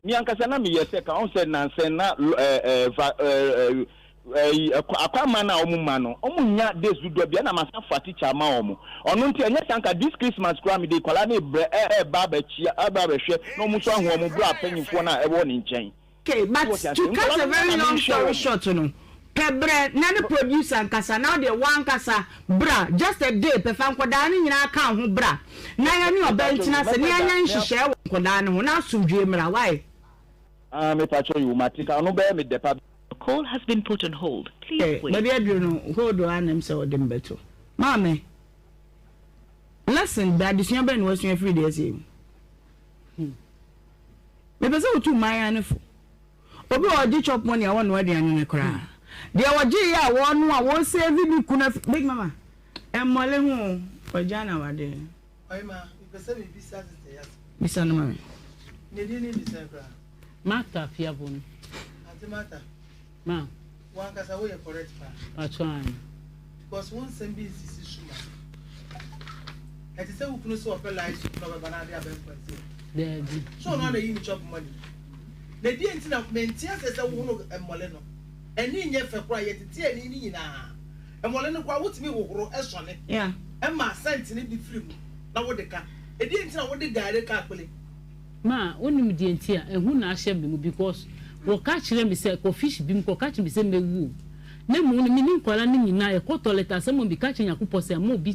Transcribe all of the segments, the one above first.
Me ankasa na meyɛ sɛ ka ɔn sɛ nansɛn na ɛɛ ɛɛ va ɛɛ ɛyi akwamma no a wɔn ma no wɔn nnya days dodoɔ bi ɛna masan fa teacher ama wɔn ɔno nti ɛnyɛ saa nka this Christmas koraa mede nkwadaa no rebrɛ ɛ ɛreba abɛkyia ɛreba abɛhwɛ na wɔn nso ahu wɔn bra mpanyinfoɔ no a ɛwɔ ne nkyɛn. Okay but to cut a very long story short no pɛ brɛ na ne producer nkasa na wodeɛ wankasa bra just a day pɛ fa nkɔdaa no nyinaa ka ho bra na yɛne ɔbɛ ntena ase na yɛnyɛ nhyehyɛɛ wɔ nkɔdaa no ho na asomdwie mmra why. Ah mepakyɛw yoo mate ka ɔno bɛyɛ me dɛ pa. Your call has been put on hold, please wait. Baabi aduru no hold a na ɛm sɛ ɔde me bɛto. Maame, lesson bɛ adesua bɛn na wasua firi deɛ ɛsɛ mu? Hmm. Mepɛ sɛ wotu mmaayewa no fo. Obi wɔ ɔgye chop money a wɔnnoa aduane no koraa. Deɛ wɔgye yɛ a wɔnoa wɔsave ne kunu afi big mama mmɔle ho o wɔagya na wade. Ɔyema mepɛ sɛ mebisa sister yi asɛm. Bisa no ma me. Ne din ne de sɛn koraa? Martha Afiabonu. Ante Martha. Ma. Wo ankasa woyɛ correct paa. Pacho aane. Because wo nsɛm bi nsisi so ma. Ɛte sɛ wo kunu sɛ ɔpɛ light soup na ɔbɛba na ade abɛn kwansi o. Daabi. So ɔno ana yi ne chop money. Na deɛ nti na mente aseɛ sɛ wohono mmɔle no. Ani nyɛ fɛ koraa yɛtete ani no nyinaa. Mmɔle no koraa wotumi hohoro sɔne. Yeah. Ɛma scent no bi firi mu na wode ka. Ɛdeɛ nti na wode gari ka akpele. Ma wonim deɛ nti a ehu na ahyɛ me mu because wɔka kyerɛ me sɛ kɔ fish bi mu kɔka kyerɛ me sɛ mɛwu o na mmom no me ne nkwadaa no nyinaa yɛkɔ toilet asɛm a meka kyerɛ Nyankopɔn sɛ mma obi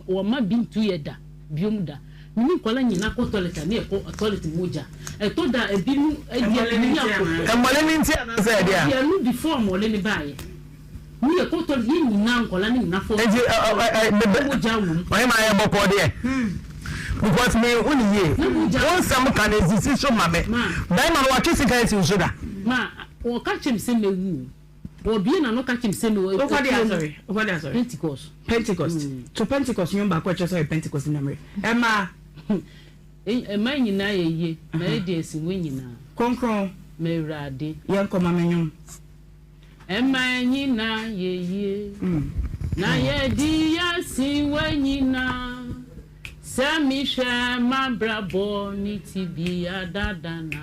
wɔmma bi ntu yɛ da biom da me ne nkwadaa nyinaa kɔ toilet a ne yɛkɔ toilet mogya ɛtɔ da a ebi mu deɛ me nya kɔ Mmɔle no nti anaasɛ ɛdeɛ a? Deɛ no before mmɔle no baeɛ. Mo yɛ kɔtɔ yɛ nyinaa nkɔla ne nyina fɔ. Nti ɛ ɛ ɛ bebe ɔyɛ ma yɛ bɔkɔɔ deɛ because me hu ne yie wo nsɛm ka no esisi so ma me bɛrima no watwe sika esi nso da. Ma ɔka kyerɛ me sɛ mɛwu o ɔbie na no ka kyerɛ me sɛ mɛwu. Wokɔ de asɔre wokɔ de asɔre. Pentecost. Pentecost to Pentecost nwom baako ɛkyerɛ sɛ ɔyɛ Pentecost nyamere ɛmaa. Ɛma nyinaa yɛ yie na yɛ deɛ ɛsi wo nyinaa. Kronkron. Ma awurade. Yɛn kɔ ma me nwom. Ɛma nyinaa yɛ yie na yɛdi yɛasi wɔ nyinaa sɛ mehwɛ m'abrabɔ ne tibia dada na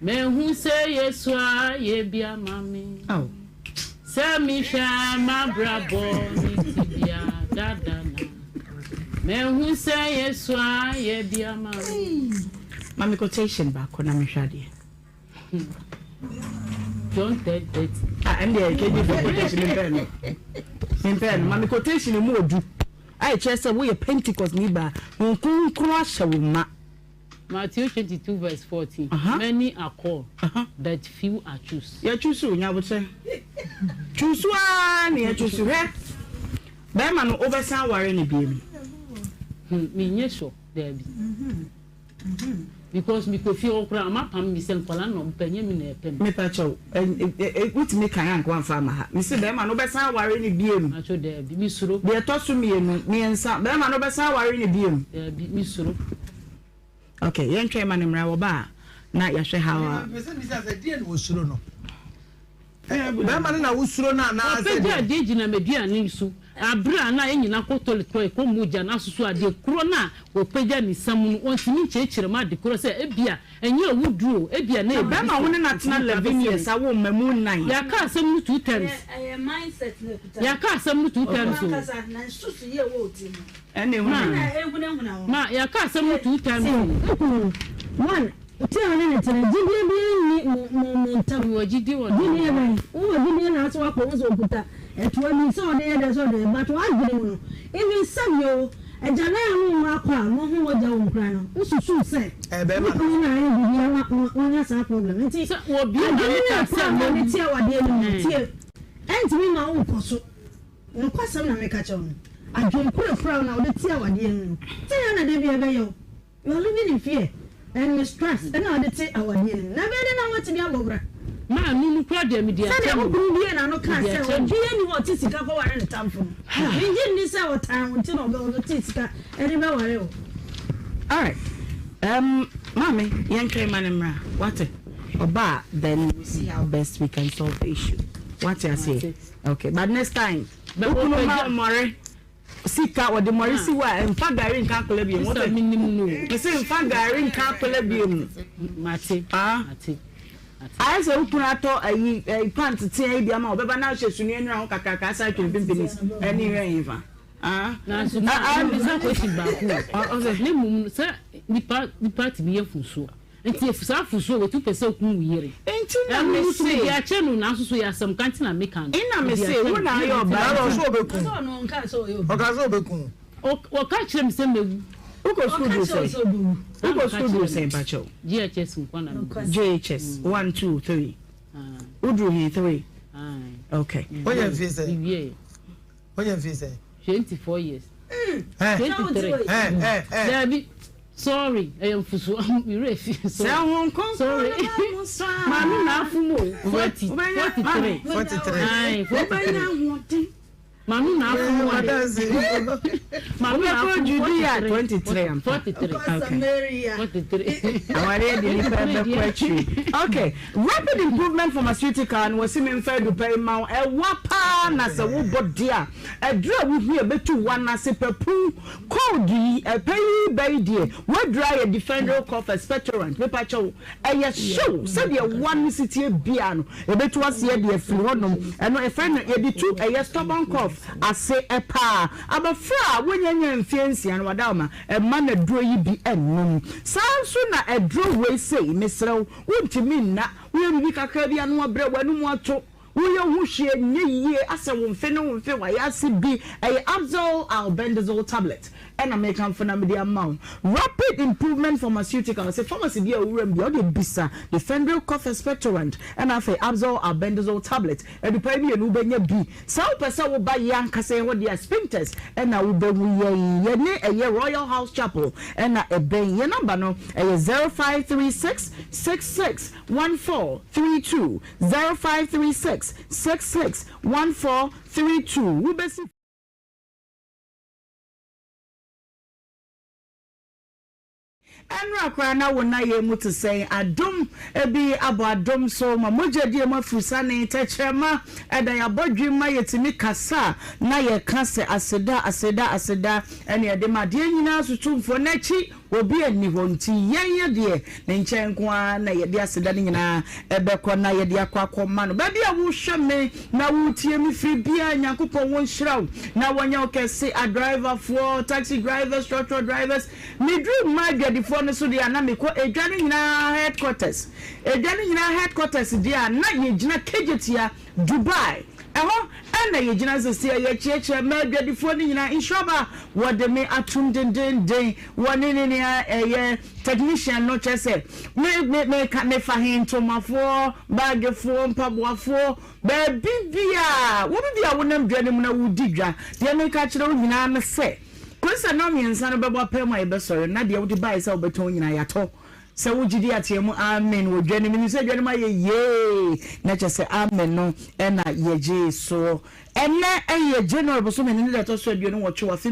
mehu sɛ Yesu ayɛ bi ama me sɛ mehwɛ m'abrabɔ ne tibia dada na mehu sɛ Yesu ayɛ bi ama me. Ma me quotation baako na mehwɛ adeɛ. John 10:30. Ah, ɛn deɛ KJ fo quotation mi mpɛ no. Mi mpɛ no. Ma mi quotation mu odu. A ɛkyerɛ sɛ woyɛ Pentecost ni ba, Honhom Kronkron ahyɛ wo ma. Matthew 22 verse 14. Uh-huh. Many are called, uh-huh. but few are choose. Yɛ choose o, nyabotrɛ. Choose aa na yɛ choose hwɛ. Bɛrima no wobɛsan aware no biem. Hmm, menyɛ sure, daabi. Because me kɔ fie hɔ koraa ɔmo apam me sɛ nkwadaa no na ɔmo pɛ ɛnyɛ me na ɛpɛ me. Mepa kyɛw ɛ wotumi kan anka wamfa ama ha mese bɛrima no wobɛsan aware no biem. Pacho daabi me suro. Deɛ ɛtɔ so mmienu mmiɛnsa bɛrima no wobɛsan aware no biem. Daabi me suro. Ok yɛntwɛn ma no mmra wɔba a na yɛahwɛ how a. Mepɛ sɛ misa sɛ deɛ na wɔsuro no. Bɛrima no na wosuro no anaasɛ Ɔpɛgya deɛ? adeɛ gyina m'aduane so aberɛ a na yɛn nyinaa kɔ toilet kɔ yɛkɔ mogya no asoso adeɛ korɔ no a wɔpɛgya ne nsa mu no ɔntumi nkyerɛkyerɛ mu ade korɔ sɛ ebia ɛnyɛ awuduro o ebia na Na ɛyɛ biribi bɛrima a wo ne no atena ɔntumi nka 11 bɛsi years ɛnnɛ. awo mma mu nnan. Yɛaka asɛm no two times. Ɛyɛ mindset na ɛkuta. Yɛaka asɛm no two times o. Ɔno ankasa na nsusuiɛ ɛwɔ wo tirim no. Ɛna Ma ehunahuna. Ɛna ehunahuna wo. ma yɛaka asɛm no two times Sɛ o. wo kunu no, one, te a wo ne no te no, gyidie biara nni mo mo mo ntam. Mewɔ gyidie wɔ ne Gyidie mu. bɛn? Wowɔ gyidie na asɛ woakɔ wo sɛ ɔkuta ɛtoa bi sɛ ɔde yɛ dɛn sɛ ɔde yɛ but w'adwene mu no, even sɛdeɛ o, agyanan a mo mma akɔ a moahu mogya wɔ mu koraa no, wosusu sɛ Ɛyɛ bɛrima wo no. kunu na ayɛ biribi ama wanya saa problem no. Nti Sɛ wɔbue adwene m'ano no ka a sɛ ɛkura wo a mɛwu. de te awadeɛ no mu no, Ɛɛ. tie, ɛntumi mma wonkɔ so. Nokwasɛm na meka kyerɛ wo no, adwene koro a ekura wo na wode te awadeɛ no mu no, sɛn ara na da biara ɛbɛyɛ wo. You are living in fear and mistrust ɛna wode te awadeɛ no mu. Na ɛbɛyɛ dɛn na woatumi abɔ bra? Maa no no kura deɛ mede akyɛ Sɛdeɛ no. wo kunu buee n'ano kaa Mede sɛ akyɛ no. obiara nni hɔ a ɔte sika kɔware ne tamfo no, mennye nni sɛ ɔtan wo nti na ɔte sika de bɛware wo. Alright um maame yɛntwɛn ma no mmra wate ɔba a then we see how best we can solve the issue wate aseɛ okay but next time Bɛ wo kunu ma ɔpɛgya. wo mmɔre. sika ɔde mmɔre si hɔ a, mfa gari nka akwadaa bio mu. Sista menim no o. Mese mfa gari nka akwadaa bio mu. Mate, Ah. mate, mate. Ayɛ sɛ wo kunu atɔ ayi ayi pant tea yi bi ama wo, ɔbɛba na ahyɛ sunie nnura ho kakraka asan atwa mpimpini ɛne hwɛ hefa. Ah. Nanso ma Ah, ah. mebisa question baako o. Ne mmom no sɛ nipa nipa tumi yɛ mfomsoɔ. Nti saa afusuo wei tu pɛ sɛ okum wo yere. Nti na Ɛno me nso se. mede akyɛ no nanso so yɛ asɛm ka nti na meka no. Nna me Mede se akyɛ wo no. na ayɛ ɔbaa Nana nti. ɔsɛ ɔbɛku wo. Ɔka sɛ ɔbɛku wo. Ɔka kyerɛ me sɛ mɛwu. Wokɔ sukuu duru sɛn? Wokɔ sukuu duru sɛn pakyɛw? JHS nko na mekɔ. JHS 1 2 3. Woduru he 3? Okay. Wonya mfie sɛn? Mewie. Wonya mfie sɛn? 24 years. 23. Dabi. Sorry, ɛyɛ mfusuo. Me werɛ fi. Sɛ ho nkonko Sorry. no ba mo so a. Maame na afom o. 40, 43. 43. Aye, 43. Wobɛnya ahoɔden. Maame na afom o. Maame na afom Judea 23 ampa. 43. Okay. 43. Awareɛ de nipa bɛkɔ akyiri. Okay. Rapid Improvement Pharmaceutical no wɔsi me nfa adupa yi ma wo. Ɛwa paa na sɛ wobɔ de a aduru a wohia bɛtu wo anase pɛpu Cold yi, ɛpɛ yi ba yi deɛ, w'aduru ayɛ Defendryl cough expectorant, mepa kyɛw, ɛyɛ hyew sɛdeɛ w'ano si teɛ biara no, ɛbɛtu aseɛ de afiri hɔ nom, ɛno ɛfrɛ no, yɛde tu ɛyɛ stubborn cough ase paa. Abɔfra a wanya nyaa mfeɛ nsia no, wadaoma, mma no aduro yi bi nnom. Saa nso na aduro wei sei, mesrɛ wo, wontumi nna, woyɛ biribi kakra bi a na wabrɛ, w'anum ato, Woyɛ ho hwee nyɛ yie asɛ wo mfe ne wo mfe wayase bi ɛyɛ Abzol Albendazole tablet ɛna mekamfo na mede ama wo Rapid Improvement Pharmaceutical sɛ pharmacy bi a wowura mu bia wode bisa Defendryl Cough Expectorant ɛna afei Abzol Albendazole tablet adupa yi mmienu wobɛnya bi Sɛ wopɛ sɛ woba yɛn ankasa yɛn hɔ deɛ a Spintex ɛna wobɛhu yɛn yɛne ɛyɛ Royal House Chapel ɛna ɛbɛn yɛn number no ɛyɛ 0536 66 1432 0536 66 1432 Wobɛsi. Ɛnora koraa na wo nayɛ mu te sɛn? Adom bi abɔ adom so ma mogya die mu afurusane, tɛkyerɛma ɛda yɛabɔdwem ma yɛtumi kasa na yɛka sɛ aseda, aseda, aseda ɛne yɛde ma adeɛ nyinaa so tumfoɔ n'akyi Obi nni hɔ nti yɛn deɛ ne nkyɛn nko ara na yɛde aseda no nyinaa bɛkɔ na yɛde akɔ akɔma no. Baabi a wohwɛ me na wotie me firi biara, Nyankopɔn wɔnhyira wo na wɔnyɛ wo kɛse. Adriverfoɔ, taxi drivers, trɔtrɔ drivers, meduru mmaa adwadifoɔ no so deɛ a na mekɔ edwa no nyinaa headquarters. Edwa no nyinaa headquarters deɛ a na yɛgyina Kejetia, Dubai. Ɛhɔ na yɛgyina seseɛ yɛkyeakyea mmaa adwadifoɔ no nyinaa. Nhyira ba wɔde me atom dendeenden wɔ ne ne nea ɛyɛ technician no kyerɛ sɛ me me meka mefa he ntomafoɔ, baagefoɔ, mpaboafoɔ, baabi biara wo bi a wonam dwa no mu na wodi dwa. Deɛ meka kyerɛ wo nyinaa ne sɛ kɔsi sɛ nnɔnmiɛnsa no bɛbɔ apaa mu a yɛbɛsɔre na deɛ wode baeɛ sɛ wobɛtɔn nyinaa yɛatɔ. Sɛ wogye di a teɛ mu amen wɔ dwa no mu. Menim sɛ dwa no mu ayɛ yee na kyerɛ sɛ amen no na yɛgyee soɔ. Ɛnnɛ yɛ January bosome no ne da ɛtɔ so 28 wɔ afe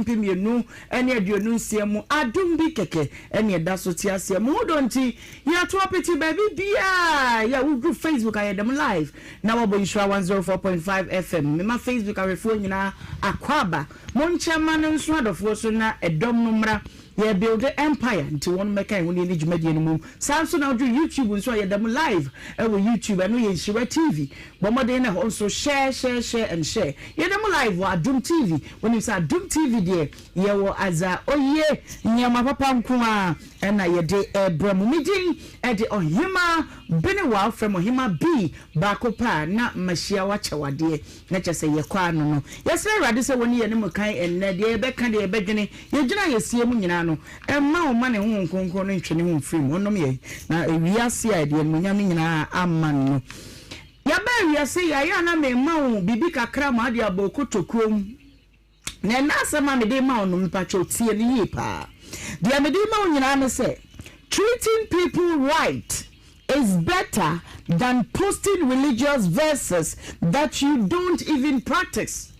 2026 mu. Adom bi kɛkɛ na ɛda so te aseɛ. Mo ho dɔ nti yɛato apete baabi biara. Yɛ a woduru Facebook a yɛda mu live na wɔabɔ Nhyira 104.5 FM. Mema Facebook ahwɛfoɔ nyinaa akwaaba. Monkyɛ mma no nso adɔfoɔ so na ɛdɔm no mmra. Yɛ builde empire nti wɔn mmɛka yɛn ho na yɛnni dwumadie no mu. Saa nso na woduru YouTube nso a yɛda mu live wɔ YouTube ɛno yɛ Nhyira TV. Bɔ mmɔden na ɛhɔ nso share share share and share. Yɛda mu live wɔ Adom TV. Wonim sɛ Adom TV deɛ yɛwɔ adza oye nneɛma papa nko ara na yɛde rebrɛ mo. Me din de Ɔhemaa Benewaa wofrɛ me Ɔhemaa B baako pɛ a na mahyia wo akyɛ wo adeɛ. Na kyerɛ sɛ yɛkɔ ano no, yɛsrɛ Awurade sɛ wɔne yɛne mo kan ɛnnɛ, deɛ yɛbɛka, deɛ yɛbɛdwene, yɛgyina a yɛsie mu nyinaa no, mma ɔmma ne Honhom Kronkron no ntwe ne ho mfiri mu, ɔnnom yɛn, na wiase a ɛde animuonyam no nyinaa ama no. Yɛbaa wiase yi a, ɛyɛ a na mema wo biribi kakra ma wode abɔ wo kotokuo mu. Na ɛnnɛ asɛm a mede rema wo no, mepakyɛw tie no yie paa. Deɛ mede rema wo nyinaa ne sɛ, treating people right is better than posting religious verses that you don't even practice.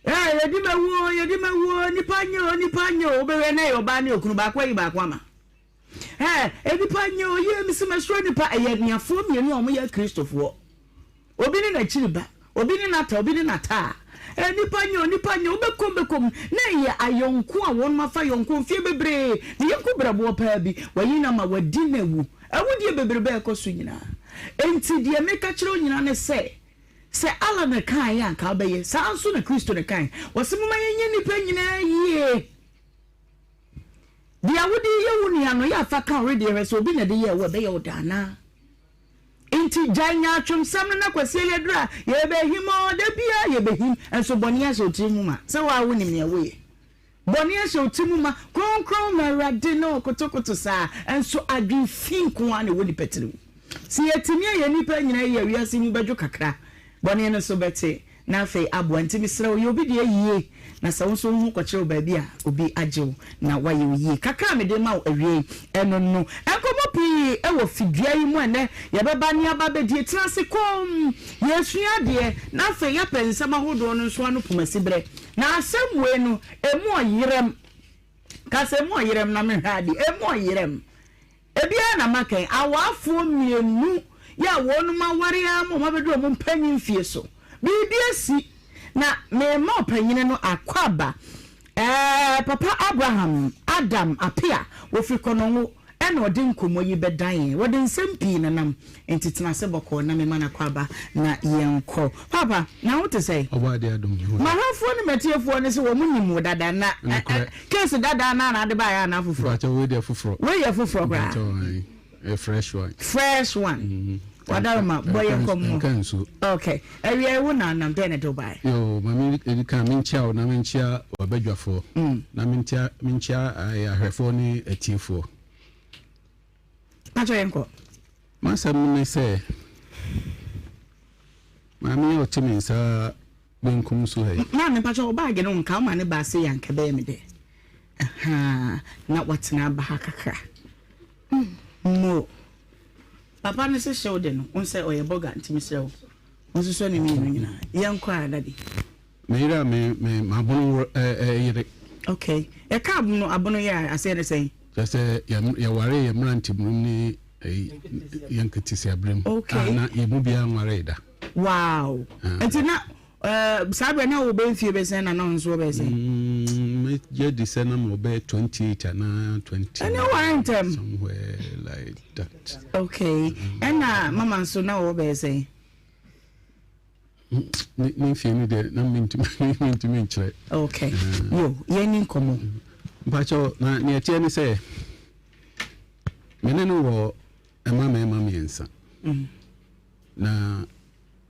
Ɛɛ, yɛdi ma wuo, yɛdi ma wuo, nipa nyɛ o, nipa nyɛ o, wobɛhwɛ na ɛyɛ ɔbaa ne okunu, baako ayi baako ama. Ɛɛ, nipa nyɛ o, yie mesi mɛsoro nipa, ɛyɛ anuafoɔ mmienu a wɔyɛ Kristofoɔ. Obi ne n'akyiri ba, obi ne n'ata, obi ne n'ataa. Nnipa nyɛ o, nnipa nyɛ o, wobɛkɔ mu bɛkɔ mu na ɛyɛ ayɔnko a wɔnom afa yɔnko mfeɛ bebree, ne yɔnko brɛboɔ paa bi, wayi no ama wadi no awu. Awudie bebrebe a ɛkɔ so nyinaa. Enti deɛ meka kyerɛ wo nyinaa ne sɛ, sɛ Allah na ɛkaeɛ a anka wobɛyɛ, saa ara nso na Kristo na ɛkaeɛ. Ɔse momma yɛnyɛ nnipa nyinaa yie. Deɛ wode reyɛ wo nua no, yɛ a fa ka wo wedeɛ hwɛ sɛ obi na ɛde yɛɛ wo a, ɛbɛyɛ wo dɛ anaa? Enti gyae nyaatwomsɛm no na Kwasi Ayaduru a yɛbɛhim oo, da biara yɛbɛhim, nso bɔne ahyɛ wo tiri mu ma, sɛ wo ara wonim nea woyɛ. Bɔne ahyɛ wo tiri mu ma, kronkron ma Awurade ne wo kotokoto saa, nso adwene fi nko ara na ɛwɔ nipa tiri mu. Sɛ yɛtumi ayɛ nnipa nyinaa yie a, wiase mu bɛdwo kakra, bɔne no so bɛte, na afei aboa. Nti mesrɛ wo, yɛ obi deɛ yie, na sɛ wo nso wo ho kɔkyere wo baabi a, obi agye wo na wayɛ wo yie. Kakra a mede rema wo awiei ɛno no. Nkɔmmɔ pii wɔ fidua yi mu ɛnnɛ, yɛbɛba ne aba abɛdie. Tena ase komm, yɛresua adeɛ, na afei yɛapɛ nsɛm ahodoɔ no nso ano pomasiberɛ. Na asɛm wei no, ɛmu ɔyerɛm. Ka sɛ, ɛmu ɔyerɛm na menhwɛ adeɛ. Ɛmu ɔyerɛm. Ebiara na maka yi, awaafoɔ mmienu yi a wɔnom aware ara ma wɔabɛduru wɔn mpanyin mfie so. Biribi asi, na merema ɔpanyini no akwaaba. Ɛɛ, Papa Abraham Adam Apea, wɔfiri Kɔnɔngo, ɛna ɔde nkɔmmɔ yi bɛdan yɛn. Wɔde nsɛm pii na nam, enti tena ase bɔkɔɔ na mema no akwaaba na yɛnkɔ. Paapa, na wo te sɛn? Ɔbɔadeɛ adom, me ho yɛ. M'ahwɛfoɔ ne m'atiefoɔ no se wɔn nim wo dada, na Nokorɛ. case dada no ara na ade baeɛ anaa foforɔ? Mpakyɛw, wei deɛ foforɔ. Wei yɛ foforɔ koraa. Mpakyɛw, ae. Ɛyɛ fresh one. Fresh one. Mm. Wadaroma, bɔ yɛn nkɔmmɔ. Nka nsuo. Okay. Awia yi wo na nam dɛn na ɛde wo baeɛ? Yoo, ma me edi kan menkyia wo na menkyia w'abadwafoɔ. Na mentia menkyia ahwɛfoɔ ne atiefoɔ. Pakyɛ yɛnkɔ. M'asɛm ne sɛ, maame yi a ɔte me nsa benkum so ha yi. Maame mpakyɛ wo baage no nka woma ne ba ase yɛ anka ɛbɛyɛ me dɛ. Ahaa, na watena aba ha kakra. Mo. Papa no se hyew de no, wo sɛ ɔyɛ bɔga nti mesrɛ wo, wonsosɔ ne mmienu nyinaa. Yɛnkɔ a, daddy. Me yere a me me m'abono yere. Okay. Yɛka abono abono yɛ a aseɛ ne sɛn? Kyerɛ sɛ yɛ yɛwaree yɛn mmeranteberem ne yɛn nketeesiaberem. Okay. A na yɛn mu biara nwaree da. Wow. Nti na saa berɛ na wobɛ mfie bɛ sɛn na na ɔno nso ɔbɛyɛ sɛn? Mɛgye di sɛ na ma ɔbɛyɛ 28 anaa 20. Ɛne ware ntɛm. Somewhere like that. Okay. Ɛna mama nso na ɔwɔ bɛyɛ sɛn? Ne ne mfie no deɛ na mentumi mentumi nkyerɛ. Okay. Yo, yɛn ni nkɔmɔ. Mpakyɛw na nea ɛteɛ ne sɛ me ne no wɔ mma mmarima mmiɛnsa. Mm. Na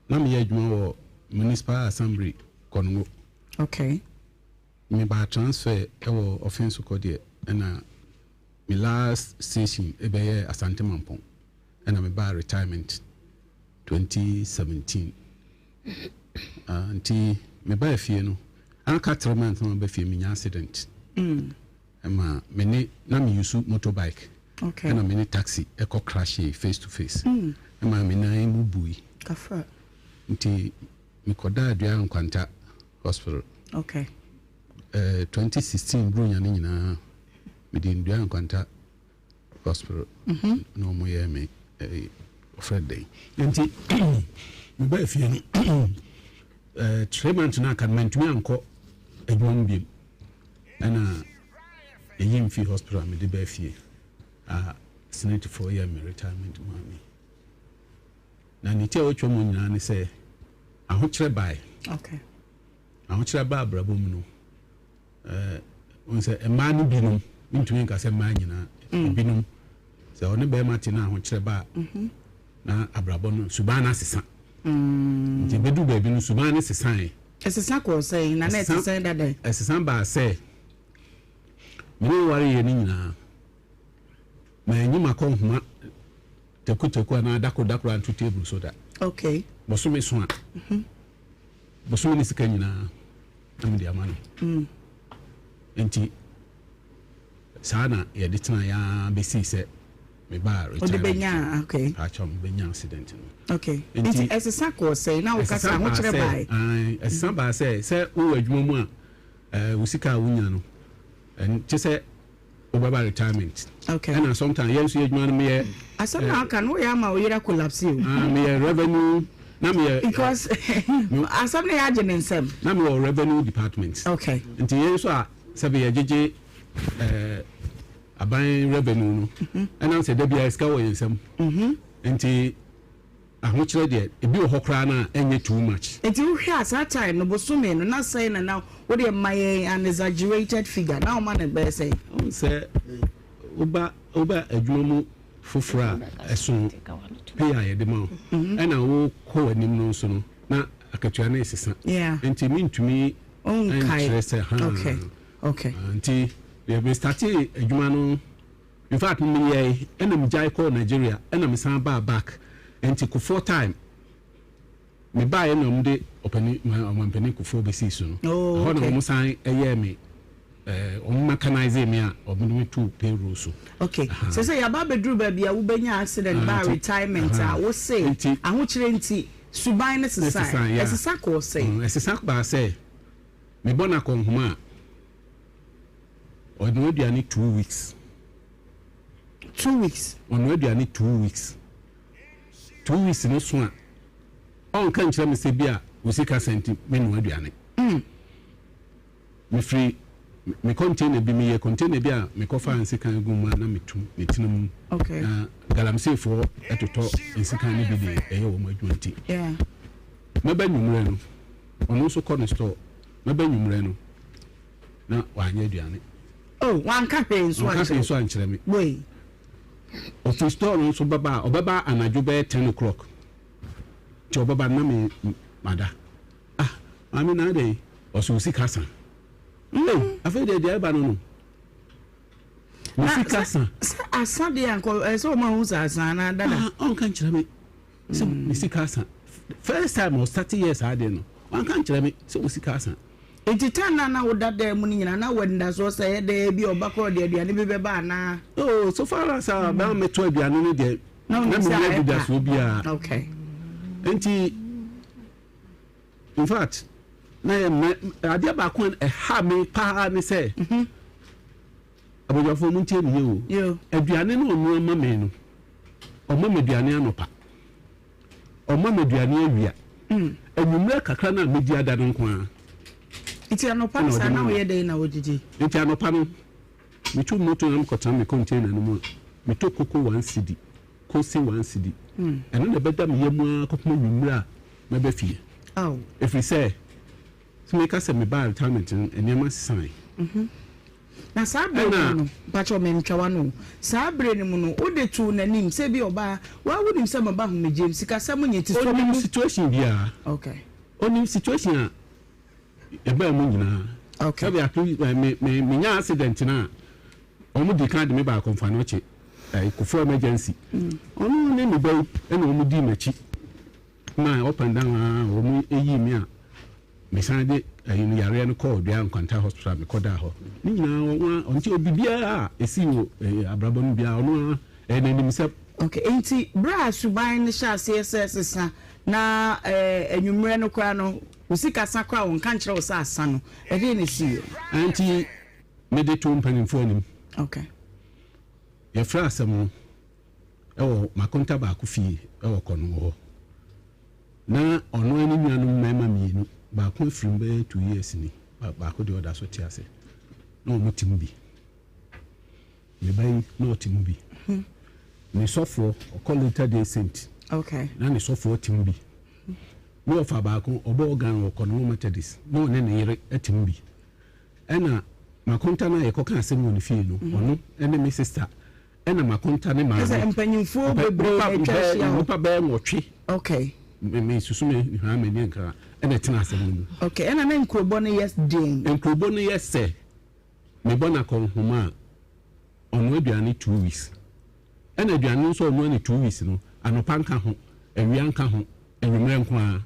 na meyɛ adwuma wɔ Municipal Assembly Kɔnongo. Okay. Mebaa transfer wɔ Ɔfenso kɔ deɛ ɛna me last station bɛyɛɛ Asante Mampɔn ɛna mebaa retirement. 2017 ah, nti mebaa fie no anka 3 months na maba fie menya accident ɛma me ne na me use motorbike okay. ɛna me ne taxi ɛkɔ crash face to face ɛma me nan mu bui Kafra. nti mekɔdaa Adua Nkwanta hospital okay. 2016 buronya no nyinaa mede Ndua Nkwanta hospital na wɔn yɛ me ɛɛ ɔfrɛ dɛn nti me baa fie no 3 months na aka no mantumi ankɔ adwuma mu biem ɛna ɛyi mfi hospital a mede baa fie a senatefoɔ yɛ me retirement maa me na ne ti a wɔatwa mu nyinaa ne sɛ ahokyerɛ bae okay. ahokyerɛ baa abrabɔ mu no Wohu sɛ mmaa no binom, mentumi nka sɛ mmaa nyinaa, ebinom, sɛ ɔne bɛrima te na ahokyerɛ ba a, na abrabɔ no, suban no asesa. Nti ɛbɛduru baabi no, suban no sesaeɛ. Ɛsesa kɔɔ sɛn? Na na ɛte sɛn dada? Ɛsesa baa sɛ, me ne wo wareyɛ no nyinaa, manyi m'akɔnhoma taku-taku anaa dakoro-dakoro anto table so da. Okay. Bosome so a, bosome ne sika nyinaa na mede ama no. Nti saa na yɛde tena yɛa bɛsii sɛ mebaa Wode bɛnya, okay. Pakyɛw mebɛnya accident no. Okay. Nti ɛsesa kɔɔ sɛn na woka sɛ ahokyerɛ bae? Ɛsesa baa sɛ sɛ wowɔ adwuma mu a wo sika a wonya no kyɛ sɛ wobɛba retirement. Okay. Ɛna sometimes yɛn nso yɛ adwuma no meyɛ. Asɛm na aka no woyɛ ama wo yere collapse o. Meyɛ revenue. Na meyɛ. Because asɛm no yɛ agye ne nsam. Na mewɔ revenue department. Okay. Nti yɛn nso a sɛbi yɛgyegye ɛɛ aban revenue no ɛnam sɛ da biara sika wɔ yɛn nsam. Nti ahokyerɛ deɛ ebi wɔ hɔ koraa no a ɛnyɛ too much. Nti wohwɛ a saa time no bosome no na sɛn na na wodeɛ ma yɛn an exaggerated figure na woma no bɛyɛ sɛn? Wohu sɛ woba woba adwuma mu foforɔ a ɛso pay a yɛde ma wo ɛna wokɔ w'anim no nso no na akatua no resesa nti mentumi nkyerɛ sɛ haa nti me startee adwuma no In fact me yɛe ɛna me gyae kɔɔ Nigeria ɛna me san baa back ɛnti Kufuor time me baeɛ na wɔn de ɔpani ɔmampanin Kufuor bɛsii so no oh, ɛhɔ na wɔn san ɛyɛɛ me ɛɛ wɔn mechanise me a wɔn de me too payroll so. Okay sɛ sɛ yaba abɛduru baabi a wobɛnya accident baa retirement a wose ahokyerɛ nti suban no sesa ɛsesa kɔɔ sɛn? Ɛsesa baa sɛ mebɔ no akɔnhoma a. Ɔnoa aduane 2 weeks. 2 weeks. Ɔnoa aduane 2 weeks. 2 weeks no so a, ɔnka nkyerɛ me sɛ bi a osika sɛnti me noa aduane. Mefiri me container bi, meyɛ container bi a mekɔfa nsekan gu mu a na metu metena mu. Na galamseyfoɔ ɛtotɔ nsekan no bi de ɛyɛ wɔn adwuma nti. Mɛba nwummerɛ no, ɔno nso kɔ ne store. Mɛba nwummerɛ no, na wanyɛ aduane. Oh, wanka hwee nso ankyerɛ. Wanka hwee nso ankyerɛ me. Wei. Ɔfiri store no nso bɛba a, ɔbɛba anadwo bɛyɛ 10 o'clock. Nti ɔbɛba na me mada. Ah, maame na adɛn? Ɔsɛ osi sa. Ee, afei deɛ deɛ ɛba no no. Ne sika sa. Sɛ asa deɛ ankɔ ɛsɛ ɔmo ahu sɛ asa anaa dada. Ah, ɔnka nkyerɛ me sɛ ne sika asa. First time ɔstart yɛ saa deɛ no, wanka nkyerɛ me sɛ o sika asa. Nti time na na woda dan mu no nyinaa na wɔ anidasoɔ sɛ ɛyɛ dɛn bi ɔba korɔ de aduane bi bɛba anaa? Oh, so far as a bɛn mɛto aduane no deɛ na na wonim sɛ menni ayɛ pa. anidasoɔ biara. Okay. Nti in fact na yɛ mɛ adeɛ baako a ɛha me paa ne sɛ abusuafoɔ mu ntie me yie o. Yo. Aduane no ɔnoa ma me no, ɔma me aduane anɔpa, ɔma me aduane awia, anwummerɛ kakra no a medi ada no nko ara. Nti anɔpa no Ɛna saa ɔde na ma me. woyɛ dɛn na wodidi? Nti anɔpa no, metu moto na mekɔtena me container no mu a, metɔ koko 1 cedi, kose 1 cedi. Ɛno na ɛbɛda me yam ara kɔpem anwummerɛ a mɛba fie. Aw. Ɛfiri sɛ, sɛ meka sɛ mebaa retirement no, nneɛma sesae. Na saa bere no Ɛna mu no, mpakyɛw mentwa w'ano o, saa bere no mu no, wode too n'anim sɛ ebia ɔbaa, waa wonim sɛ maba ahomegyeɛ mu, sikasɛm nyɛ nti sɔ me Ɔnim mu. situation biara. Okay. Ɔnim situation a ɛbaa mu nyinaa. Okay. Sɛbi ato me me menya accident no a, wɔn di kan de me ba Akɔmfo Anokye, Kufuor emergency. Ɔno ne me ba yi ɛna wɔn di m'akyi. Ma up and down a wɔn eyi me a mesan de ɛyi no yareɛ no kɔɔ Dua Nkwanta hospital mekɔdaa hɔ. Ne nyinaa wɔn a ɔnti obi biara a esi wɔ abrabɔ no biara ɔno a ɛyɛ n'anim sɛ. Okay, nti bere a suban no hyɛ aseɛ sɛ sesa na anwummerɛ no koraa no, wo sika sa koraa wɔnka nkyerɛ wo sɛ asa no, ɛdeɛn na ɛsiiɛ? Nti mede too mpanimfoɔ anim. Okay. Yɛfrɛ asɛm no ɛwɔ makonta baako fie ɛwɔ Kɔno hɔ. Na ɔno ne nuanom mmarima mmienu, baako afiri mu bɛyɛ 2 years ni, baako deɛ ɔda so te ase. Na wɔn te mu bi. Me ba yi na ɔte mu bi. Ne sɔfoɔ ɔkɔ Latter Day Saint. Okay. Na ne sɔfoɔ te mu bi. Ne ɔfa baako ɔbɔ organ wɔ Kɔno Methodist na ɔne ne yere te mu bi. Ɛna makonta no a yɛkɔka asɛm wɔ ne fie no, ɔno ne me sister ɛna makonta ne maame. Ɛsɛ mpanyinfoɔ bebree na atwa ahyia hɔ. Nipa bɛyɛ 8. Okay. Me susu me hwaa m'ani nkra ɛna ɛtena asɛm no mu. Okay, ɛna ne nkurobɔ no yɛ den. Nkurobɔ no yɛ sɛ mebɔ no akɔnhoma a ɔno aduane 2 weeks. Ɛna aduane no nso ɔnoa ne 2 weeks no, anɔpa nka ho, awia nka ho, anwummerɛ nko ara.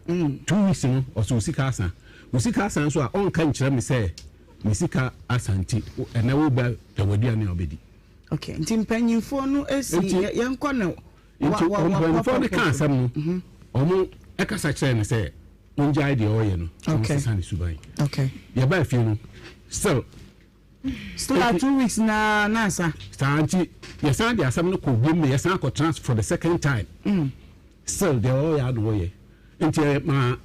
2 weeks no ɔsɛ osika asa. Osika asa nso a ɔnka nkyerɛ me sɛ me sika asa nti ɛnɛ wo bɛ pɛ w'aduane a wobɛdi. Okay, nti mpanyinfoɔ no esi yɛnkɔ no. Nti mpanyinfoɔ no ka asɛm no, ɔmo ɛkasa kyerɛ no sɛ ɔngyae deɛ ɔyɛ no, ɔmo sesa ne suban. Okay. Yɛbaa fie no still. Still a 2 weeks na na asa. Saa nti yɛsan de asɛm no kɔ wiem na yɛsan kɔ trans for the second time. Still deɛ ɔyɛ ano ɔyɛ. Nti ɛmaa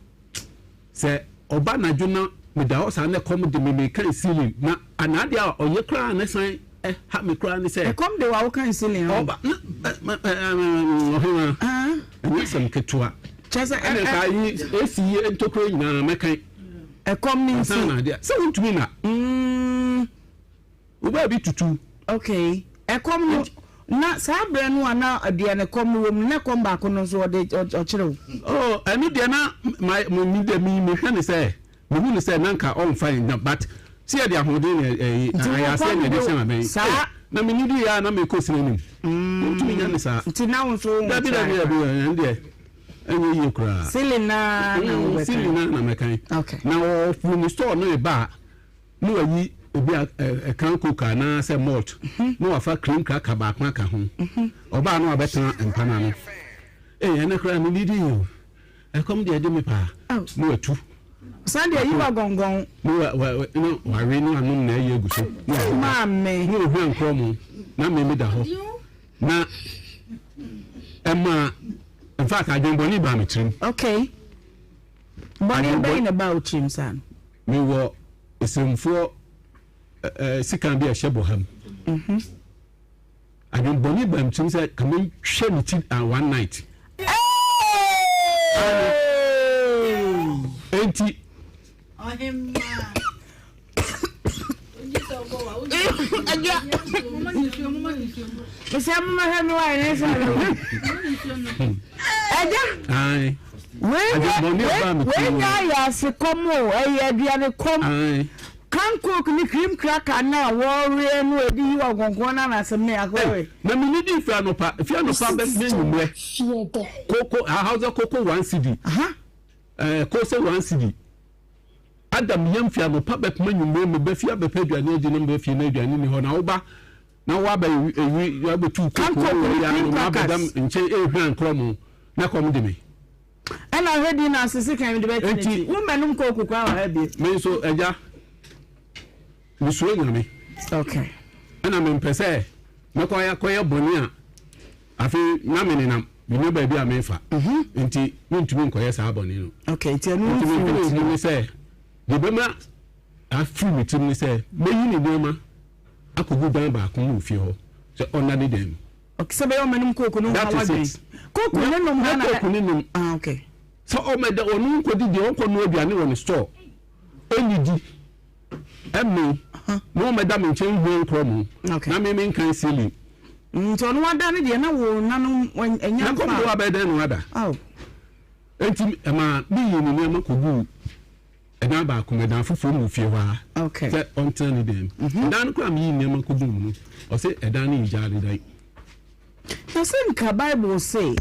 sɛ ɔba anadwo na meda hɔ saa na ɛkɔm de me mekan ceiling na anaadeɛ a ɔyɛ koraa na ɛsan ɛha me koraa ne sɛ. Ɛkɔm de wa wokan ceiling ho. Ɔba na ɔhema ɛnyɛ asɛm ketewa. Kyɛ sɛ ɛna nka yi esi yi ntokuro nyinaa mɛkan. Ɛkɔm ne nti. Ansa na adeɛ sɛ wontumi na. Wo baabi tutu. Okay. Ɛkɔm no, na saa berɛ no a na aduane kɔm no wɔ mu no, na ɛkɔm baako no nso ɔde ɔkyere wo? Oh, ɛno deɛ na ma me deɛ me mehwɛ no sɛ, mehu no sɛ na nka ɔmfa yɛn na but sɛ yɛde ahoɔden na ɛyi ayɛ aseɛ na yɛde hyɛ ma bɛn. Saa. Na me nidi yɛ a na mekɔ sini anim. Mentumi nya ne saa. Nti na wo nso wo Dabi dabi dabi ɛno deɛ ɛnyɛ yie koraa. Ceiling naa na wobɛkan. Ceiling naa na mɛkan. Okay. Na ɔfiri ne store no reba a. Na wayi ebi a ɛ crown coke anaasɛ malt na wafa cream cracker baako aka ho. Ɔbaa na wabɛtena mpa no ano. Ee, ɛnɛ koraa mennidi yie o. Ɛkɔm deɛ ɛde me paa. Na watu. San deɛ yi wa gɔngɔn. Na wa wa na wawe na wanom na ayi agu so. Na wabɛda. Maame. Na ohua nkorɔmo na me meda hɔ. Na ɛmaa in fact adwenbɔne baa me tirim. Okay. Bɔne bɛn na ɛbaa wo tirim saa no? Mewɔ Esremfoɔ sekan bi a ɛhyɛ bɔha mu. Mhm. Adwenbɔne baa me tirim sɛ ka mentwa ne ti one night. Enti. Mesɛ moma hwɛ me wae ne sɛ ɛgya wei nya ayɛ ase kɔm o ɛyɛ aduane kɔm can coke ne cream cracker na wɔreɛ no ɛde yi wɔ nkɔnkɔn no anasɛm ne akɔwe na mene di fi anɔpa fi anɔpa bɛsɛ nwummerɛ koko ahausa koko one cedi kose one cedi Adam yam fi anɔpa bɛpem anwummere, meba fie abɛpɛ aduane adi na meba fie na aduane nni hɔ, na woba na woaba ewi abɛtu koko wɔ yɛ ano na abɛda nkyɛn ehwan korɔ mo na kɔm de me. Ɛna ahwɛ di na asese kan de bɛtena akyi. Wo mmɛnom koko koraa wɔ ha bi. Me nso agya mesuro Nyame. Okay. Ɛna mempɛ sɛ mɛkɔ akɔyɛ bɔne a Afei na menenam, menni baabi a mefa, enti mentumi nkɔyɛ saa bɔne no. Okay, nti ɛno Enti me dwene mu ne sɛ, deɛ ɛbɛma afiri me tirim ne sɛ, mɛyi ne nneɛma akɔgu dan baako mu wɔ fie hɔ, sɛ ɔnna ne dan mu. Okay, sɛ bɛyɛ ɔmɛnom kooko no That ha is wadwen. it. Kooko ne nom ha Na na. kooko ne nom. Ah, okay. Sɛ ɔmɛda, ɔno nkɔdi deɛ, ɔnkɔnoa aduane wɔ ne store, ɛnnidi. Ɛmmen na wɔmmɛda me nkyɛn nhua nkorɔ mo, na me menkan ceiling. Nti ɔno wada ne deɛ na wo nanom anya mfa. Na kɔm de wabɛyɛ dɛn na wada? Enti ɛmaa meyii ne nneɛma kɔguu ɛdan baako mu, ɛdan foforɔ mu wɔ fie hɔ ara, sɛ ɔntena ne dan mu. Ɛdan no koraa a meyii nneɛma kɔguu mu no, ɔse ɛdan no yɛ gyaade dan. Na sɛ nka bible se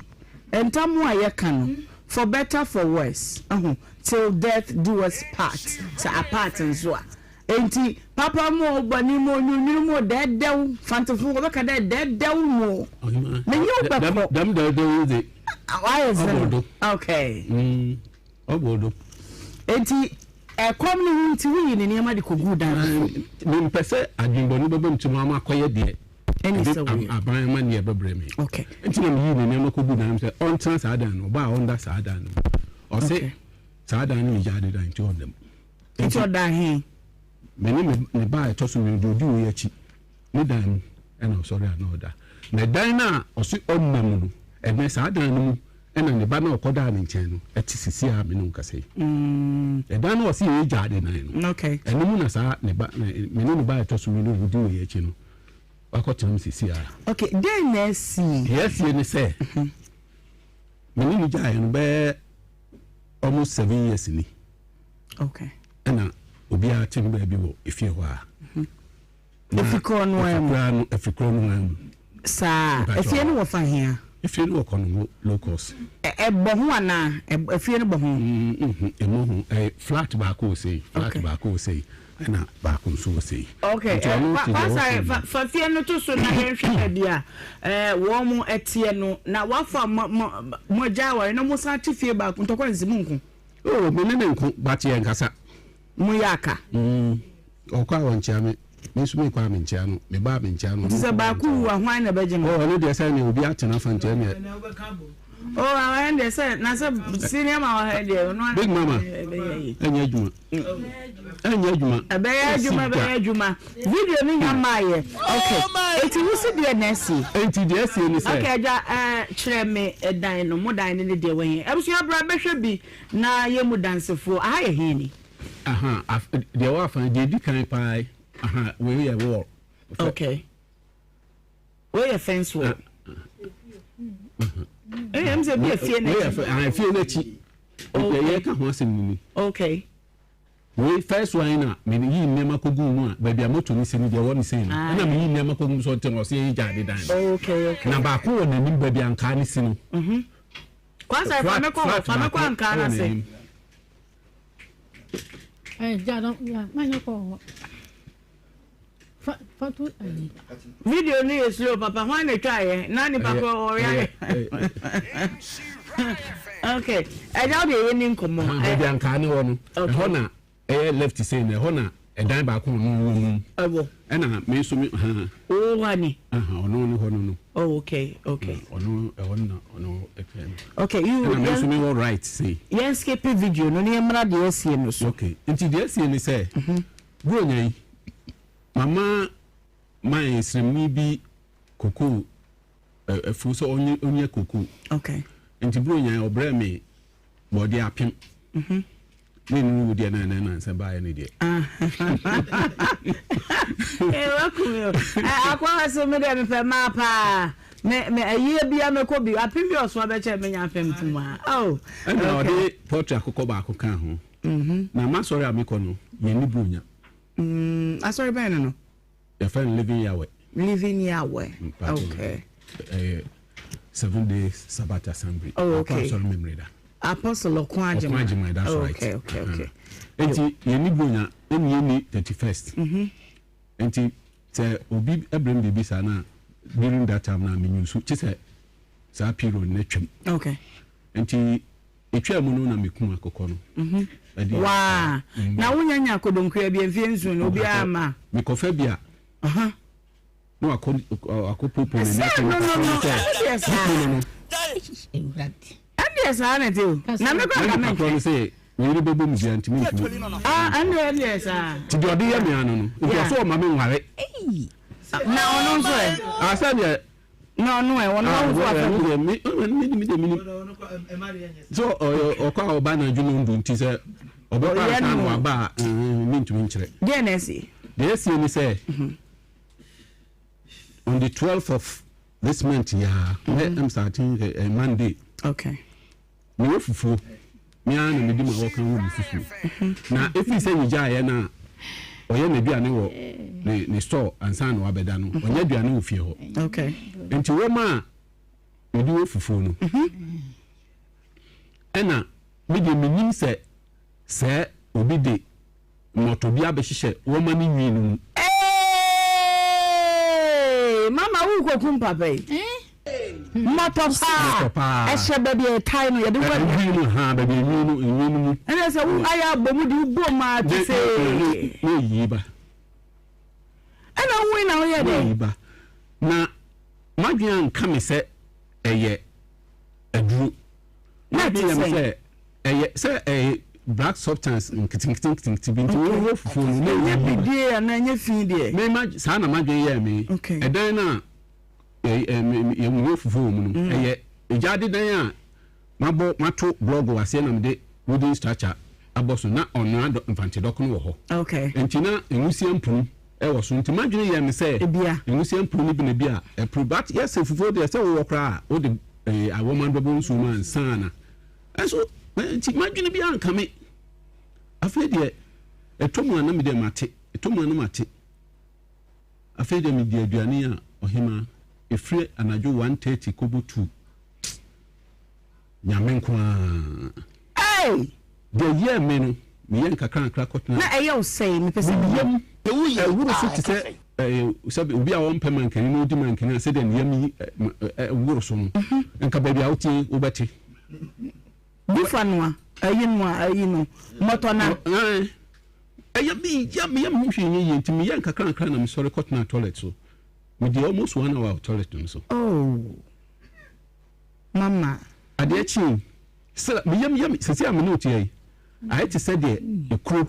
ntam a yɛka no for better for worse ahu till death do us part sɛ apart nso a enti papa mu o bɔne mu o nwunwunu mu o dɛɛdɛw fantefo wɔbɛka dɛ dɛɛdɛw mu o menye wo bɛkɔ dɛm dɛɛdɛw yi de wayɛ ɔbɔ do okay ɔbɔ do enti ɛkɔm no ho nti woyi ne nneɛma de kɔguu dan mempɛ sɛ adwenbɔne bɛba me tirim ama akɔyɛ deɛ Ɛne Ɛde sɛ woyɛ. aban amanneɛ bɛbrɛ me. Okay. Nti na meyii ne nneɛma kɔguu dan mu sɛ ɔntena saa dan no, ɔbaa a ɔnda saa dan no mu. Ɔse Okay. saa dan no yɛ gyaade dan nti ɔnda mu. Nti ɔda he? Me ne me ne ba a ɛtɔ so mmienu deɛ ɔdi wei akyi ne dan mu ɛna ɔsɔre a na ɔda. Na dan no a ɔse ɔnna mu no, ɛnɛ saa dan no mu ɛna ne ba no a ɔkɔdaa ne nkyɛn no ɛte sisi a me ne wo kasa yi. Ɛdan no a ɔse yɛyɛ gyaade dan no, Okay. ɛno mu na saa ne ba me ne ne ba a ɛtɔ so mmienu a ɔdi wei akyi no wakɔtena mu seesei ara. Okay, dɛn na asie? Deɛ asie ne sɛ, me ne no gyaeɛ no bɛyɛ almost 7 years ni. Okay. Ɛna obiara te no baabi wɔ efie hɔ a. Na Efi korɔ no ara mu. Efi korɔ no, efi korɔ no ara mu. Saa, Mpakyɛ efie no wɔ fa hea? Efie no wɔ Kɔnɔngo low cost. Ɛbɔ ho anaa? Efie no bɔ ho? Ɛmmɔ ho. Ɛyɛ flat baako wɔ sei, flat Okay. baako wɔ sei, ɛna baako nso wɔ sei. Ok, Nti ɔno pa te deɛ Pastor, ɔwɔ fa sei. fa fie no to so na yɛnhwɛ baabi a eh, wɔn mo teɛ no. Na wafa mo mo mo agya aware na mo san te fie baako ntɔkwa nsi mo nko. Oh, me ne ne nko, but yɛnkasa. Mo yɛ aka. Ɔkɔ a ɔnkyea me, me nso mekɔ a menkyea no, meba a menkyea no. Nti sɛ baako wu a hwan na ɛbɛgye no? Oh, ɛno deɛ sɛ nea obi atena fa nti ɛneɛ. Oh, aware deɛ sɛ na sɛ senior ma wɔ ha deɛ ɔno Big mama ɛnyɛ adwuma ɛnyɛ adwuma. Ɛbɛyɛ adwuma ɛbɛyɛ adwuma video no nya maa yɛ okay eti wusi deɛ na ɛsi. Eti deɛ ɛsi ni sɛ. Okay ɛgya ɛɛ kyerɛ me ɛdan no mo dan no ne deɛ wɔ he abusua bra bɛhwɛ bi na yɛ mu dansefoɔ aha yɛ he ni. Aha deɛ wɔ afa deɛ edi kan paa aha wei yɛ wall. Okay. Wei yɛ fence wall. Ɛyɛ m sɛ bi efie n'akyi. Wei yɛ fie n'akyi. Okay. Yɛ ka ho asɛm ni. Okay. Wei first one na me yi nneɛma kogu mu a baabi a moto ne si no deɛ ɛwɔ ne sei no. Ɛna me yi nneɛma kogu mu so ɔte ɔsɛ yɛ gya ade dan no. Okay okay. Na baako wɔ n'anim baabi a nkaa ne si no. Mhm. Kwasa fa me kɔ hɔ fa me kɔ ankaa na se. Ɛ gya no ya ma nyɛ kɔ hɔ. Video no yɛ slow papa hwan na etwa yɛ na nipa kɔ ɔyare. Okay, ɛgya wo deɛ yɛ ni nkɔmɔ. Baabi a nkaa ne wɔ no, ɛhɔ na ɛyɛ left sei no, ɛhɔ na ɛdan baako ɔno wɔ mu. Ɛwɔ. Ɛna me nso me ha. Wo hɔ ani. Ɔno ne hɔ no no. Oh okay okay. Ɔno ɛhɔ no na ɔno ɛpɛ no. Okay you. Ɛna me nso me wɔ right sei. Yɛn skip video no ne yɛn mmra deɛ asie no so. Okay nti deɛ asie ne sɛ. Buronya yi, mama mae sremni bi kokoo afuo sɛ ɔnyɛ ɔnyɛ kokoo. Okay. Nti Buronya yi ɔbrɛ me bɔɔdeɛ apem. Mhm. Ne nuru wo deɛ na ɛnɛ nansa baeɛ ne deɛ. Ah. Ee wakum yo. Akɔ ha so me deɛ mepɛ maa paa. Me me ayie bia mɛkɔ bi apem bi ɔso abɛkyɛ menya apem kumaa. Oh. Ɛna ɔde pɔtri akokɔ baako kaa ho. Na m'asɔre a mekɔ no, yɛnni Buronya. Asɔre bɛn no no? Yɛfrɛ no Living Yahweh. Living Yahweh. Okay. Ɛyɛ Seven Day Sabbath Assembly. Oh, okay. Akɔ asɔre memere da. Apostle Ɔko Agyemang. Ɔko Agyemang, that's oh, right. Okay, okay, okay. Enti yɛnni Buronya, ɛna yɛnni 31st. Enti sɛ obi brɛ me biribi saa na during that time na menyusu, kye sɛ saa period no atwam. Okay. Enti Etwaa mu no na mekum akokɔ no. Ɛde Waa! Na wonya nya kodonkua bi mfeɛ nson no obiara mma. Mekɔfa bi a. Na wakɔ wakɔ popo ne Sɛ nɛɛse no no no no sɛ ɛno deɛ saa. ne kunu no. Awurade. Ɛndeɛ saa na ɛte o. Na me kora Na nka nipa korɔ mentwɛn. no sɛ wo yere bɛbɔ mu dua nti mentumi. Ah ɛndeɛ ɛndeɛ saa. Nti deɛ ɔde yɛ me ano no nti Yeah. ɔsɛ ɔma me nware. Na ɔno nso ɛ? Ah sɛdeɛ Na ɔno ɛ, ɔno Ah, awo so well, afa ɛno mu. deɛ me me me deɛ menim sɛ ɔyɛ ɔkɔ a ɔba anadwo no ndu nti sɛ ɔbɛkɔ Ɔyɛ ansa na no. waba a mm, mentumi nkyerɛ. Deɛ na ɛsi. Deɛ ɛsie ne sɛ on the 12th of this month yaa mm I'm starting uh, Monday. Okay. Mewɔ fufuo. Me ara na medi ma wɔka wɔ me fufuo. Na ɛfiri sɛ yɛgyaeɛ no a ɔyɛ n'aduane wɔ ne ne store ansa na wabɛda no, ɔnyɛ aduane wɔ fie hɔ. Okay. Nti wɔn a mede wɔ fufuo no, ɛna me deɛ menim sɛ sɛ obi de Mmɔtɔ bi abɛhyehyɛ wɔma ne nwi no mu. Eeii mama wo kɔ kum papa yi. Mmɔtɔ paa ɛhyɛ baabi a ɛtae no yɛde wɔ. Nwi no ha baabi a nwi no nwi no mu. Ɛna sɛ wo ayɛ abɔ mu de wo bɔ mu a te sɛ. Ne oyi ba. Ɛna wo na woyɛ dɛ. Ne oyi ba na madwene anka me sɛ ɛyɛ aduro. Na ɛte sɛn? Ɛyɛ sɛ ɛyɛ black substance nketenkete nketenkete bi nti wɔwɔ fufuo no na ɛnyɛ bidie anaa ɛnyɛ fi deɛ. Me ma saa na madwene yɛɛ me. Ɛdan no a yɛwɔ fufuo wɔ mu no mm. ɛyɛ egyaade dan a mabɔ mato blɔg wɔ aseɛ na mede wooden structure abɔ so na ɔnoa mfante dɔkono wɔ hɔ. Nti na nwusie mpunu ɛwɔ so nti madwene yɛɛ me sɛ nwusie mpunu no bi na bi a ɛpuru but yɛsɛ fufuo deɛ sɛ wowɔ koraa a wode awɔma bɛbɔ nsuo mu ansa na Nso nti m'adwene bi anka me. Afei deɛ ɛtɔ mu a na me deɛ mate, ɛtɔ mu a na mate. Afei deɛ medi aduane a ɔhema ɛfiri anadwo 1:30 kɔbɔ 2. Nyame nko ara. Hey! Deɛ yɛɛ me no, meyɛ nkakrankra kɔtena. Na ɛyɛ wo sɛn? Mepɛ sɛ Me yam ɛworo so te sɛ sɛ obi a ɔmpɛ mankani na ɔdi mankani a sɛdeɛ ne yam yi ɛworo so no, nka baabi a wotie wobɛte. Bufa noa, ayi noa, ayi no, mmɔtɔ na. Ɛyɛ me ya, me yam ho hwee nyɛ yie nti meyɛ nkakrankra na mesɔre kɔtena toilet so. Medi almost one hour wɔ toilet no so. Oh, mama. Adeɛ kyee, sɛ me yam yam sɛsi a me ne wo te ha yi, ayɛ te sɛ deɛ ekuro,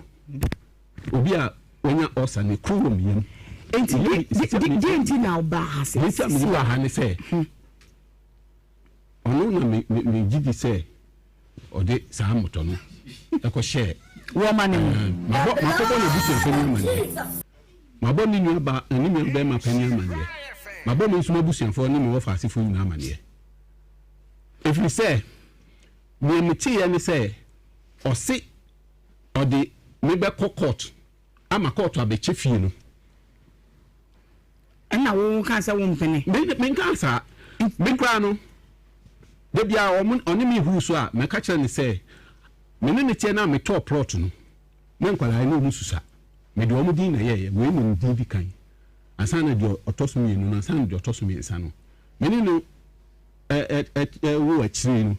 obi a wanya ulcer no, ekuro wɔ me yam. Enti deɛ nti na wobaa ha sɛ? Deɛ nti a mede baa ha ne sɛ, ɔno na me me me gye di sɛ ɔde saa mmotɔ no ɛkɔhyɛɛ wɔma ne mu. Mabɔ makɔbɔ n'abusuapanin amanneɛ. Mabɔ ne nua ba ne nua bɛrima panin amanneɛ. Mabɔ me nso m'abusuafoɔ ne me wɔfa asefoɔ nyinaa amanneɛ. Ɛfiri sɛ, deɛ meteeɛ ne sɛ, ɔse ɔde me bɛkɔ court ama court abɛkyɛ fie no. Ɛna wo kaa sɛ wompene? Me, menkaa saa. Me koraa no, da biara ɔne me huru so a, mɛka kyerɛ no sɛ, me ne no teɛ no a metɔɔ plot no, na nkwadaa ne wɔn susua. Mede wɔn din na ɛyɛeɛ. Wei na ne din di kan, ansa na deɛ ɔtɔ so mmienu no, ansa na deɛ ɔtɔ so mmiɛnsa no. Me ne no wɔ akyire no,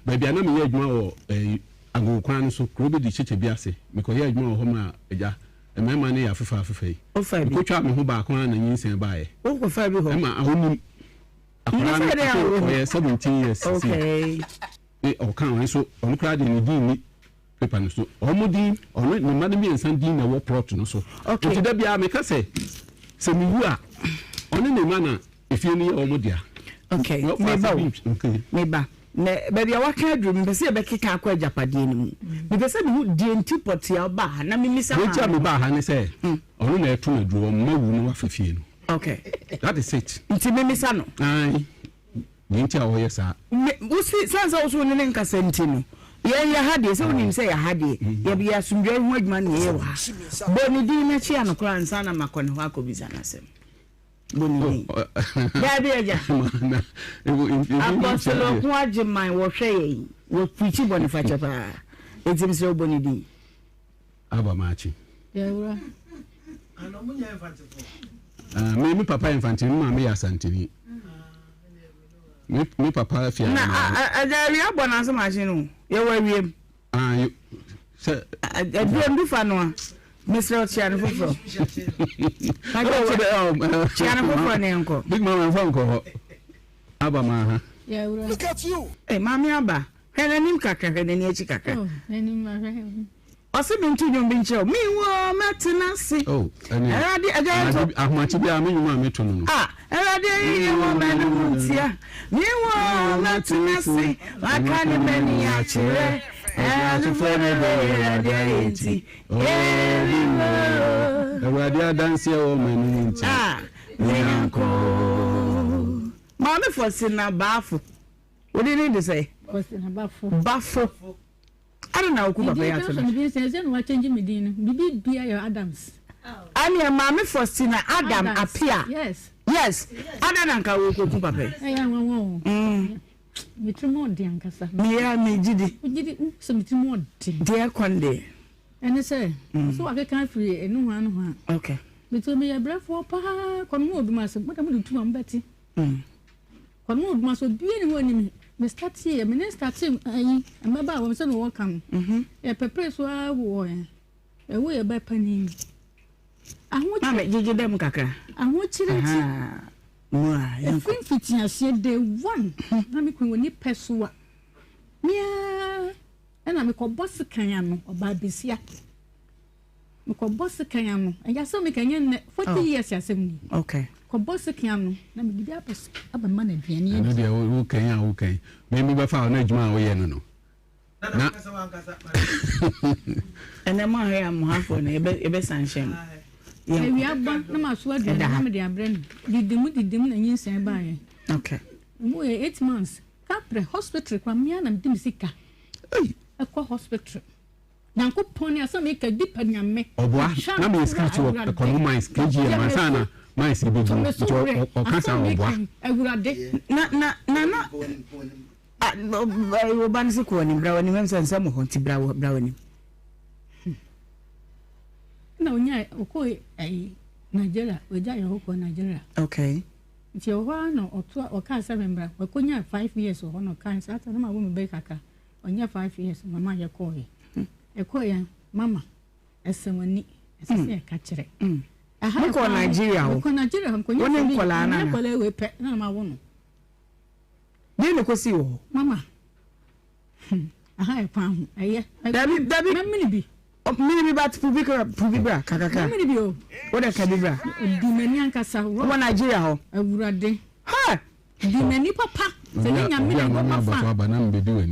baabi a na meyɛ adwuma wɔ Agogo kwan no so, kuro bi de kyekyɛ bi ase. Mekɔyɛɛ adwuma wɔ hɔ maa agya. Mmarima no yɛ afefa afefa yi. Mekɔtwaa me ho baako ara na nyinsɛn baeɛ. Ɛma ɔnim akwadaa no, afei ɔyɛ 17 years seesei. Ɔka ɔno nso, ɔno koraa deɛ ne din nni paper no so. Wɔn din, ɔno ne mma no mmiɛnsa din na ɛwɔ plot no so. Nti da biara meka sɛ, sɛ mewu a, ɔne ne mma na efie no yɛ wɔn dea. Okay, meba o, meba. Na baabi a waka aduru, mepɛ sɛ yɛbɛkeka akɔ agyapadeɛ no mu. Mepɛ sɛ mehu deɛ nti pɔtee a wobaa ha na memisa maame. Deɛ nti a mebaa ha ne sɛ, ɔno na ɛto no aduro, ɔmma wu na wafa fie no. Okay. That is it. Nti memisa no. Aye. Deɛ nti a ɔyɛ saa. Me, wosi, sane sɛ wo so wo ne ne nkasa nti no, yɛn yɛ ha deɛ, sɛ wonim sɛ yɛ ha deɛ, yɛ yɛ asomdwoeɛ ho adwuma na yɛyɛ wɔ ha. Bɔ ne din na kyia no koraa ansa na makɔ ne hɔ akɔbisa no asɛm. Bɔ ne din. Daabi agya. Apostle Ɔko Agyeman wɔhwɛ yɛn, wɔ preachi bɔnefakyɛ paa. Enti mesrɛ wo bɔ ne din. Aba maakye. Ah, me me papa yɛ mfantini, me maame yɛ asantini. Me me papa fi Na ɛdɛ awia bɔ n'ase maakye no, yɛwɔ awiem. Ah, yo, sɛ. Aduam bi fa no a, mesrɛ ɔkyea no foforɔ. Kyea no foforɔ ne nkɔ. Big mama nfa nkɔ hɔ. Aba maa ha. Look at you. Hey, maame aba. Hwɛ n'anim kakra, hwɛ n'ani akyi kakra. Oh, n'anim ahwɛ. Ɔse mento nnwom bi nkyerɛ wo. Me wo mɛtena ase. Oh, ɛne. Awurade agya yɛ to. Ahomakye biara me nnwom a meto no no. Ah, Awurade ayi wɔ m'anom ntia. Me wo mɛtena ase. Maka ne m'ani akyerɛ. Awurade ne bɛyɛ Awurade ayɛ nti. Emi wo. Awurade adanseɛ wɔ m'anom ntia. Ah, me nyanko. Maame Faustina Baafo. Wo din ne de sɛ? Faustina Bafo. Bafo. Adɛn na woku papa yi ato no? Me din sɛ ɛsɛ na wakyɛngye me din no. Bibi bia yɛ Adams. Ɛneɛ maame Faustina Adam Apia. Yes. Yes. Adɛn na nka wokoku papa yi? Ɛyɛ nwanwa o. Mm. Me tirim ɔden ankasa. Meyɛ me gyidi. Gyidi sɛ me tirim ɔden. Deɛ kwan deɛ. Ɛne sɛ, so wakeka afiri nohoa nohoa. Okay. Metu meyɛ brɛfoɔ paa kɔ me ho odum ase mo da mo de tu a mo bɛte. Mm. Kɔ me ho odum ase obie ne ho anim. Me startee yɛ me ne startee ayi mmabaawa me sɛ na wɔka no. Mhm. Yɛ pɛpere so ara wɔ yɛn. Ɛwo yɛ bɛ panin. Ahokyere. Maame gyegye dɛm kakra. Ahokyere ti. Mu a yɛn kɔ. Efiri mfitiaseɛ day one na me kun wɔ ni pɛ so a. Mia ɛna mekɔbɔ sekan ano ɔbaa besia. Mekɔbɔ sekan ano. Ɛyɛ asɛm meka ɛnyɛ nnɛ. 40 oh. years asɛm ni. Okay. Kɔbɔ sekan ano na mede bi abɔ so abɛma no aduane adi. Ɛno deɛ wokɛn a wokɛn. Me me bɛfa wo na adwuma a woyɛ no no. Na ɛnɛ mo ahwɛ a mo hafoɔ no yɛbɛsan hyɛ mo. Awia ba na maso aduane na mede abrɛ no. Didi mu didi mu na nyinsɛn baeɛ. Okay. Mu yɛ 8 months. Kaprɛ hospital kora mmea na mede me sika. Ɛkɔ hospital. Nyankopɔn ne asɛm meka di pa Nyame. Ɔboa na meyɛ scout wɔ Ɛkɔno mines KGM ansa na mines yi bɛgu no nti ɔka saa ɔboa. Awurade. Na na na na wo ba no se kɔ w'anim bra w'anim ɛm sɛ nsɛm wɔ hɔ nti bra bra w'anim. Na onya ɔkɔ ɛyi Nigeria ogya yɛ hɔ kɔ Nigeria. Okay. Nti ɛwɔ hɔ ara na ɔto ɔkaa sɛ membra wakɔnya 5 years wɔ hɔ na ɔkaa sɛ ata na ma wɔ me bɛyɛ kakra. Ɔnyɛ 5 years mama yɛ kɔɔ yɛ. Ɛkɔɔ yɛ mama ɛsɛ w'ani ɛsɛ sɛ yɛka kyerɛ. Mokɔ Nigeria hɔ. Mekɔ Nigeria hɔ nkɔnyɛ Wo ne nkɔlaa nana. Nkɔlaa wei pɛ na ma wo no. Deɛ na ɛkɔsii wɔ hɔ? Mama. Aha yɛ kwan ho. Ɛyɛ. Dabi dabi. Mɛmene bi. Mene bi but pu bi kra pu bi bra kakaka. Mɛmene bi o. Wo de ka bi bra. Di m'ani ankasa. Wɔ Nigeria hɔ. Awurade. Ha! Di m'ani papa. Sɛ ne nyame na ɛbɔ mafa.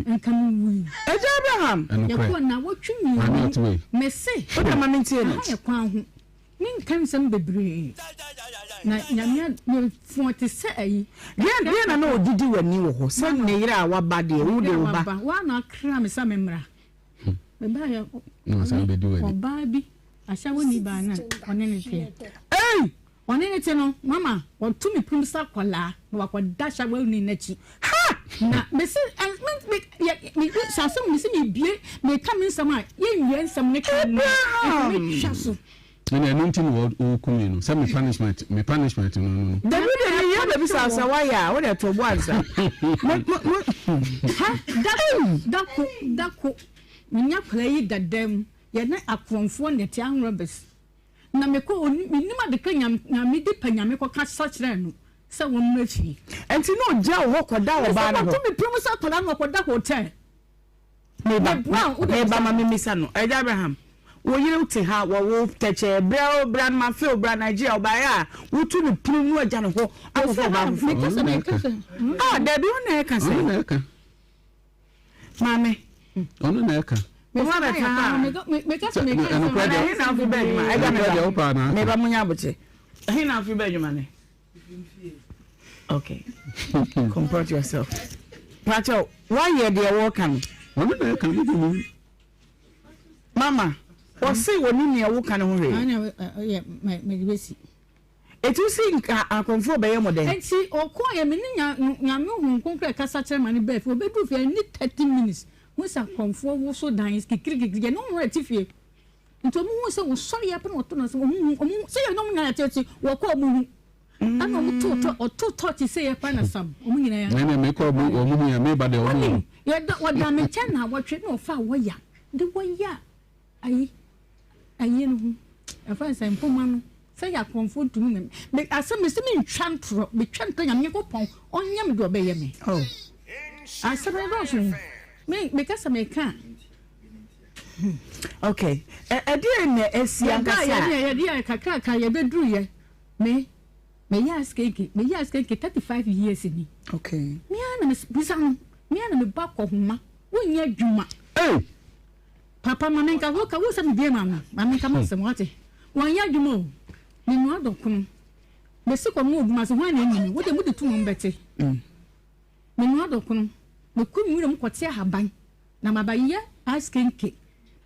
Nka me wui. Agya Abraham. Yɛkɔ na wɔtwe mmienu. Mese. Wo de ma me ntie no. Aha yɛ kwan ho. Menka nsɛm bebree. Na nyame me fɔn te sɛ ayi. Deɛ deɛ na na ɔdidi w'ani wɔ hɔ sɛ ne yere a waba deɛ wo de wo ba. Wa na akra me sɛ me mmra. Me ba yɛ ɔbaa bi ahyɛwoni baa na ɔne ne teɛ. Ei! Ɔne ne te no mama ɔto me pum sɛ akwadaa na wakɔda ahyɛwoni n'akyi. Ha! Na mese me me yɛ me sɛ asɛm mese mebie meka me nsɛm a yɛnwie nsɛm ne ka no Abraham! metwa so. Ɛna ɛno nti na wɔku me no sɛ me punishment me punishment no no no. Dabi dabi yɛ baabi sa sɛ wayɛ a wode to bo ansa. Mo mo mo. Ha dako dako dako menya akwadaa yi dada mu yɛne akorɔmfoɔ na ɛte armed robbers na mekɔ menim adekora nyame de pa nyame kɔka sa kyerɛ no sɛ wɔmmra fie. Nti na ɔgya wo hɔ kɔda ɔbaa no hɔ. Mese wɔto me pira mu sɛ akwadaa no ɔkɔda hotel. Meba, meba ma memmisa no. Agya Abraham, wo yere te ha, wɔwo tɛkyɛɛ, brɛ o, bra no mafe o, bra Nigeria, ɔbaeɛ a, wotu no pono mu agya no hɔ akɔfa ɔbaa foforɔ. Ah, dabi, wo na ɛka sɛ. Ɔno na ɛka. Maame. Ɔno na ɛka. Wo abɛka ha. Ɛhe na afi bɛ adwuma? Agya meba. Meba mo nya abotire. Ɛhe na afi bɛ adwuma ne? Okay. Comport yourself. Pacho, wayɛ deɛ wɔka no. Ɔno na ɛka ne bi Mama, wɔse wɔne nea woka no ho hwee. Ɛti si nka akɔmfoɔ bɛyɛ mo dɛn? Nti ɔkɔɔ yɛ me ne nyame honhom kronkron ɛkasa kyerɛ ma ne bɛɛ fie ɔbɛduru fie ɛne 30 minutes hu sɛ akɔmfoɔ woso dan kikirikikiri yɛ ne ho ɛte fie. Nti ɔmo hu sɛ wɔsɔre yɛ pɛ na wɔto no sɛ ɔmo hu ɔmo sɛ yɛ ɔmo nyinaa tete wɔkɔ ɔmo hu ɛna ɔmo to tɔ ɔto tɔɔkye sɛ yɛ pa na sam ɔmo nyinaa yɛ. Ɛna mekɔ ɔmo ɔmo hu yɛ meba deɛ ɔmo hu. Yɛda wɔda me nkyɛn na awɔtwe na ɔfa wɔya de wɔya ayi ayi no ho ɛfa nsɛ mpoma no sɛ yɛ akɔnfo ntumi na me asɛm me sɛ me ntwa ntorɔ me twa ntorɔ nyame nyankopɔn ɔnyɛ me deɛ ɔbɛyɛ me oh asɛm no dɔɔso me me kasa me ka. Okay. Ɛdeɛ na ɛsi ankasa. Yɛde yɛde yɛ kakraka yɛbɛduru yɛ me meyɛ askenke meyɛ askenke 35 years ni. Okay. Me ara na bisa no me ara na mebɔ akɔhoma wonyɛ adwuma. Hey. Papa ma menka wo ka wo sɛ mebie ma no ma menka ma sɛm wate wɔnyɛ adwuma o menua dɔkono mesi kɔ mu odwuma so hwan na ɛni me wode mode tu wɔn bɛte menua dɔkono mekɔ nwura mu kɔte ahaban Na maba yɛ ice kenke.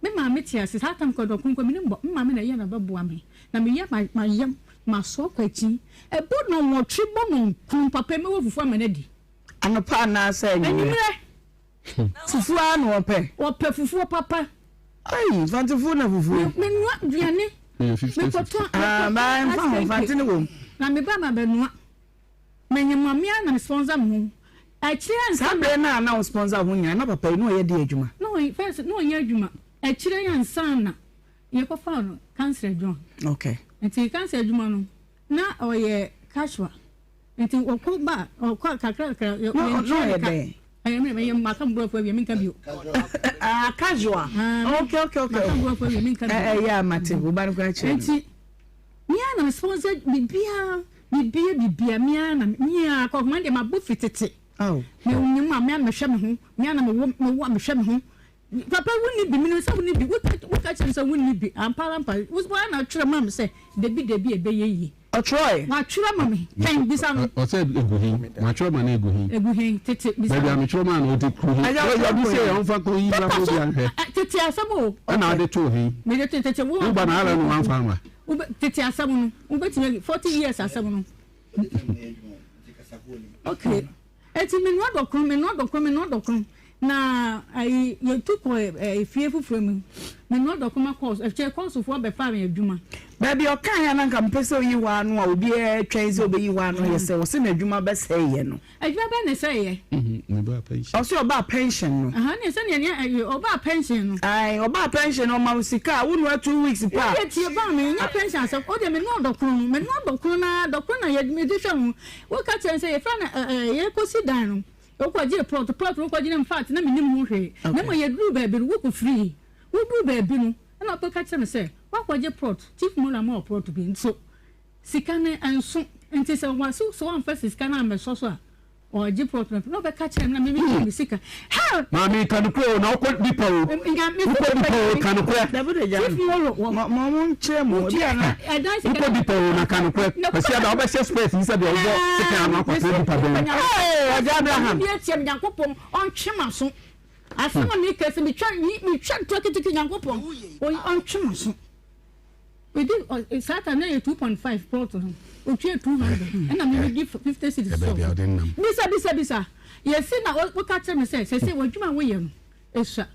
Me maame te ase saa tam kɔ dɔko nkɔ menim bɔ me maame na ɛyɛ na ɔbɛboa me na meyɛ ma mayam masoa kɔ akyi ɛbɔ nɔnwɔtwe bɔ nɔnkron papa yi mɛwɔ fufuo ama no adi. Anɔpa anaasɛ anwummerɛ? Anwummerɛ. Fufuo ara na wɔpɛ? Wɔpɛ fufuo papa. Ayi mfantefuo na fufuo. Menoa aduane. Mekɔtɔ Ah, baa mfa ho mfante ne wom. Na meba ma bɛnoa. Menye maame ara na me sponsor me ho. Akyire ansa. Saa berɛ no a na wo sponsor wo ho nyinaa na papa yi na ɔyɛ deɛ adwuma? Na ɔyɛ first na ɔnyɛ adwuma. Akyire ansa na yɛkɔfaa no cancer adwuma. Okay. Nti cancer adwuma no na ɔyɛ casual. Nti ɔkɔ ba ɔkɔ kakra kakra. Na ɔyɛ dɛn? Ɛyɛ me meyɛ maka mborɔfo awie menka bio. Ah casual. Ah, okay okay okay. Maka mborɔfo awie menka bio. Ɛyɛ a mate wo ba no koraa kyerɛ. Nti me ara na me sponsor biribiara biribiara biribiara me ara na me ara kɔhoma deɛ mabɔ firi tete. Me nyim a me ara mehwɛ me ho me ara na mewɔ mewɔ a mehwɛ me ho. Papa wonni bi menim sɛ wonni bi woka kyerɛ me sɛ wonni bi ampa ara ampa wo ara na wotwerɛ maa me sɛ dabi dabi ɛbɛyɛ yie. Ɔtwerɛe. Watwerɛ ama me kɛn bisa no. Ɔsɛ egu he matwerɛ ma no egu he. Egu he tete bisa no. Baabi a metwerɛ maa no ɔde kuru he. Ɛyɛ bi sɛ ɔmfa kɔ yi bra Pepa ma so obi anhwɛ. tete asɛm o. Ɛna ɔde too he. Mede to tete wo. Wo ba na ara na wamfa ama. Tete asɛm no wobɛtumi ayi 40 years asɛm no. Okay. Eti menoa dɔkono menoa dɔkono menoa dɔkono na ayi yɛtu kɔ efie foforɔ mu menoa dɔkono ma kɔɔso ɛkyɛ kɔɔsofoɔ bɛfaa me adwuma. Baabi a ɔkaeɛ a na anka mepɛ sɛ oyi hɔ ano a obiara twɛn sɛ ɔbɛyi hɔ ano yɛ sɛ ɔse n'adwuma bɛsɛeɛ no. Adwuma bɛn na ɛsɛeɛ? Ɔse ɔbaa pension no. Aha ne sɛdeɛ nea ɛyɛ ɔbaa pension no. Ae ɔbaa pension no ɔma wo sika a wonoa 2 weeks pɛ a. Wodeɛ tie baa me nyɛ pension asɛm wodeɛ menoa dɔkono no menoa dɔkono no ara dɔkono na yɛ mede hwɛ ho woka kyerɛ no sɛ yɛfrɛ no ɛɛ yɛkɔsi dan no. Wokɔgyee plot, plot no wokɔgye no infact na mennim ho hwee. Na mmom yɛduruu baabi no, wokɔ firii. Woduruu baabi no, ɛna wobɛka kyerɛ me sɛ woakɔgye plot, Chief Mola ama wo plot bi nso sika no ɛnso. Nti sɛ wase sɛ woamfa sika no ammɛsɔ so a, Ɔgye plot no na ɔbɛka kyerɛ me na me me me sika. Hell! Maame ka nokorɛ o na wokɔ nipa o wokɔ nipa o ka nokorɛ. Chief Molo wɔ. Mo mo mo nkyerɛ mu ebi a na. Wokɔ nipa o na ka nokorɛ kwasi ada wobɛhyɛ spɛs yi sɛ deɛ wobɔ sekan ano akɔtena nipa dɛm. Hey Agya Abraham. Bi atia me Nyankopɔn ɔntwe m'aso. Asɛm a meka sɛ metwa metwa ntoa ketekete Nyankopɔn ɔntwe m'aso. Medi ɔ saa time na yɛ 2.5 plot no otua 200 ɛna me medi 50 cedis sɔɔ so bisa bisa bisa yɛsi na woka kyerɛ me sɛ sɛsɛ w'adwuma a woyɛ no esua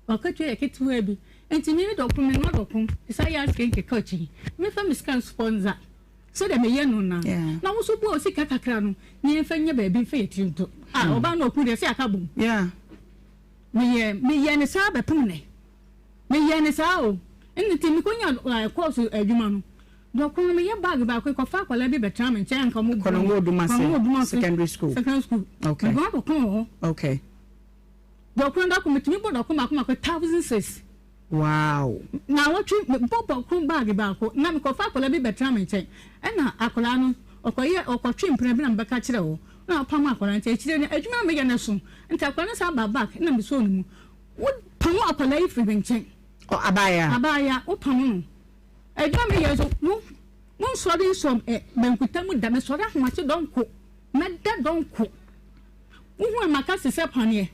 w'akatua yɛ ketewaa bi nti me dɔko me noa dɔko sa yɛ asike nkeka akyi mefa me sika nspɔnza sɛdeɛ meyɛ no na na wo so boa sika kakra no na yɛmfa nyɛ baabi mfa yɛ tiri nto a ɔbaa no ɔku deɛ sɛ aka bom meyɛ meyɛ ne saa bɛpem nɛ Meyɛɛ no saa o. Ɛno nti mekɔnya kɔɔso adwuma no. Dɔko no meyɛ bag baako kɔfa akwadaa bi bɛtena me nkyɛn anka ɔmo Kɔnɔngo Odumase Secondary School. Secondary school. Okay. Mebɔ dɔko wɔ hɔ. Okay. Dɔko no dako metumi bɔ dɔko baako baako 1006. Wow. Na wɔtwe mebɔ dɔko bag baako na mekɔfa akwadaa bi bɛtena me nkyɛn. Ɛna akwadaa no ɔkɔyɛ ɔkɔtwe mpena bi na mebɛka kyerɛ wɔ. Na ɔpam akwadaa nti akyire no adwuma a meyɛ no so. Nti akwadaa no san ba back na mesɔɔ ne mu. Wo pamo akwadaa yi firi me nkyɛn. Ɔ abaayaa. Abaayaa, wo pamo no. Adwuma mi yɛ nso, mo, mo nsɔre nsɔ ɛ bankuta mu da. Mesɔre ahomakye dɔnko. Mɛda dɔnko. Wohu a maka se sɛ paneɛ.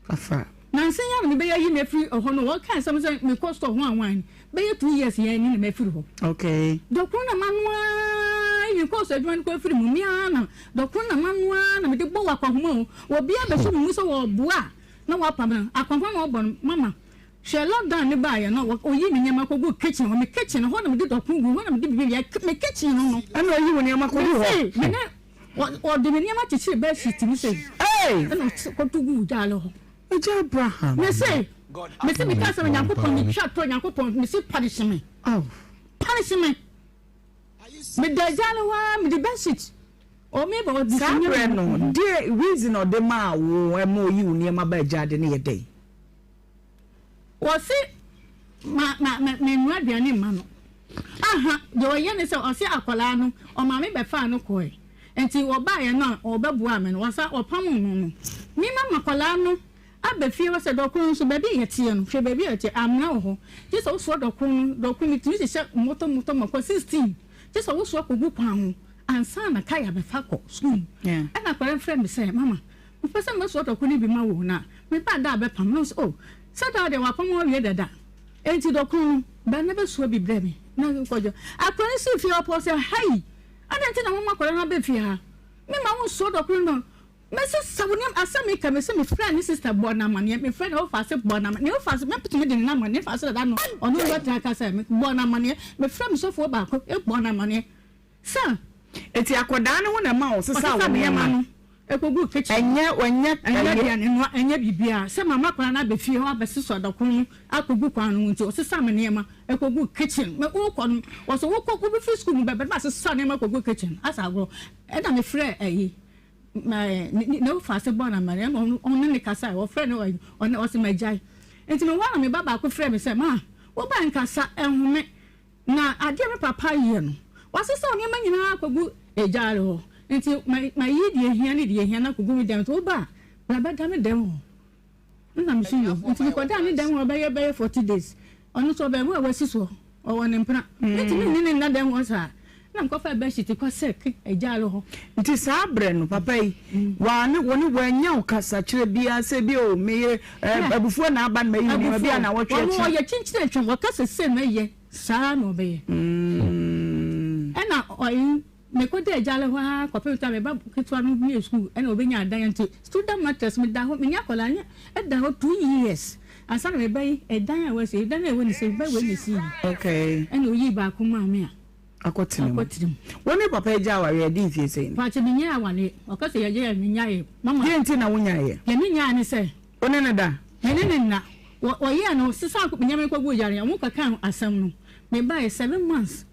Afa. Nansa yi ara na mebɛyɛ ayi me afiri hɔ no, wɔka asɛm sɛ mekɔ store ho anwan. Bɛyɛ 2 years yɛn ni na mafiri hɔ. Okay. Dɔkono na manoa even kɔɔ so adwuma no kɔ afiri mu. Me ara na dɔkono na manoa na mede bɔ wɔ akɔnhoma o. Obiara bɛsɔ me mu sɛ wɔboa a. Na wapam no akɔnhoma na ɔbɔ no mama hwɛ lockdown no baayɛ no ɔyi me nneɛma kɔ gu kitchen hɔ me kitchen hɔ na mede dɔko gu hɔ na mede bibi yɛ me kitchen no no ɛna ɔyi wo nneɛma kɔ gu hɔ mese me ne ɔde me nneɛma kyekyere bed sheet mu sɛ ɛna ɔkɔto gu gyaale hɔ Agya Abraham mese mese meka sɛ Onyankopɔn metwa to Onyankopɔn mese punish me punish me meda gyaale hɔ a mede bed sheet Saa berɛ no, deɛ reason a ɔde maa wo ma ɔyi wo nneɛma baa gyaade no yɛ dɛn? Ɔse ma ma ma mennoa aduane mma no. Aha, deɛ ɔyɛ ne sɛ ɔse akwadaa no ɔmaame bɛfaa no kɔɛ. Nti ɔbaeɛ no a ɔbɛboaa me no, ɔsa ɔpamoo no no. Me ma makwadaa no aba fie hɔ sɛ dɔkono nso baabi a yɛteɛ no, hwɛ baabi a yɛteɛ, amena wɔ hɔ. Gye sɛ wosoa dɔkono no, dɔkono metumi hyehyɛ mmɔtɔ mmɔtɔ mako 16. Gye sɛ wosoa kɔgu kwan ho ansa na Kaya bɛfa kɔ sukuu. Ɛna akwadaa no frɛ me sɛ, Mama, mepɛ sɛ mɛsoa dɔkono no bi ma wo na meba da a bɛpam. Na ɔsɛ, Oh, sɛ daa deɛ wapam awie dada. Enti dɔkono no, bra na bɛsoa bi brɛ me. Na kɔdwo. Akwadaa no sii fie hɔ pɔ sɛ, Hai! Adɛn nti na moma akwadaa no aba fie ha? Memma wonsoa dɔkono no. Mɛsesa wo nneɛma. Asɛm yi ka me sɛ mefrɛɛ ne sista bɔɔ no amanneɛ. Mefrɛɛ ne wɔfaase bɔɔ no amanneɛ. Ne wɔfaase, mɛtumi de ne namba, ne wɔfaase dada no, ɔno nso atra ka sɛ mebɔɔ no amanneɛ. Mefrɛɛ me sɔfoɔ baako bɔɔ no amanneɛ sɛ. Enti akwadaa no ho na ɛma ɔsesaa wo Ɔsesaa me nneɛma nneɛma no kɔguu kitchen. Ɛnyɛ, ɛnyɛ, Ɛnyɛ ɛyɛ. aduane noa, ɛnyɛ biribiara. Sɛ mama akwadaa no aba fie hɔ abɛsesa dɔkono no akɔgu kwan no ho nti, ɔsesaa me nneɛma kɔguu kitchen. Me, wokɔ no, ɔsɛ wokɔ, wobɛfiri sukuu mu bɛba na masesa nneɛma akɔgu kitchen. Asa agorɔ. Ɛna mefrɛɛ ayi. Ne wofa ase bɔɔ no amanneɛ na ɔne ne kasae, ɔfrɛ no ɔne ɔse magyae. Nti mewɔ hɔ na me ba baako frɛ me sɛ, ma wo ba nkasa, ɛnhome, na adeɛ me papa yɛ no, wasesa wo nneɛma nyinaa akɔgu egyaare hɔ, nti mayi deɛ ehia ne deɛ ehia no akɔgu me dɛm, nti wo ba a, bra bɛda me dɛm hɔ. Nna me so yo. Ntsi mekɔdaa ne dɛm hɔ bɛyɛ bɛyɛ 40 days. Ɔno so ɔbɛn a oesi soɔ, ɔwɔ ne mpena. Mentumi nnye no nna dɛm hɔ saa. Nna mekɔfaa bedsheet kɔsɛɛk egyaare hɔ. Nti saa berɛ no, papa yi, wa ne wo ne wannya wo kasakyerɛ biara sɛ bi o, me yere, eh, abufuo na aba no mayi wo nneɛma bi a nawɔtwe Ɔno akyi. ɔyɛ kyinkyin atwam, ɔka sɛ sei na ɛyɛ, saa na ɔbɛyɛ. Ɛna ɔyi. Mekɔdaa gyaale hɔ ara kɔpem sɛ me ba ketewa no wiee sukuu ɛna ɔbɛnyaa dan nti student mattress meda hɔ menni akwadaa no ɛda hɔ 2 years ansa na me ba yi ɛdan a wasi ɛdan a ɛwɔ ne sɛ ba wei na ɛsii Okay. Ɛna ɔyii baako maa me a Akɔtena mu. Akɔtena mu. Wo ne papa agya awareɛ ɛdi mfie sɛn ni? Pakyɛ menyaa awareɛ ɔka sɛ yɛyɛ a menyaeɛ mama. Deɛ nti na wonyaeɛ? Deɛ menyaeɛ ne sɛ. Wo ne no da? Me ne no nna. Wɔ wɔyɛɛ no sesa nneɛma kɔguu gyaare wɔn kɔkaa asɛm no mebaeɛ 7 months.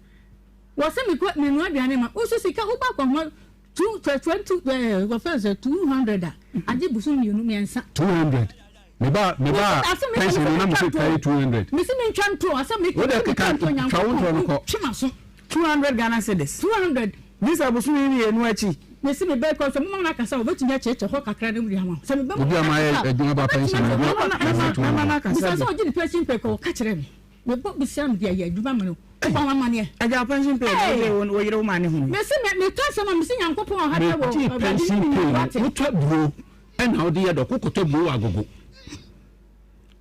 Wɔ se me kɔ me noa aduane ma wo so sika wo ba kɔ ho. Two twenty ɛɛ wɔfɛn sɛ 200 a agye bosom mmienu mmiɛnsa. 200 me ba me ba pension no na me se kae 200. Me se me ntwa ntorɔ asɛ me Wo de keka twa wo ntorɔ no kɔ. Twe ma so. 200 Ghana cedis. 200. Bisa bosom yi mmienu akyi. Me se me bɛ kɔ sɛ mo ma no akasa a obetumi akyerɛkyerɛ hɔ kakra no de ama sɛ me bɛ Obi a ma yɛ adwuma ba pension no obetumi akyerɛ bisa sɛ ɔgye ne pension pay kɔ ɔka kyerɛ me. Mebɔ bosea mede ayɛ adwuma ma no wobɔ ho amaneɛ. Agya pension pay no wode wo yere wo maame hunu. Mese me meka asɛm a mese Nyankopɔn ɔha dɛ wɔ Megye Awurade ne pension ne pay nim no wate. wotɔ aburo ɛna wode yɛ dɔko kɔtɔ aburo wɔ agogo.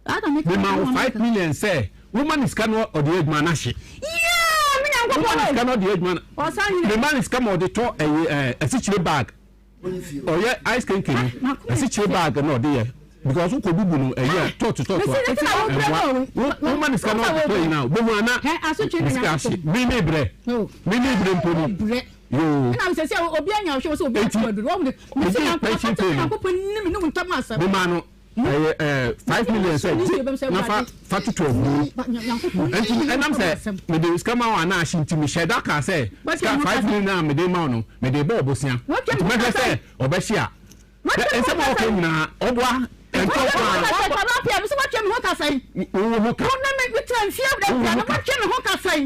Saa na meka Mema wo asɛm a 5 meka. million sɛ woma ne sika no ɔde yɛ adwuma no ahye. Yeah, me Woma Nyankopɔn ne ei. sika no ɔde yɛ adwuma no. Ɔsan hene. Mema ne sika ma ɔde tɔ ɛyi ɛɛ asikyire bag. Ɔyɛ ice cream no asikyire bag na ɔde yɛ because wokɔ bubu no ɛyi a tɔɔto tɔɔto a ɛmmoa wo woma ne sika na ɔde tɔ yi na bohu ana ne sika ahye me me brɛ me me brɛ mpo no yoo eti eti pension pay no me ma no. Ɛyɛ ɛɛ 5 million sɛ gye na fa fa toto aburo nti ɛnam sɛ mede sika ma wo a na ahye nti mehyɛ da kaa sɛ sika 5 million a mede ma wo no mede bɔ ɔbosea nti mɛhwɛ sɛ ɔbɛhye a nsɛm a ɔka nyinaa ɔboa ɛntɔ koraa wo ho ka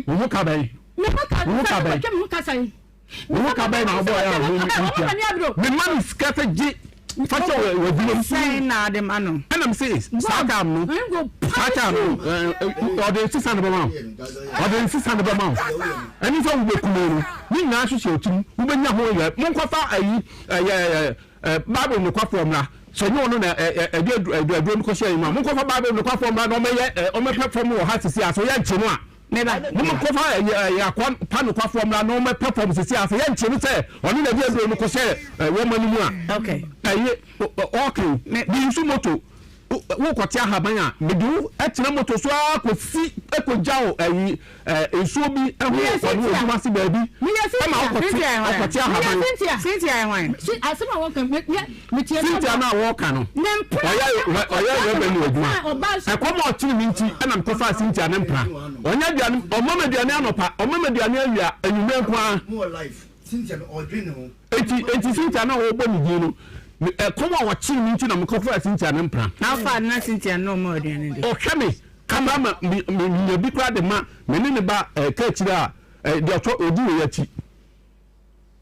wo ho ka bɛn wo ho ka bɛn. Wo ho ka bɛn na wobɔɔ yɛ a wo ntua? Me ma no sika sɛ gye fa kyɛ wɔ w'adwuma mu. Sɛn na ade ma no? Ɛna me se saa time no, saa time no ɔde nsesa no bɛma wo, ɔde nsesa no bɛma wo. Ɛne sɛ wobɛku me no, ne nyinaa hyehyɛ wo tirim, wobɛnya ho yɛ. Monkɔfa ayi ɛyɛ Bible nokwafoɔ mmra, sɛ nyɛ ɔno na ɛde aduro no kɔhyɛ yi mu a, monkɔfa Bible nokwafoɔ mmra na ɔmɛyɛ ɔmɛpɛ fam wɔ ha sisi a, so yɛnkye no a. Mom nkɔfa ɛyɛ akoa pa nokwafoɔ mmra na ɔmmɛ pɛfɔm sisi a sɛ yɛ nkye no sɛ ɔne na ɛde aduro no kɔhyɛ wɔma no mu a ɛye ɔɔke me nso moto wo kɔte ahaban a mede wo tena moto so ara kɔsi kɔgya wo ɛyi nsuo bi ho ɔne odwuma se baabi ɛma wokɔte ɔkɔte ahaban. Cynthia yɛ hwan? Asɛm a wɔka Cynthia no a wɔka no, ɔyɛ ɔyɛ revenue adwuma. Ɛkɔm a ɔkyere me nti ɛna mekɔfaa Cynthia ne mpena. Ɔnyɛ aduane, ɔmma me aduane anɔpa, ɔmma me aduane awia, anwummerɛ nko ara. Enti enti Cynthia no a wɔbɔ ne din no, ɛkɔm a ɔkyere me nti na mekɔfaa Cynthia ne mpena. Na wofaa no na Cynthia no ɔmma aduane de? Ɔhwɛ me kama ma me me menya bi koraa de ma me ne ne ba ɛɛ ka akyire a ɛɛ deɛ ɔtɔ ɔdi wei akyi.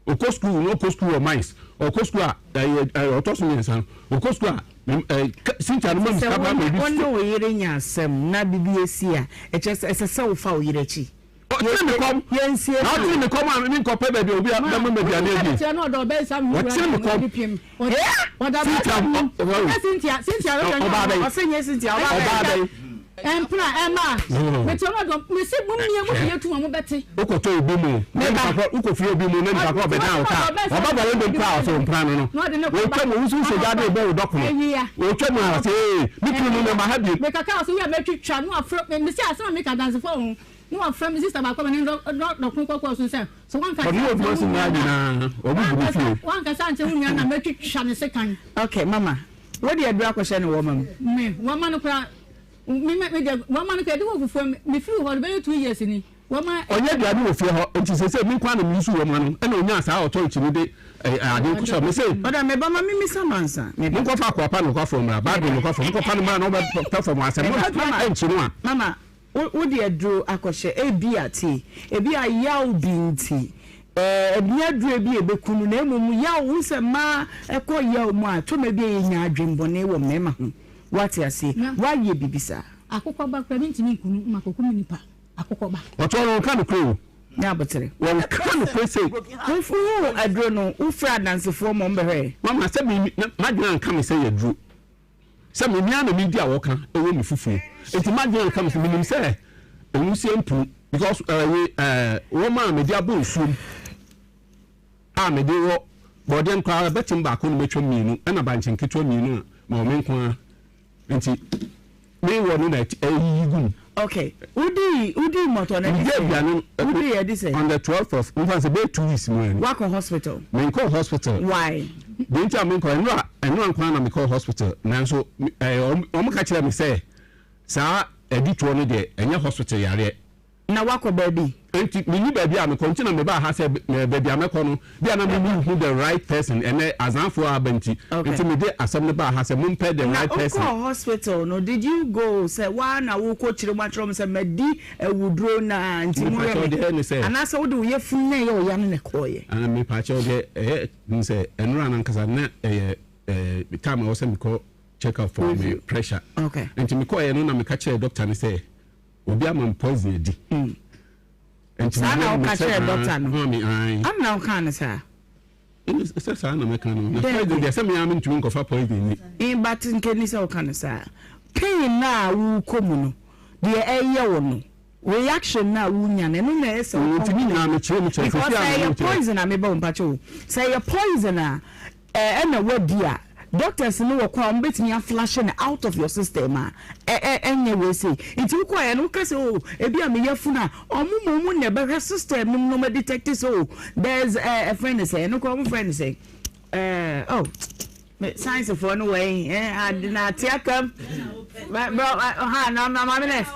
Ɔkɔ sukuu na ɔkɔ sukuu wɔ mines ɔkɔ sukuu a ɛyɛ ɛyɛ ɔtɔ so mmiɛnsa no ɔkɔ sukuu a ɛ Cynthia no ma mi sika paa ma ebi. Sɛ wo ne wo yere nya asɛm na biribi asi a, ɛkyerɛ sɛ ɛsɛ sɛ wofa wo yere akyi. Ɔkyere me kɔm na ɔkyere me kɔm a me nkɔ pɛ baabi a obi bɛma me aduane adi. Ɔkyere me kɔm. Cynthia ɔbaa bɛyi. Ɔsɛ nyɛ Cynthia ɔbaa bɛyi. Ɛmpena, ɛmma, mete ɔno dɔm, mese mo mmea mo fie tu a mo bɛte. Wokɔtɔ obi mu, na nipa korɔ, wokɔ fie obi mu na nipa korɔ ɔbɛdan wo kaa, ɔba bɔ wo dom koraa ɔsɛ ɔmpena no no. Wotwa mu, wosu sɛ gya de bɔ wo dɔkono. Wotwa mu a ɔsɛ ee, me kunu no na ma ha biem. Mekaka ɔsɛ wia mɛtwitwa na wafrɛ me, mese asɛm a meka adansefo wɔ ho, na wafrɛ me sister baako a me ne no dɔkono kɔkɔɔ so sɛ, sɛ wanka Ɔne sɛ odwuma so mmaa nyinaa, wɔn bu ne fie. Wankasa ankyerɛ wo nua no a mɛtwitwa ne sekan. Okay, mama. Wode aduru akɔhyɛ ne wɔma mu. Me, wɔma no koraa, me, me, me deɛ, wɔma no koraa, ɛde wɔ fufuo, me, me firi hɔ no bɛyɛ 2 years ni, wɔma. Ɔnyɛ aduane wɔ fie hɔ, nti seesei me nko ara na me use wɔma no, ɛna ɔnyaa saa authority no de eh, ade no kɔhyɛ, me se. Ɔda, me ba, ma me mmisa no ansa, me ba. Monkɔfa akoa pa nokwafoɔ mmra, Bible nokwafoɔ, monkɔfa no mmra na ɔbɛ perform asɛm, Me ba, mama, ɛnkye no a. Mama, wo, wode aduro akɔhyɛ, ebia, tie, ebia yaw bi nti, ɛɛ, ɛnyɛ aduro bi a ɛbɛku no, na mmom yaw, wohu sɛ mmaa kɔ yaw mu a, tɔma bi a yɛnya adwemmɔne wɔ mmarima ho, woate aseɛ, woayɛ biribi saa. Akokɔ ba koraa mentumi nku no ma kɔkum nipa akokɔ ba. Ɔtɔ no wɔnka nokorɛ o. Nyɛ abotere. Wɔnka nokorɛ sei. Wohuu aduro no, wofrɛɛ adansefoɔ ma wɔbɛhwɛɛ? Mama, sɛ me, m'adwene anka me sɛ yɛ aduro. Sɛ me me ara na medi a wɔka ɛwɔ me fufuo nti m'adwene anka me sɛ menim sɛ nwusie mpunu because ɛyi ɛɛ wɔn a mede abɔ nsuom a mede wɔ bɔɔdeɛ no koraa bɛtem baako na matwa mmienu ɛna bankye nketewa mmienu a ma wɔn nko ara nti mewɔ no na ɛyiyi gu mu. Okay, wodi wodi mɔtɔ na ɛdi sɛ aduane no wodi ɛdi sɛ on the 12th of nfa sɛ bɛyɛ 2 weeks mu ɛni. Wakɔ hospital. Menkɔ hospital. Why? Deɛ nti a menkɔ ɛnora ɛnora nko ara na mekɔ hospital nanso ɛɛ wɔn ka kyerɛ me sɛ saa ɛditoɔ no deɛ ɛnyɛ hospital yareɛ. Na woakɔ baabi? Enti menni baabi a mekɔ nti na mebaa ha sɛ baabi a mɛkɔ no bia na menhu the right person ɛnɛ Azanfoɔ aba nti nti mede asɛm no baa ha sɛ mompɛ the right person. Na wokɔɔ hospital no did you go sɛ woa na wokɔ kyerɛ mu akyerɛ wɔn sɛ madi awuduro na nti mohwɛ me anaasɛ wode wo yafunu na ɛyɛ wo ya no na ɛkɔɔeɛ? Mepakyɛw deɛ ɛyɛ ne sɛ ɛnora no ankasa na ɛyɛ time a ɛwɔ sɛ mekɔ check up for me pressure nti mekɔɔeɛ no na meka kyerɛɛ doctor no sɛ Obi ama me poison adi. Nti Saa na woka kyerɛɛ dɔkta no? Maame, ae. Ana na wokaa no saa? Ɛne sɛ saa na mɛka no. Na poison deɛ sɛ me ara mentumi nkɔfa poison ni. Eh, but nka ni sɛ woka no saa. Pain no a wokɔ mu no, deɛ ɛyɛ wo no, reaction no a wonya no, ɛno na ɛyɛ sɛ wo Nti ne nyinaa mekyerɛ mu kyerɛ. Because sɛ ɛyɛ poison a, meba wo mpakyɛ o. Sɛ ɛyɛ poison a, Ɛna wadi a, doctors no wɔ kwan a wɔbɛtumi a flashe no out of your system a ɛnyɛ wei sei. Nti wokɔeɛ no woka sɛ oh ebi a me yafunu a, wɔn mmom na ɛbɛhwɛ system no mu na wɔn adetect sɛ oh there's ɛfrɛ no sɛ, ɛno koraa wɔfrɛ no sɛ oh science foɔ no wɔ yi ade na ate akam ha na na maame nurse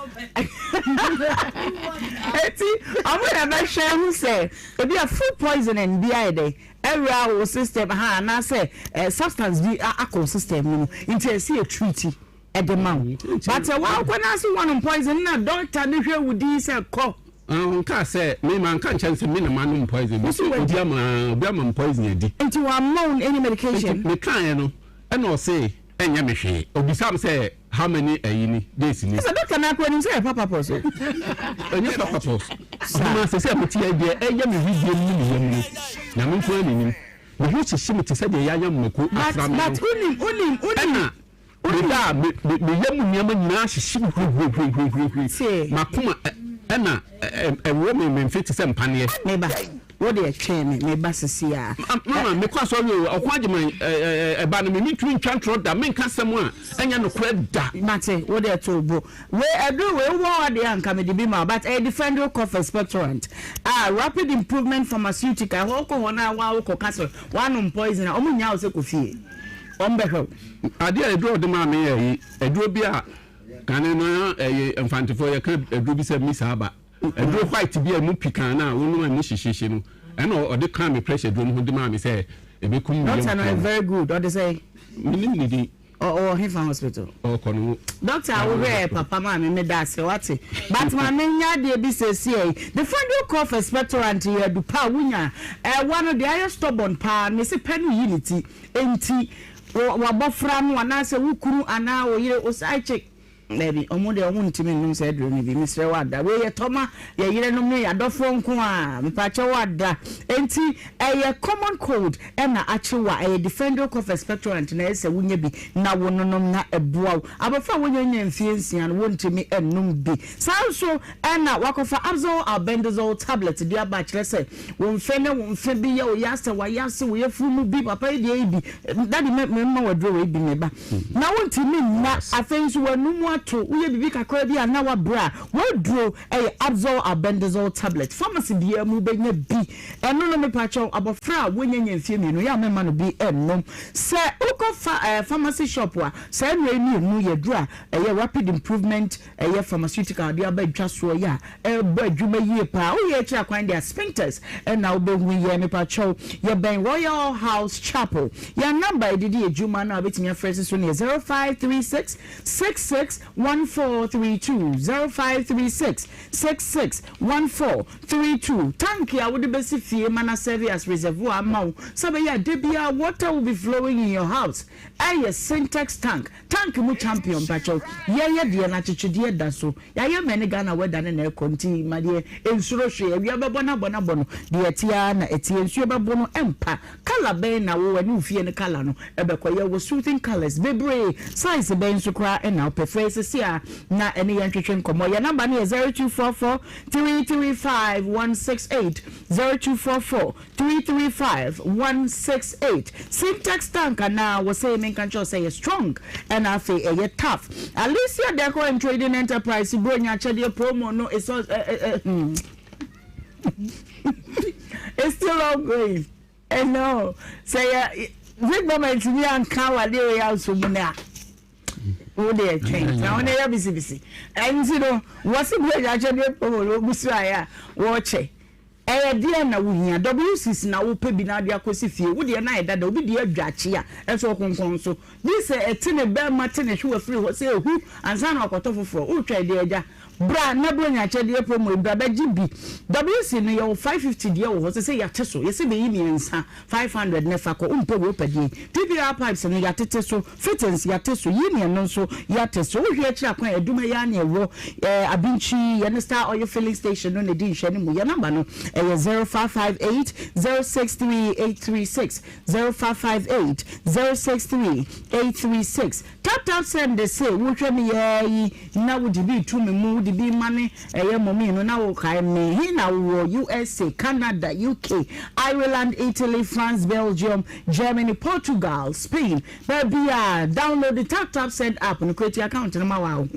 eti wɔn na ɛbɛhwɛ ho sɛ ebi a food poisoning bi ayɛ dɛ Awura wo system ha anaasɛ substance bi akɔ wo system no mu nti ɛsɛ yɛ treat ɛde ma wo but sɛ wakɔ na ase wɔnom poison na doctor no hwɛ wo din sɛ kɔ. Ɔnkaa sɛ me manka nkyɛn sɛ me na manom poison me sɛ obi ama obi ama me poison adi. Nti wamma wo any medication? Nti mekaeɛ no ɛna ɔse ɛnyɛ me hwee obisaa me sɛ How many ayi ni days ni. Sɛ doctor na akɔ anim sɛ yɛ papa pɔs o. Ɛnyɛ papa pɔs. Ɔhema sɛ sɛ mete yɛ deɛ ɛyɛ me wedeɛ mu ne me yam no nyame nko ara na nim. Me ho hyehye me te sɛ deɛ yɛayam mako afra me no. But wonim wonim wonim. Ɛna meda a me me me yam nneɛma nyinaa hyehye me hurihurihurihuri. Makoma ɛna ɛwɔ me me mfe te sɛ mpaneɛ. Meba. Wo deɛ twɛn me, meba sisi ara. Mama, mekɔ asɔre o, ɔko agyeman ɛba no me, mentumi ntwa ntorɔ da, menka asɛm a ɛnyɛ nokorɛ da. Mate, wo deɛ to wo bo. Wei, aduru wei, wowɔ hɔ deɛ a nka mede bi ma wo, but ɛyɛ Defendryl Cough Expectorant a Rapid Improvement Pharmaceutical, ɛhɔ wokɔ hɔ na wo wokɔka sɛ woanom poison a, wɔn nnyaa wo sɛ kɔ fie, wɔn bɛhwɛ wo. Adeɛ a aduro a ɔde maa me yɛ yi, aduro bi a kane no ɛyɛ Mfantefoɔ yɛka aduro bi sɛ misa aba. Aduro white bi a emu pikaa no a wonom a emu hyehyeehye no, ɛna ɔde kaa me pressure aduro no ho de maa me sɛ ɛbɛkum me yam Doctor no kuro yɛ no. very good, ɔde sɛn? Menim ne din. Ɔwɔ hefa hospital? Ɔkɔ no. Doctor a wohwɛɛ papa maa me meda ase wate but ma me nya adeɛ bi seesei yi the federal cough expectorant yɛ adu pa a wonya ɛwa no deɛ ayɛ stubborn paa mese pɛ no yi ne ti enti wabɔfra no anaasɛ wo kunu anaa wo yere wo side chick Dabi, ɔmo deɛ ɔmo ntumi nnom saa aduro no bi, mesrɛ wo ada. Wei yɛ tɔ ma yɛ yerenom ne yɛ adɔfoɔ nko ara, mepakyɛ wo ada. Enti ɛyɛ common cold ɛna akye wo a, ɛyɛ Defendryl cough expectorant na ɛsɛ sɛ wonya bi na wo nonom na ɛboa wo. Abɔfra a wɔnnya nnya mfie nsia no wɔntumi nnom bi. Saa nso ɛna wakɔfa Abzol Albendazole tablet de aba kyerɛ sɛ wo mfe ne wo mfe bi yɛ wo ya sɛ wayase wo yafunu mu bi, papa yi deɛ yi bi, daddy me mma wo aduro wei bi me ba. Na wontumi nna, afei nso w'anum ato, woyɛ biribi kakra bi a na woabrɛ a, w'aduro yɛ Abzol Albendazole tablet. Pharmacy biara mu wobɛnya bi. Ɛno no mepakyɛw, abɔfra a wanya mfeɛ mmienu, yɛ a mɛma no bi nnom. Sɛ wokɔ fa eh, pharmacy shop a, saa nnuro yi mmienu yɛ aduro a ɛyɛ rapid improvement, ɛyɛ pharmaceutical de aba dwa soɔ yɛ a ɛrebɔ adwuma yie paa. Woyɛ akyiri akwan deɛ a Sphincters na wobɛhu yɛn. Mepakyɛw, yɛbɛn Royal House Chapel. Yɛn number a yɛde di adwuma no a wobɛtumi afrɛ si so no yɛ 0536 66 1432, 0536 66 1432. Tank a wode bɛsi fie ma no asɛve as reservoir ama wo sɛ ɛbɛyɛ a da biara water will be flowing in your house ɛyɛ Sintex tank. Tank mu champion mpakyɛw yɛyɛ deɛ no akyekyedeɛ da so yayɛ mɛ ne Ghana weather no na ɛkɔ nti ma deɛ nsuro hwee awia bɛbɔ no abɔ no abɔ no deɛ ɛteɛ ara na ɛteɛ nsuo bɛbo no ɛmpa colour bɛn na wo ɛne wo fie no colour no ɛbɛkɔ yɛwɔ soothing colours bebree size bɛn nso koraa ɛna wopɛ frɛ yɛ sɛsi ara na ɛne yɛn ntwetwe nkɔmmɔ yɛ number no yɛ 0244 335 168 0244 335 168 Sintex tank anaa wɔsɛ menka nkyerɛ wo sɛ ɛyɛ strong ɛna afei ɛyɛ tough. Alicia Decor and Trading Enterprise Buronya akyɛdeɛ promo no is uh, uh, uh, hmm. it's still ongoing. I know. Sɛ yɛ big mama ntumi anka awadeɛ wei anso mu no a. Wo deɛ twɛn na wo ne yɛ bisibisi. Ɛnti no wɔse bere akyɛdeɛ promo no wɔgu so ayɛ a wɔkyɛ. Ɛyɛ deɛn na wohia? WCs na wopɛ bi na wode akɔsi fie. Wo deɛ na ayɛ dada, obi deɛ adwa akye a ɛnso ɔkonkɔn so. Gye sɛ ɛte ne bɛrima te ne hwewa firi hɔ sɛ ehu ansa na wakɔtɔ foforɔ. Woretwɛn deɛ agya? Bra na Buronya akyɛdeɛ promo yi, bra bɛgye bi. WC no yɛwɔ 550 deɛ wɔ hɔ, sesei yɛate so, yɛse bɛyi mmiɛnsa, 500 na fa kɔ, wompɛ wei wopɛ deɛn? PPR pipes no yɛatete so, fittings yɛate so, union no nso yɛate so. Wohwɛ akyiri akwan a, Adum ha yi ara na ɛwɔ, eh, Abinkyi, yɛne Star Oil Filling Station no na ɛdi nhwɛanimu. Yɛn number no ɛyɛ 0558 063 836, 0558 063 836. Tap tap send se wohwɛ me yaa yi na wode bi reto me mu wode bi rema ne ɛyɛ mɔmii no na wokae me he na wowɔ USA Canada UK Ireland Italy France Belgium Germany Portugal Spain baabiaa download the tap tap send app no create account no ma wo ho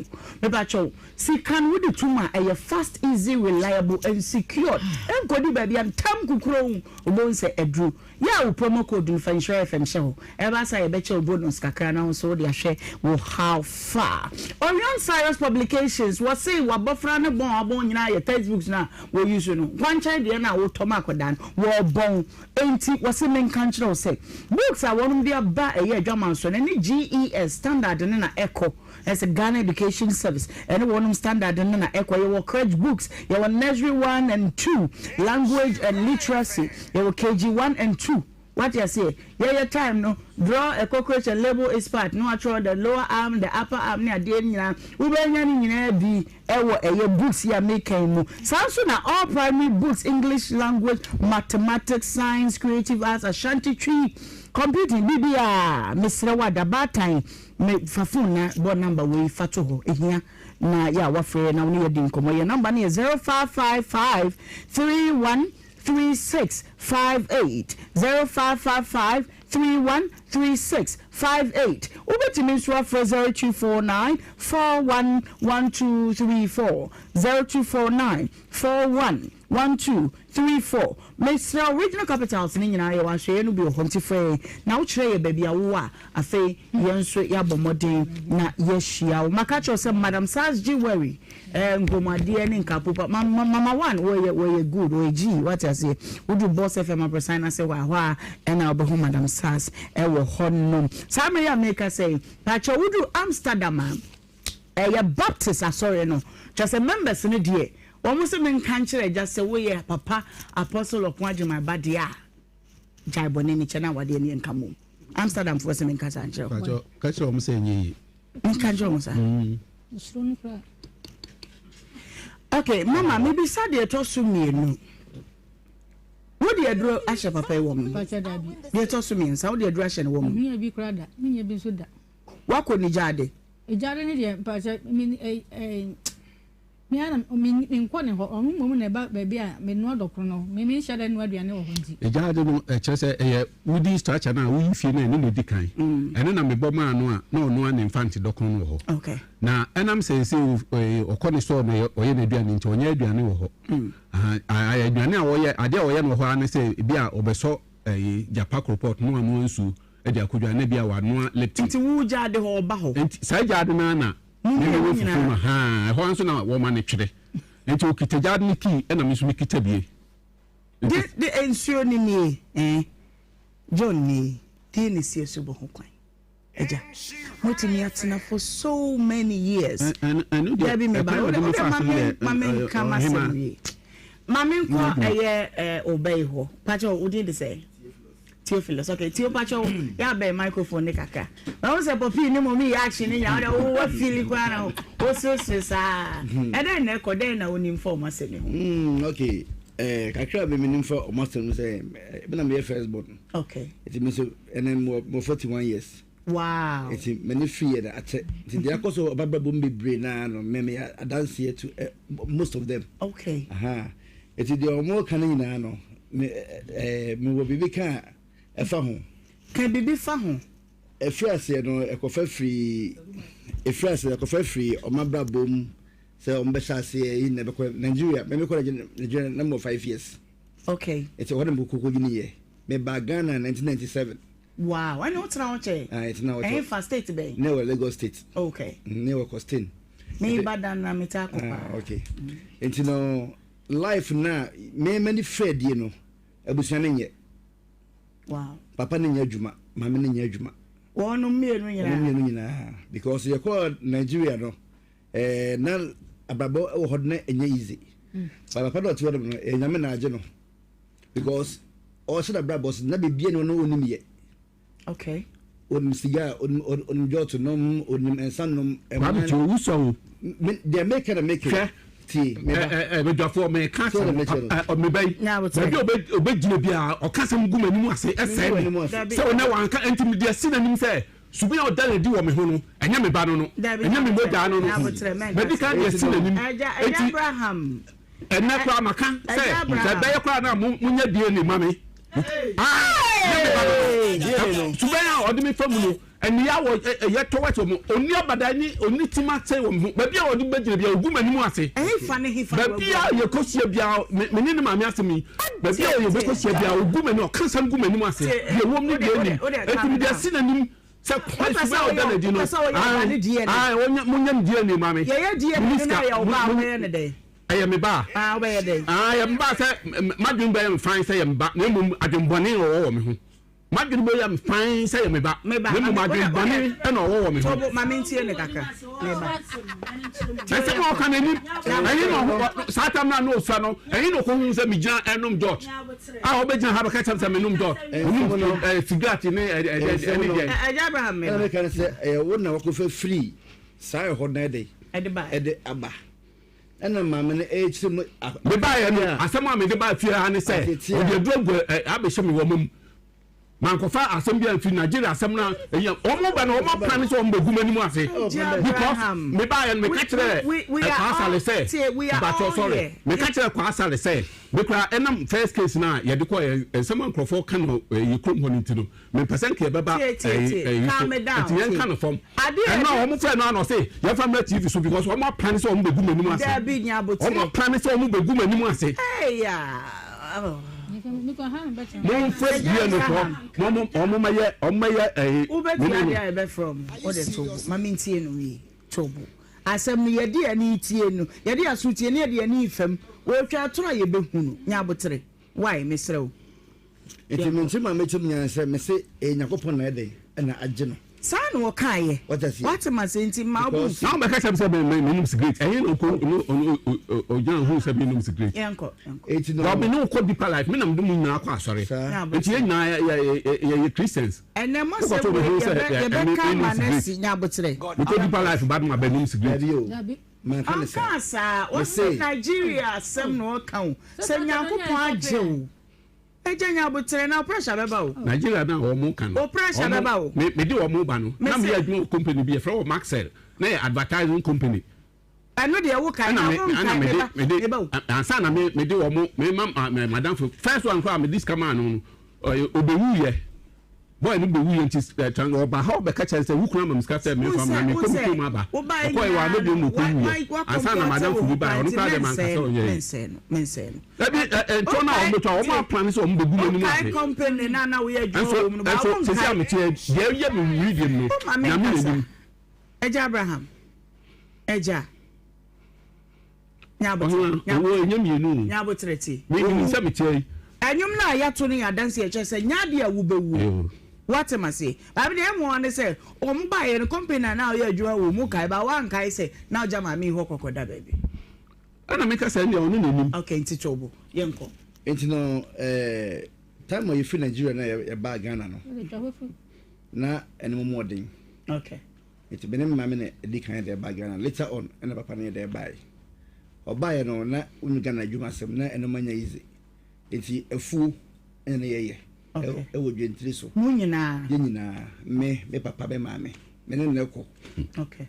mepakyɛw sika no wode to mu a ɛyɛ fast easy reliable and secured ɛnkɔdi baabi a ntam kukuroo wobɛhu sɛ aduru Yɛ a wo promo code no fa Nhyira FM hyɛ hɔ. Ɛba saa a yɛbɛkyɛ wo bonus kakra na wo nso wode ahwɛ wo how far. Orion Cyrus Publications, wɔse w'abɔfra no bɔn a wabɔn nyinaa yɛ textbooks no a wɔ use no. Nkwankyɛn deɛ no a wotɔ ma akwadaa no, wɔbɔn. Enti wɔse menka nkyerɛ wo sɛ books a wɔnom de aba ɛyɛ adwaman so no ɛne GES standard no na ɛkɔ. Ɛsɛ Ghana Education Service ɛne wɔnom standard no na ɛkɔ. Yɛwɔ crèche books, yɛwɔ nursery one and two, language and literacy, yɛwɔ KG one and two. Wate aseɛ? Yɛyɛ time no, draw a cockroach and label its part, na watwerɛ the lower arm, the upper arm ne adeɛ no nyinaa. Wobɛnya ne nyinaa bi ɛwɔ ɛyɛ books yi a meka yi mu. Saa nso na all primary books, English language, mathematics, science, creative arts, Ashanti Twi, computing, biribiara. Mesrɛ wo ada, baatan, Me fa phone na bɔ number wei fa to hɔ ehia na yɛ a wafrɛ yɛ na wo ne yɛ di nkɔmɔ yɛ number no yɛ 0555 31 36 58 0555 31 36 58 wobɛtumi nso afrɛ 0249 41 1234 0249 41 1234 Mesrɛ wo regional capitals no nyinaa yɛwɔ ahwɛeɛ no bi wɔ hɔ nti frɛ yɛn na wo kyerɛ yɛ baabi a wowɔ a afei yɛn nso yɛabɔ mmɔden na yɛahyia wo. Maka kyerɛ wo sɛ Madam Sars Jewelry eh, nkomadeɛ ne nkapo pa ma, ma, Mama One wɔyɛ wɔyɛ good wɔyɛ G wate aseɛ wodu Boss FM abrɔsan no ase hɔ a hɔ a ɛna wobɛhu Madam Sars ɛwɔ hɔ nom saa mmerɛ yi a meka sɛ yi pakyɛ wodu Amsterdam a Ɛyɛ Baptist asɔre no. Kyerɛ sɛ members no deɛ, wɔn se menka nkyerɛ agya sɛ woyɛ papa Apostle Ɔko Agyemang ba deɛ a, gyae bɔne no kyɛ na awadeɛ no yɛnka mmom. Amsterdam foɔ se menka saa nkyerɛ wo. Pakyɛ, ka kyerɛ wɔn sɛ ɛnyɛ yie. Menka nkyerɛ wɔn saa. Nsuro no koraa. Okay, mama mebisa deɛ ɛtɔ so mmienu. Wode aduro ahyɛ papa yi wɔ mu? Pakyɛ dabi. Deɛ ɛtɔ so mmiɛnsa, wode aduro ahyɛ no wɔ mu? Menya bi koraa da, menya bi nso da. Woakɔ ne gyaade? Gyaade no deɛ mpakyɛ me ɛ ɛ me ara na me menkɔ ne hɔ ɔno mmom na ɛba baabi a menoa dɔkono no me menhyɛ da nnoa aduane wɔ hɔ nti. Gyaade no ɛkyerɛ sɛ ɛyɛ wodi structure no a woyi fie no a ɛno na ɛdi kan ɛno na mebɔ maa no a na ɔnoa ne mfante dɔkono no wɔ hɔ na ɛnam sɛ ɛsɛ ɔkɔ ne store na ɔyɛ n'aduane nti ɔnyɛ aduane wɔ hɔ aduane a ɔyɛ adeɛ a ɔyɛ no wɔ hɔ ara ne sɛ ebi a ɔbɛsɔ ɛyi gyapa koropɔt na wanoa nsuo de akɔdwa na ebia wanoa lipton. Nti wo gyaade hɔ ɔba hɔ? Nti saa gyaade no ara na me me wɔ fufuo no haa ɛhɔ ara nso na wɔma no twere nti ɔkita gyaade no key ɛna me nso me kita bie. De de nsuo no nie eh John nie deɛ na ɛsi asubɔ ho kwan agya moatumi atena for so many years dabi me ba wode wode ma me ma me nka masɛm wie ma me nkɔ ɛyɛ ɔba yi hɔ pakyɛ wo din de sɛ Theophilus okay Theo pakyɛ yɛ abɛn microphone ne kakra na wo sɛ pɔpii ne mɔmi yɛ action ne nya wode wo wa fili koraa na wo seresere saa ɛdɛn na ɛkɔ dɛn na wonim fa ɔmo asɛm ho. Okay eh, kakra bi menim fa ɔmo asɛm sɛ me na meyɛ first born. Okay. Nti me nso ɛnɛ mewɔ mewɔ 41 years. Wow. Nti m'ani firi yɛ na akyɛ. Nti deɛ akɔ so ɔba brabɔ mu bebree naa no me meyɛ adanseɛ to eh, most of them. Okay. Aha. Nti deɛ ɔmo ka no nyinaa no me eh, mewɔ biribi ka a ɛfa ho. Ka biribi fa ho. Ɛfiri aseɛ no ɛkɔfa firi ɛfiri aseɛ ɛkɔfa firi ɔmo abrabɔ mu sɛ ɔmo bɛhyɛ aseɛ yi na ɛbɛkɔ Nigeria mɛmɛkɔ Nigeria na mewɔ 5 years. Okay. Nti ɛhɔ na mekɔ kɔnyiniiɛ. Mebaa Ghana 1997. Wow, ɛne wotena hɔ kyɛ? Ah, yɛtena hɔ kyɛ. Ɛhe fa state bɛn? Ne wɔ Lagos state. Okay. Ne wɔ Costain. Me ba dan na me taa kɔ paa. Ah, okay. Nti no life na me mani fɛ die no abusua no nyɛ. Wow. Papa no nyɛ adwuma, maame no nyɛ adwuma. Wɔn mmienu nyinaa. Wɔn mmienu nyinaa because yɛkɔ Nigeria no eh, na abrabɔ wɔ hɔ na ɛnyɛ easy. But papa na ɔte hɔ no eh, nyame na agye no because ɔhyɛ n'abrabɔ so na biribi ne ɔno onim yɛ. Okay. Onim siga, onim onim jɔt nom, onim nsa nom. Kwame ti owu sɔ o. Deɛ meka na meka. Hwɛ. Tie meba. Ɛ ɛ badwafoɔ meka asɛm ɛ meba yi. Baabi a ɔbɛgyina biara ɔka asɛm gu m'anim ase ɛsɛe me sɛ ɔnɛ wanka nti mede asi n'anim sɛ suban a ɔda no adi wɔ me ho no ɛnyɛ me ba no no ɛnyɛ me mogyaa no no madi kan de asi n'anim enti Ɛnnɛ koraa maka sɛ sɛ ɛbɛyɛ koraa na monyɛ DNA ma me. Suban a ɔde me fa mu no, nneyɛe a ɛyɛ towards wɔn, ɔnni abadae ne ɔnni tema sɛ wɔn ho. Baabi a ɔde bɛgyina biara, ɔgu m'anim ase. Baabi a yɛkɔhyia biara, me ne ne maame asɛm yi, baabi a yɛbɛkɔhyia biara, ɔgu m'anim, ɔka nsɛm gu m'anim ase. Deɛ ɛwom ne deɛ ɛnnim. Enti mede asi n'anim sɛ kwan suban a ɔda no adi no, ae, monyɛ me DNA ma me. Monni sika, Ɛyɛ me ba a. Ah, wobɛyɛ dɛn? Ah, ɛyɛ me ba sɛ m'adwene bɛyɛ me fann sɛ ɛyɛ me ba, na mmom adwemmɔne na ɔwɔ wɔ me ho. M'adwene bɛyɛ me fann sɛ ɛyɛ me ba, na mmom adwemmɔne na ɔwɔ wɔ me ho. Tobo, ma mentie no kakra. Me ba. Ɛsɛ ma ɔka n'anim. Ɛhe na ɔho saa tam no a na ɔsua no, ɛhe na ɔkɔhu sɛ megyina ɛnom jot a ɔbɛgyina ha bɛka kyɛm sɛ menom jot, menom sigaret ne ɛne deɛ. Ɛgya Abraham me ba. Ɛna meka no sɛ ɛyɛ wo na wakɔfa firi saa ɛhɔ no ɛde ɛde aba. Ɛna maame no ɛrekyerɛ mu. Mebaeɛ no, asɛm a mede baa fie ha ne sɛ wɔde aduro agu abɛhyɛ me wɔma mu. Mankɔfa asɛm bi amfiri Nigeria asɛm no ɛyɛ wɔn ba no wɔn apra ne sɛ wɔn bɛgu m'anim ase because mebaeɛ no meka kyerɛ Kwaa Sale sɛ mpakyɛw sorry meka kyerɛ Kwaa Sale sɛ mekura ɛnam first case no a yɛde kɔ nsɛm a nkurɔfoɔ ka no yɛ kurom hɔ no nti no Mempɛ sɛ nka yɛbɛba ɛyi ɛyi so nti yɛn ka no fam. Ɛno a wɔn frɛ no ano ɔse yɛn fa mmerɛ TV so because wɔn aplan sɛ wɔn bɛgu m'anim ase. Wɔn aplan sɛ wɔn bɛgu m'anim ase. Mo nfrɛ DNA foɔ mo mo wɔn mɛyɛ wɔn mɛyɛ ɛyi. Wobɛtua adeɛ a yɛbɛfrɛ wɔn wode to bo ma mentie no wie to bo asɛm no yɛde yɛn ani tie no yɛde yɛn aso tie no yɛde yɛn ani fam wɔtwa atoro a yɛbɛhu no nya abotere why mesrɛ wo. Nti me nkyerɛ ma mekyerɛ mu nyinaa sɛ mese ɛyɛ Nyankopɔn na ɛdɛn ɛna agye no. Saa na ɔkaeɛ. Wate aseɛ? Wate mase nti mma wo bo Because. mfu. Na wobɛka kyerɛ me sɛ me me menom sigaret. Ɛhe na ɔkɔ no ɔno ɔgyina huu sɛ menom sigaret? Yɛnkɔ, yɛnkɔ. Enti no. Well, me ne wo kɔ deeper life, me na mede mo nyinaa kɔ asɔre. Saa. Nti yɛn nyinaa yɛ yɛ yɛ yɛyɛ Christians. Ɛnɛ mo asɛm Wokɔto me wei ho sɛ yɛbɛ ɛ ɛ me yɛbɛka menom ama no sigaret. asi nya aboterɛ. Mekɔ deeper life ba no mabɛnom sigaret. Dabi o. Manka ne saa. Ɔnkaa saa. Mese. Ɔse Nigeria asɛm na ɔka o. Sɛ Nyankopɔn agye wo. Agya nya aboterɛ na wo pressure bɛba o. Nigeria no a wɔn ka no. Wo pressure bɛba o. Me me de wɔn ba no. Na meyɛ adwuma wɔ company bi yɛfrɛ wɔ Maxell na yɛ advertising company. Ɛno deɛ wo kae na wo nkae me ba me ba o. Ansa na me me de wɔn me ma ma madamfo first one koraa me de sika maa no no ɔbɛwu yɛ. Boy no bɛwu yɛ nti ɔba ha ɔbɛka kyerɛ sɛ wo kunu ama me sika sɛ memfa mmra mekɔ me kurom aba ɔkɔɛ wɔ amɛ biom na ɔkɔwu yɛ ansa na madamfo bi baeɛ ɔno koraa deɛ manka sɛ ɔnyɛ yi dabi ntɔ no a wɔbɛtɔ a wɔn aplan sɛ wɔn bɛgu m'anim ase nso nso sɛsi a meteɛ deɛ ɛyɛ me wuri deɛ mu no nyame na nim. Ɛgya Abraham ɛgya. Ɔhena, owuo ɛnyɛ mmienu o. Nyabotrɛ tie. Me nim sɛ meteɛ yi. Ɛnwom no a yɛato no yɛ adanse a ɛkyerɛ sɛ nyɛ adeɛ a wobɛwuo. Woate m'aseɛ? Baabi deɛ ɛmmoa ne sɛ wɔn baeɛ no company a na woyɛ adwuma wɔ mu kae but woankae sɛ na wogya maame yi hɔ kɔkɔda baabi. Ɛna meka sɛ ɛndeɛ ɔno na ɛnim. Okay nti to bo yɛnkɔ. Nti no eh, time a yɛfiri Nigeria na yɛbaa Ghana no, na ɛno mu ɔden. Okay. Nti me ne me maame na ɛdi kan de ɛbaa Ghana later on ɛna papa no yɛ dɛ ɛbaeɛ. Ɔbaeɛ no na wonu Ghana adwuma asɛm na ɛno ma nya easy. Nti afuo ɛna ne yɛyɛ ɛwɔ dwentiri so. Mo nyinaa? Yɛ nyinaa me me papa me maame me ne no kɔ. Okay.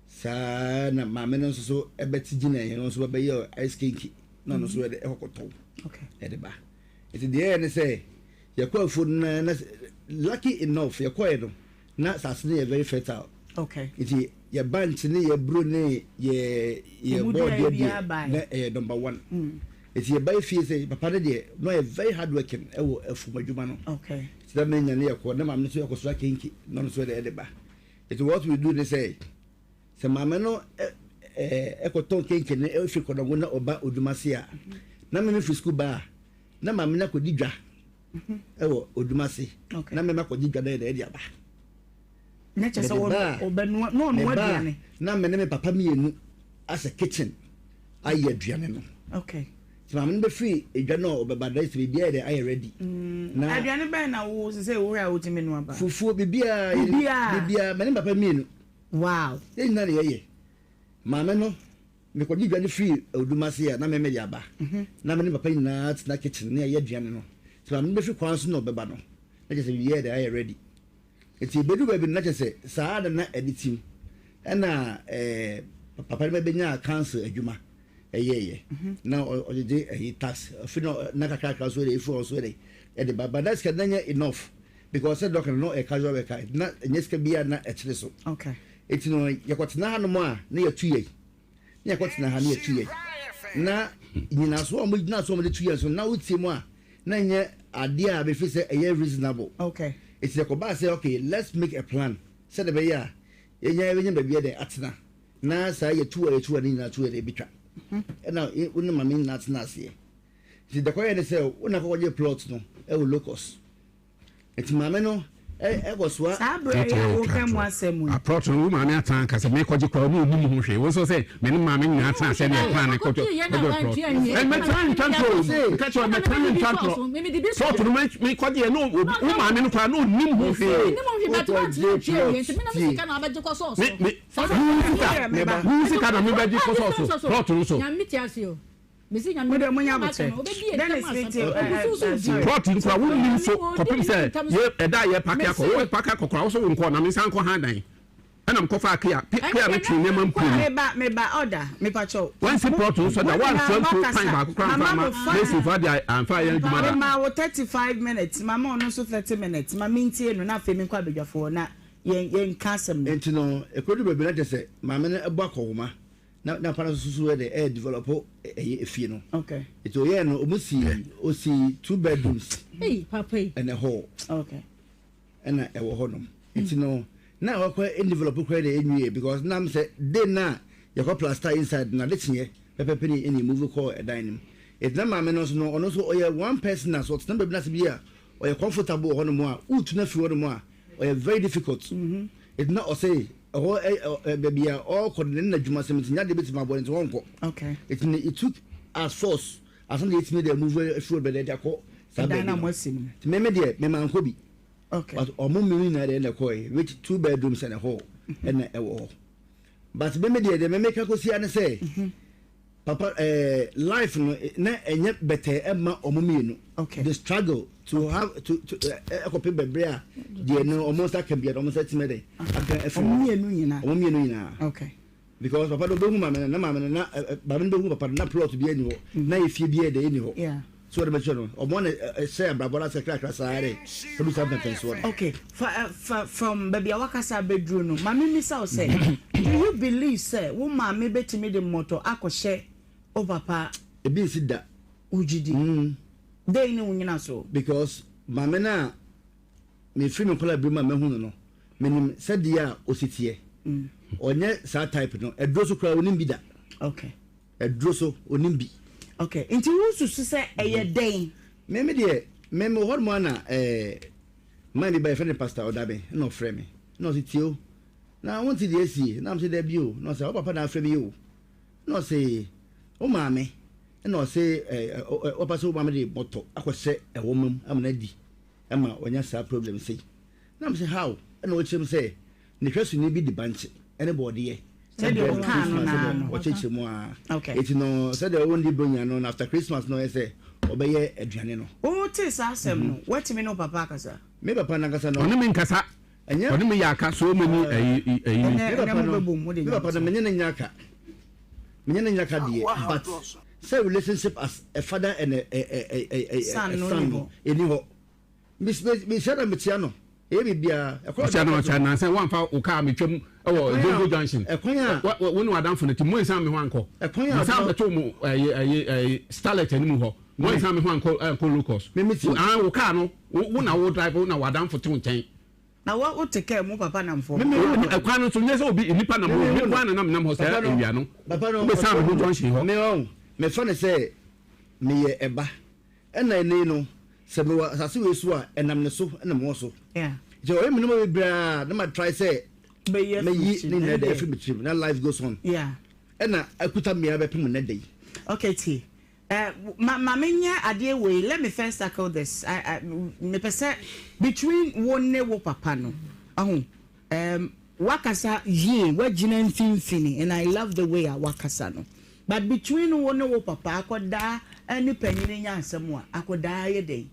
Saa na maame no nso so ɛbɛte gyina yɛn no nso bɛyɛ ice kinki na ɔno nso ɛde ɛkɔkɔtɔn ɛde ba. Nti deɛ ɛyɛ ne sɛ yɛkɔ afuo no na lucky enough yɛkɔɛ no Na asase no yɛ very fertile. Okay. Nti yɛ bankye ne yɛ aburo ne yɛ yɛ bɔɔdeɛ deɛ na ɛyɛ number one. Mm. Nti yɛbae fie sɛ papa no deɛ na ɔyɛ very hard working ɛwɔ afum adwuma no. Okay. Nti na menya ne yɛkɔ na maame no nso yɛkɔsra kenke na ɔno nso ɛde ɛde ba. Nti what we do ne sɛ sɛ maame no ɛkɔtɔn kenke no ɛfiri Kɔdɔngo na ɔba Odumase a na me mefiri sukuu ba a na maame no akɔdi dwa ɛwɔ Odumase na me makɔgye dwa no ɛde ɛde aba. Na kyerɛ sɛ ɔbɛnoa na ɔnoa aduane. Na me ne me papa mmienu asɛ kitchen ayɛ aduane no. Okay. Nti maame no bɛfiri edwa no a ɔbɛba na sɛ biribiara yɛ dɛ ayɛ ready. Mm. Na aduane bɛn na wo sɛ wohwɛ a wotumi noa ba? Fufuo biribiara. Biribiara. Biribiara me ne papa mmienu. Wow. Yɛn nyinaa na yɛyɛ. Maame no mekɔgye dwa no firi Odumase a na me mede aba. Mhm. Na me ne papa nyinaa tena kitchen na yɛyɛ aduane no. Nti maame no bɛfiri kwan so na ɔbɛba no na kyerɛ sɛ biribiara yɛ dɛ ayɛ ready. Nti ɛbɛduru baabi no na kyerɛ sɛ saa na na ɛde tim. Ɛna ɛɛ papa no bɛbɛnyaa council adwuma ɛyɛɛyɛ. Na ɔgyegye ɛyi tax. Afi no na kakrakra nso ɛde ɛfiri hɔ nso ɛde ɛde ba. But na sika no na nyɛ enough because sɛ dɔk no na ɔyɛ casual worker na ɛnyɛ sika biara na ɛkyere so. Okay. Nti no yɛkɔtena hanom a na yɛtu yɛn. Na yɛkɔtena ha na yɛtu yɛn. Na nyinasoɔ a wɔgyina so a wɔde tu yɛn so no na wotie mu a na ɛnyɛ adeɛ a mefi sɛ ɛyɛ reasonable. Okay. Nti yɛkɔbaa sɛ okay let's make a plan sɛdeɛ ɛbɛyɛ a yɛnya yɛbɛnya baabi yɛ dɛ atena na saa yɛtu a yɛtu a ne nyinaa tu yɛ dɛ ɛbɛtwa. Ɛna wo ne maame nyinaa tena aseɛ. Nti deɛ kɔyɛ ne sɛ wo na kɔkɔgye plot no ɛwɔ locus. Nti maame no ɛkɔsoa. Saa berɛ yi a woka mu asɛm yi. Plot no wo maame atena aka sɛ mekɔgye koraa ɔne ɔnim ho hwee wo nso sɛ me ne maame nyinaa tena sɛ ne ɛkwan ne kɔtɔ kɔgye plot mɛtena ntwa ntorɔ o meka kyerɛ mɛtena ntwa ntorɔ plot no mekɔgye yɛ no wo maame no koraa na ɔnim ho hwee me me wo sika na mebɛgye kɔsɔɔ so plot no so. Mo deɛ monya aboterɛ. Dennis me tie eh, sorry. Plot no koraa wonnim so kɔpem sɛ yɛ ɛda a yɛpake akɔ wo pake akɔ koraa wo so wo nkɔ na me nsan nkɔ han dan ɛna mekɔfaa kea kea no twee nneɛma mpuo mu. Meba meba order mepakyɛw. Wansi plot no so da wansoa mpo pan baako koraa amfa ama masonfoɔ ade amfa anyɛ adwuma da. Mema wo 35 minutes mama ɔno nso 30 minutes ma mentie no na afei menkɔ abadwafoɔ na yɛn yɛnka asɛm no. Nti no ɛkɔdu baabi na kyerɛ sɛ maame no bɔ akɔnhoma Na na papa no nso so yɛ dɛ ɛyɛ develop ɛyɛ efie no. Okay. Nti oyɛ no ɔmo si osi two bedrooms. Hey papa yi. Ɛna hall. Okay. Ɛna ɛwɔ hɔ nom. Nti no na wakɔ ɛn develop koraa deɛ ɛnwie because nam sɛ day na yɛkɔ plaster inside na de kyeɛ pɛpɛpɛ ne ɛna move kɔɔ ɛdan no mu. Nti na maame no nso no ɔno nso ɔyɛ one person a so ɔtena baabi na sɛ bi a ɔyɛ comfortable wɔ hɔ nom a wotu no afiri hɔ nom a ɔyɛ very difficult. Nti na ɔsɛ ɛhɔ ɛ ɛ baabi a ɔrekɔ no ne n'adwuma sɛm nti nya deɛ bɛtumi aboa no nti ɔnkɔ. Okay. Nti no it took us force ansa na yɛtumi de move afiri hɔ bɛde akɔ saa Ɛdan baabi no a no. moasi no mu. Nti me me deɛ me mankɔ bi. Okay. But ɔmo mmienu nyinaa deɛ na ɛkɔɛ which two bedrooms and a hall ɛna ɛwɔ hɔ. But me me deɛ deɛ me meka kɔsi ara ne sɛ Papa eh, life no na ɛnyɛ bɛtɛɛ ɛma ɔmo mmienu. Okay. The struggle to have to to ɛkɔpem bɛbrɛ a deɛ no ɔmo nsa ka bia no ɔmo nsa tumi ɛdɛ aka afiri Ɔmo mmienu nyinaa. Ɔmo mmienu nyinaa. Okay. Because papa no obehu maame no na maame no na maame no behu papa no na plot bi ɛni hɔ na efie bi ɛdɛ ɛni hɔ. Yeah. So ɔde bɛkyerɛ no ɔmo na ɛhyɛ abrabɔ no ase kakrakra saa dɛ ɛdu saa mpɛmpɛnsoɔ no. Okay, fa eh, fa from baabi a wakasa abɛduru no, ma me mmisa wo sɛ, do you believe sɛ wo maame bɛtumi de mmɔtɔ akɔhyɛ wo papa? Ebi nsi da. Wogye di? Dɛn ne wo nyinasoɔ? Because maame no a mefiri me nkwadaa bere mu a mahu no no, menim sɛdeɛ a ɔsi teɛ. Ɔnyɛ saa type no, aduro so koraa ɔnim bi da. Okay. Aduro so, ɔnim bi. Ok, nti wo susu sɛ ɛyɛ dɛn? Me me deɛ, me me wɔ hɔ nom a na eh, man bi ba yɛfrɛ no Pastor Ɔdabe, ɛna ɔfrɛ me, ɛna ɔse tie o, na wonte deɛ asie? Na mese dabi o, na ɔse wo papa na afrɛ me yi o, ɛna ɔse wo maame, ɛna ɔse eh, wo papa sɛ wo maame de bɔtɔ akɔhyɛ ɛwɔma mu ama no adi, ɛma wanya saa problem sei. Na mese how? Ɛna ɔkyerɛ mu sɛ Ne hwɛsoni bi de bankye ne bɔɔdeɛ Sɛdeɛ brɛ no ɔkaa no Christmas naa sɛdeɛ no. ɔkyerɛkyerɛ mu ara. Okay. Eti no sɛdeɛ wɔndi Buronya no na after Christmas no ɔyɛ sɛ ɔbɛyɛ aduane no. Wotee saa asɛm no, woatumi ne wo papa akasa? Me papa no ankasa no. Ɔne me nkasa. Ɛnyɛ. Ɔne me yɛ aka so many ayi ayi. Ɛnɛ Me ɛnɛ papa no mobɛbom mode me nya papa no aboterɛ. menye no nyɛ aka. Menye no nyɛ aka deɛ but sɛ relationship as a father and a a a a a Son no son nni no hɔ. ɛni hɔ. Me me mehyia no a mekyia no. Ɛyɛ biribiara. Ɛkwan a Ɔkyɛ no ɔde afa ɔkyɛ nansa woamfa wo kaa metwam wɔ Zongo junction. Ɛkwan a. Wo wo ne w'adamfo no te moansan me ho ankɔ. Ɛkwan a. Mesan bɛtoo mo ɛyi ɛyi ɛyi starlet anim hɔ. Moansan me ho ankɔ ankɔ locus. Me me ti. Wo wo kaa no wo wo na wo drive wo na w'adamfo te wo nkyɛn. Na wo wo te kaa mu papa nam fam. Me me hu no. Ɛkwan no so nyɛ sɛ obi nnipa nam hɔ me nko ara na nam nam hɔ saa awia no. Papa no Wobɛsan me ho junction hɔ. Me ɔn mefa no sɛ meyɛ ɛba. Ɛna ɛnnɛ yi no, sɛ mewɔ asase wei so a, ɛnam ne so na mewɔ so. Nti ɔyɛ me nneɛma bebree a na ma try sɛ mɛyi ne nyinaa de afiri me tirim na life goes on. Ɛna akuta me ara bɛpem nnɛ da yi. Okay, tie. Uh, ma ma menyɛ adeɛ wei. Let me first tackle this. I, I, mepɛ sɛ between wo ne wo papa no, aho, Um wakasa yie wagyina mfimfini and I love the way a wakasa no but between wo ne wo papa akɔdaa ne panyini nya asɛm a akɔdaa yɛ dɛn?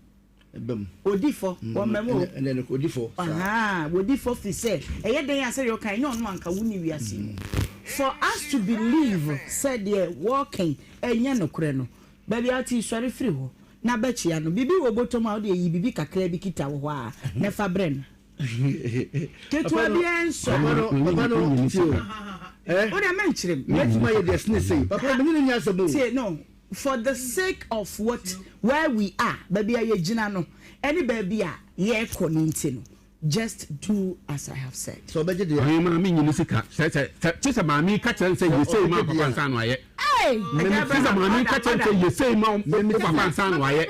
Ɛbam. Odi fɔ wɔmmam o. Ɛnɛ no odi fɔ saa. Ahaa wɔdi fɔ firi sɛ ɛyɛ dɛn a sɛdeɛ ɔka ɛnyɛ ɔno anka wo ne wiase mu for us to believe sɛ deɛ wɔɔka yi ɛnyɛ nokorɛ no baabi a wote yi sɔre firi hɔ na bɛkyea no biribi wɔ bɔtɔ mu a wodeɛ yi biribi kakraa bi kita wɔ hɔ a na fa brɛ no. Ketewa biara nsɔ. Papa no, papa no, tie o. Eh? O de mɛnkyerɛ mu. Mɛtuma yɛ deɛ sene sei. Papa no, menye no nyɛ asɛm o. Tie, no, for the sake of what, where we are, baabi a yɛgyina no, ɛne baabi a yɛrekɔ no nti no, just do as I have said. Sɛ ɔbɛgye deɛ. Ɔhene maa menyi ne sika. Sɛ, sɛ, sɛ, kye sɛ maame yi ka kyerɛ no sɛ yɛ sei ma papa nsa ano ayɛ. Kye sɛ maame yi ka kyerɛ no sɛ yɛ sei ma wo papa nsa ano ayɛ.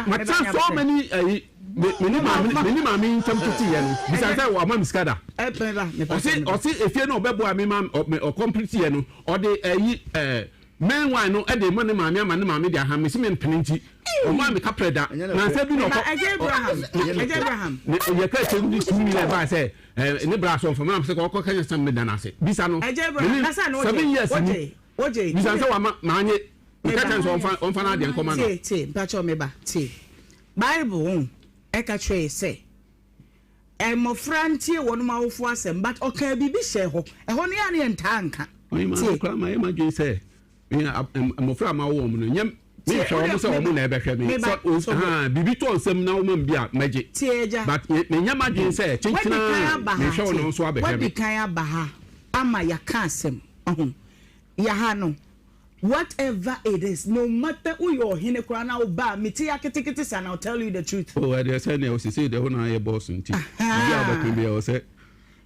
Matena so many ayi. Me me ne maame me ne maame ntam tete yɛ no bisa sɛ wama me sika da. Ɔse ɔse efie no ɔbɛboa me ma ɔkɔmplete yɛ no ɔde ɛyi ɛɛ main wine no ɛde ma ne maame ama ne maame de aha me se me mpene nti ɔmaa me kaprɛ da nansa bi na ɔkɔ yɛ ka kyɛm di 2 million baa sɛ ɛɛ ne bra so ɔnfa maa sɛ ɔkɔ kanya sɛ me da n'ase bisa no me ne 7 years ni bisa sɛ wama maa nye meka kyɛn sɛ ɔnfa ɔnfa n'adeɛ nkɔma no. Tie tie mpakyɛw me ba tie. Bible ka kyerɛ yɛ sɛ mmofra ntie wɔn awofo asɛm, but ɔkaa biribi hyɛɛ hɔ. Ɛhɔ no yɛ a na yɛntaa nka. Ɔhemmaa Tie. no koraa mayɛ m'adwene sɛ me mmofra a mawo wɔn no, nyɛ Tie, menhwɛ wɔn wode sɛ wɔn na ɛbɛhwɛ me. meba, Sɛ o- so ahaa, biribi tɔ nsam na woma me bi a, mɛgye. Tie, agya. But menyɛ m'adwene sɛ Wadi kyenkyena kan a aba ha, mehwɛ wo tie. no nso abɛhwɛ Wadi me. kan aba ha ama yɛaka asɛm. Ɔho. Yɛha no, Whatever it is, no matter woyɛ ɔhene koraa na woba a, mete ya ketekete saa na I'll tell you the truth. Oh ɛdeɛ sɛ neɛ sesei deɛ wo na ayɛ boss nti biribi a wobɛka biara ɛwɔ sɛ.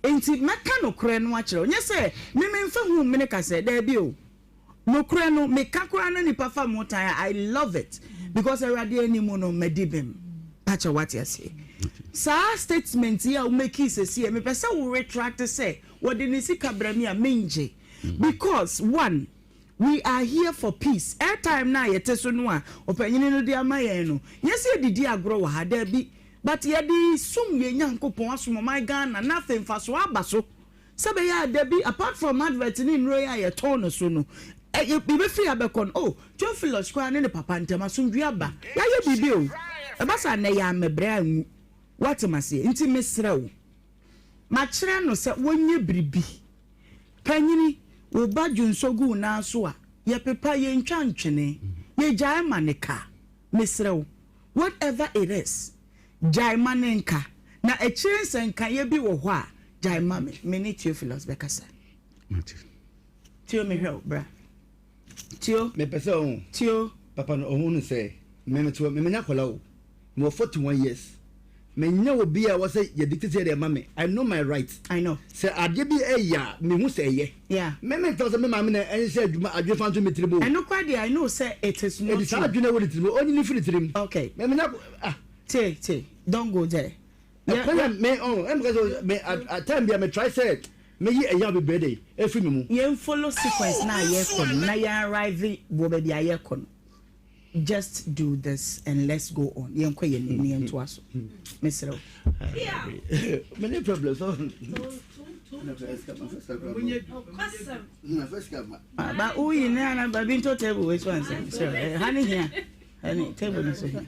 Nti mɛka nokorɛ no akyerɛ wo, nyɛ sɛ me memfa hu mene ka sɛ, daabi o, nokorɛ no meka koraa na nipa fa mo tan a, I love it because Awurade anim no madi bem. Pakyɛ wate aseɛ? Saa statement yi a wo makii sɛsi yi, mepɛ sɛ wo retract sɛ wɔde ne sika brɛ me a mengye because one, We are here for peace, airtime no a yɛte so no a ɔpanyini no de ama yɛn no, nyɛ sɛ yɛde di agorɔ wɔ ha, daabi, but yɛde som yɛn Nyankopɔn, asom ɔman Ghana na afei mfasoɔ aba so sɛ ɛbɛyɛ a dabi, apart from advert ne nnuro yi a yɛtɔn no so no, yɛbɛfiri ha bɛkɔ no, oh, Theophilus koraa ne ne papa ntam asomdwoeɛ aba, yɛayɛ biribi o, ɛba saa nnɛ yɛammɛbrɛ anwu, woate m'aseɛ, nti mesrɛ wo, makyerɛ no sɛ wɔnyɛ biribi. Panyini, wo ba dwonsɔ gu wo nan so a, yɛpepa, yɛntwa ntwene, yɛgyae ma no ka. Mesrɛ wo, whatever it is, gyae ma no nka. Na akyire nsɛnkaeɛ bi wɔ hɔ a, gyae ma me. Me ne Theophilus bɛkasa. Mate. Theo, mehwɛ wo, bra. Theo. Mepɛ sɛ ɔhu. Theo. Papa no ɔhu no sɛ, me mete hɔ, me menya akwadaa o. Mewɔ 41 years. Menyɛ obi a ɛwɔ sɛ yɛ dictate yɛ deɛ ma me. I know my right. I know. Sɛ adeɛ bi ɛyɛ a, mehu sɛ ɛyɛ. Yeah. Me mentena hɔ sɛ me maame na ɛnhyɛ adwuma adwene fa nto me tirim o. Ɛno koraa deɛ I know sɛ it is not Enti saa true. adwene a ɛwɔ ne tirim no, ɔnyi no mfiri ne tirim. Okay. Me menya ah. Tie tie, don't go there. Yɛ Ɛkwan a me ɔn ɛna meka sɛ me at at time bi a me try sɛ meyi ɛyaw bebree de efiri me mu. Yɛn follow sequence no a yɛrekɔ no na yɛn arrive wɔ baabi a yɛrekɔ no. Just do this and let's go on. Yɛn kɔ yɛn anim yɛn to so. Mesrɛ wo. Many problems. Ba uyi ne ana ba bi nto table wei so ansa. Mesrɛ wo. Ha ne hia. Ha ne table ne so hia.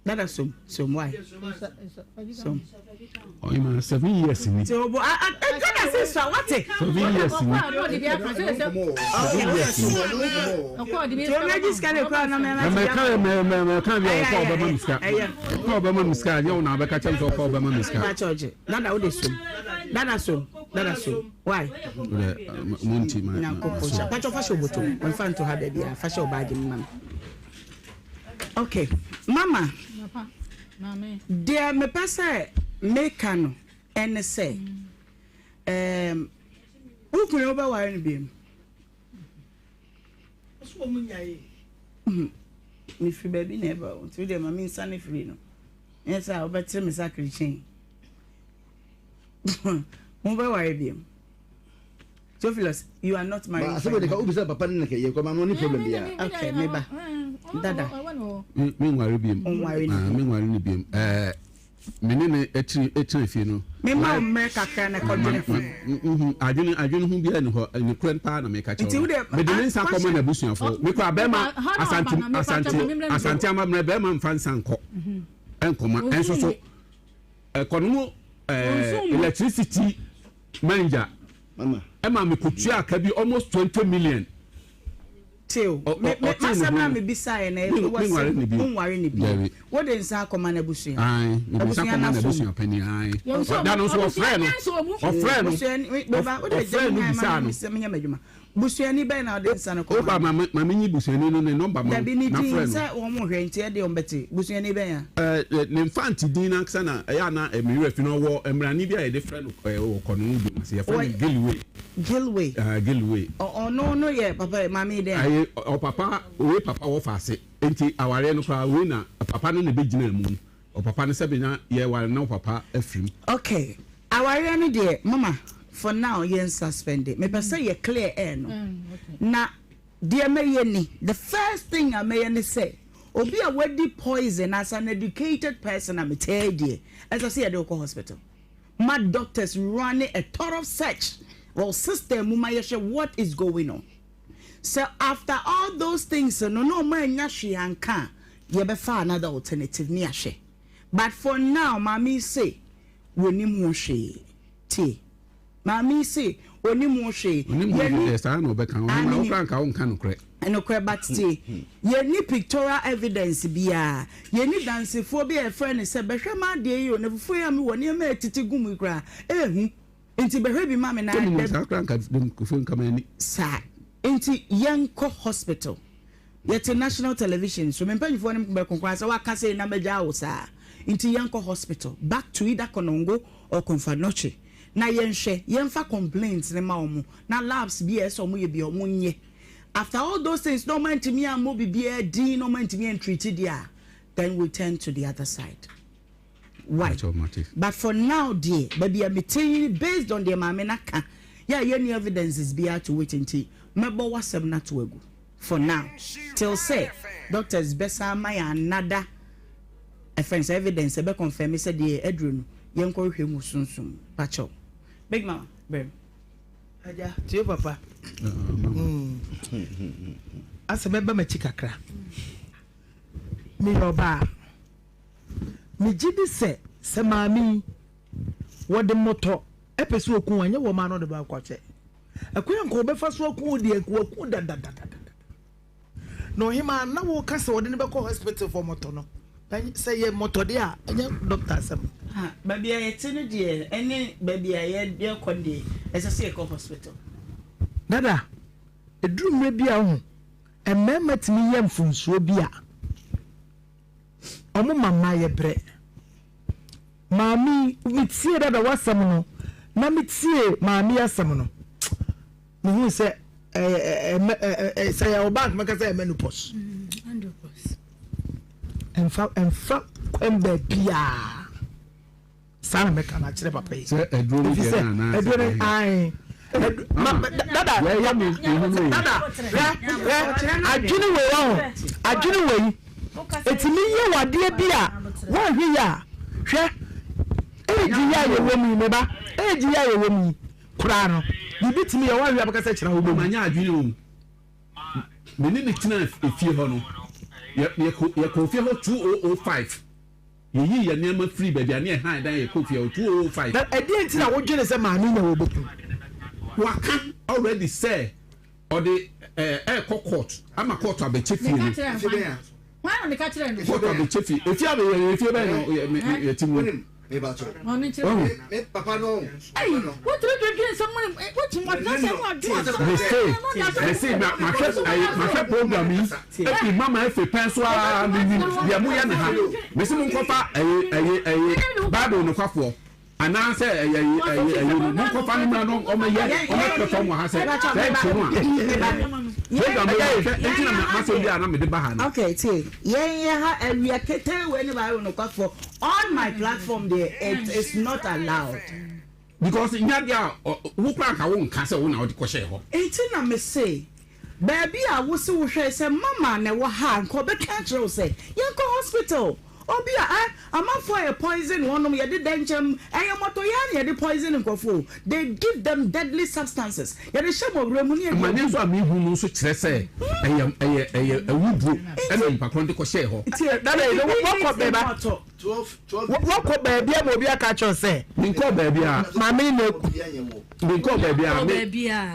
Dada som som why som. Ɔyima 7 years ni. Ti obo a a dada si sua wate. 7 years ni. 7 years ni. Ti omi agyi sika de kura na mɛ mɛ mɛ ka mɛ mɛ mɛ ka bi a ɔkɔ ɔbɛma mi sika ɔkɔ ɔbɛma mi sika nyɛ wɔn na abɛka kyɛn sɛ ɔkɔ ɔbɛma mi sika. Mpakyɛ ɔgye dada o de som dada som dada som why. O de mo nti ma ma som. Mpakyɛ ɔfa hyɛ obotom nfa nto ha baabi a fa hyɛ ɔbaagi mu ma mi. Ok mama deɛ mepɛ sɛ meka no ɛne sɛ ɛɛm wo kunu wobɛware no biom? Mefiri baabi na ɛba o nti wodeɛ ma mensane firi no nyɛ sɛ a wobɛte me sakre kyɛn mobɛware biom? Theophilus, you are not married. Ba asɛm de ka wobisa papa ne nka yɛ kɔma no ne problem bia. Okay, me ba. Dada. Me nware biem. Nware ne. Ah, me nware ne biem. Eh, me ne ne etiri etiri fie no. Me ma mmerɛ kakra na kɔdwene ho. Mhm, adwene adwene ho bia ne hɔ. Ne kura paa na me ka kyerɛ. Nti wo de Me de ne nsa kɔma na abusuafo. Me kura bɛrima asante asante asante amammerɛ bɛrima mfa nsa nkɔ. Ɛnkɔma ɛnso so. Ɛkɔnom ɛɛ electricity manager ɛma me kɔtua ka bi almost 20 million. Teo, me me masɛm na me bisa yɛ na ɛwɔ sɛ nware ne bi. Wo de nsa akɔma n'abusua. Ayi, me nsa akɔma n'abusua panyin ayi. Ɔda no nso ɔfrɛ no, ɔfrɛ no, ɔfrɛ no bisa no. Busuani bɛn na ɔde nsa no kɔma no? Woba ma ma menyi busuani no ne nɔmba ma wo Dabi, ne na din, frɛ no. sɛ wɔn hwɛ nti ɛdeɛ wɔn bɛte. Busuani bɛn a? Ɛɛ, ne mfante din no ankasa na ɛyɛ a na me werɛ fi no. Ɔwɔ mmarane bi a yɛde frɛ no ɛɛ wɔ kɔno bi ase. Yɛfrɛ no Gilway. Gilway. Ɛɛ, Gilway. Ɔ ɔno no yɛ papa maame yi dɛn a? Aye, ɔpapa, wei papa wɔ faase. Nti awareɛ no koraa wei na papa no na ɛbɛgyinaa mu. Ɔpapa no sɛbe na yɛware no na ɔpapa afiri mu. Ok awareɛ no deɛ mama for now yɛn suspend mepɛ sɛ yɛ clear air no na deɛ mɛyɛ ni the first thing a mɛyɛ ne sɛ obi a wadi poison as an educated person a metɛɛ deɛ ɛsɛ sɛ yɛde wokɔ hospital ma doctors run a thorough search wɔ system mu ma yɛhwɛ what is going on. Sɛ after all those things no na ɔmo annya hwee anka a, yɛbɛfa another alternative ne yɛahwɛ. But for now maame yi se wɔnim ho hwee. Tie. Maame yi se ɔnim ho hwee. Ɔnim ho hwee Yɛnni deɛ saa na ɔbɛka. Ah, Ɔhema wo menim. koraa nka wonka nokorɛ. Nokorɛ but tie, yɛnni pictorial evidence biara. Yɛnni dansefoɔ bi a yɛfrɛ no sɛ bɛhwɛ m'adeɛ yi o, na fufuo yi a mewɔ nneɛma a ɛtete gu mu yi koraa ɛɛhu. Nti bɛhwɛ bi ma me na. Sɛ menim saa koraa nka kofi nka m'ani. Saa nti yɛnkɔ hospital. Yɛte national television so me mpanyinfoɔ no bɛko koraa sɛ waka sei na mɛgyaa wo saa. Nti yɛnkɔ hospital back to either Konongo or Komfo Anokye na yɛnhwɛ yɛnfa complaints no ma wɔn na labs bi a ɛsɛ wɔn yɛ bi a wɔn nyɛ. After all those things na wɔn antumi ammɔ biribiara din na wɔn antumi antreat deɛ a then we turn to the other side. Why? But for now deɛ, baabi a mete yi based on deɛ maame no aka yɛ a yɛnni evidences biara to it nti, mɛbɔ w'asɛm no ato agu for now till sɛ doctors bɛsan ama yɛn another ɛfɛn sɛ evidence ɛbɛ confirm sɛ deɛ aduro no yɛnkɔhwehwɛ mu sunsum mu. Pakyɛw. Big mama, brɛ me. Agya, tie papa. Mm. Asɛ mɛba m'akyi kakra. Meyɛ ɔbaa. Megye di sɛ, sɛ maame yi, wɔde mmɔtɔ pɛ sɛ ɔku wo a, ɛnyɛ wɔn ara na ɔde bɛkɔ akyɛ. Ɛkwan a nka ɔbɛfa so aku wo deɛ, nka waku wo dadadadada. Na ɔhemaa, na woka sɛ ɔde no bɛkɔ hospital for mmɔtɔ no, sɛ yɛ mmɔtɔ deɛ a, ɛnyɛ doctor asɛm. Ha, baabi a yɛte no deɛ, ɛne baabi a yɛkɔ no deɛ, ɛsɛ sɛ yɛkɔ hospital. Dada, ɛduru mmerɛ bi a, wohu, mmarima tumi yɛ mfomsoɔ bi a, Ɔmo ma mmaa yɛ brɛ. Maame yi me tie dada w'asɛm no na me tie maame yi asɛm no me hu sɛ ɛɛ ɛɛ sɛ yɛ ɔbaa nkoma kasa yɛ menopause. Ɛnfa ɛnfa kwan baabiara. Saa na mɛka no akyerɛ papa yi. Sɛ aduro no deɛ no anaa aduro no ae. Dada dada hwɛ hwɛ adwene wei wɔ ho adwene wei etimi yɛ wadeɛ bi a wɔnhwɛ yɛ a hwɛ eegi yɛ a yɛwɔ mu yi meba eegi yɛ a yɛwɔ mu yi koraa no biribi tumi yɛ wɔnhwɛ abɛka sɛ kyerɛ wo bɛ mu. Manya adwene o me ne ne tena efie hɔ no yɛ yɛkɔ yɛkɔ fie hɔ 2005. Yɛyii yɛn nneɛma firii baabi a ne yɛhan dan yɛkɔɔ fie hɔ 2005. Na ɛdeɛn nti na wodwene sɛ maame nya wɔ bɛku? Waka already sɛ ɔde ɛɛkɔ court ama court abɛkyɛ fie no. Meka kyerɛ hwan? Hwan na meka kyerɛ no? Court abɛkyɛ fie. Efie a yɛ efie bɛn na yɛte mu? Ɔno nkyerɛ me. Wotumi dwendwen nsɛm mu wotumi ɔtena sɛ mu adwene asɛm. Mese mese na mahwɛ ayi mahwɛ program yi efi mama efe pɛn so aa menim deɛ moyɛ ne ha. Mese mo nkɔfa ɛyi ɛyi ɛyi Bible nokwafoɔ. Anaasɛ ɛyɛ ɛyi ɛyi ɛyi no monkɔfa no mmra no ɔmɛyɛ ɔmɛ perform wɔ ha sɛ sɛ ɛnkyɛ no a program yi hwɛ nti na masɛm bi a na mede ba ha no. Okay tie yɛn yɛ ha awia ketee wei ne bible nokwafo on my platform deɛ it is not allowed. Because nya deɛ a wo koraa nka wo nka sɛ wo na wode kɔhyɛɛ hɔ. Nti na me se baabi a wo se wo hwɛ sɛ mama na ɛwɔ ha a nka ɔbɛka akyerɛ wo sɛ yɛnkɔ hospital. Obi a eh amanfoɔ a yɛ poison wɔn nom yɛde dɛnkyɛm ɛyɛ mɔtɔ yɛ ara na yɛde poison nkurɔfoɔ o they give them deadly substances yɛde hyɛ mɔwerɛ mu ne yɛde Amaneɛ agu. nso a mehu no nso kyerɛ sɛ ɛyɛ ɛyɛ ɛyɛ awuduro ɛna nipa korɔ de kɔhyɛɛ hɔ. Tie, dada yi, wɔkɔ bɛba, wɔkɔ baabi ama obi aka akyerɛ sɛ. Menkɔɔ baabi a. Maame na eku. Menkɔɔ baabi a me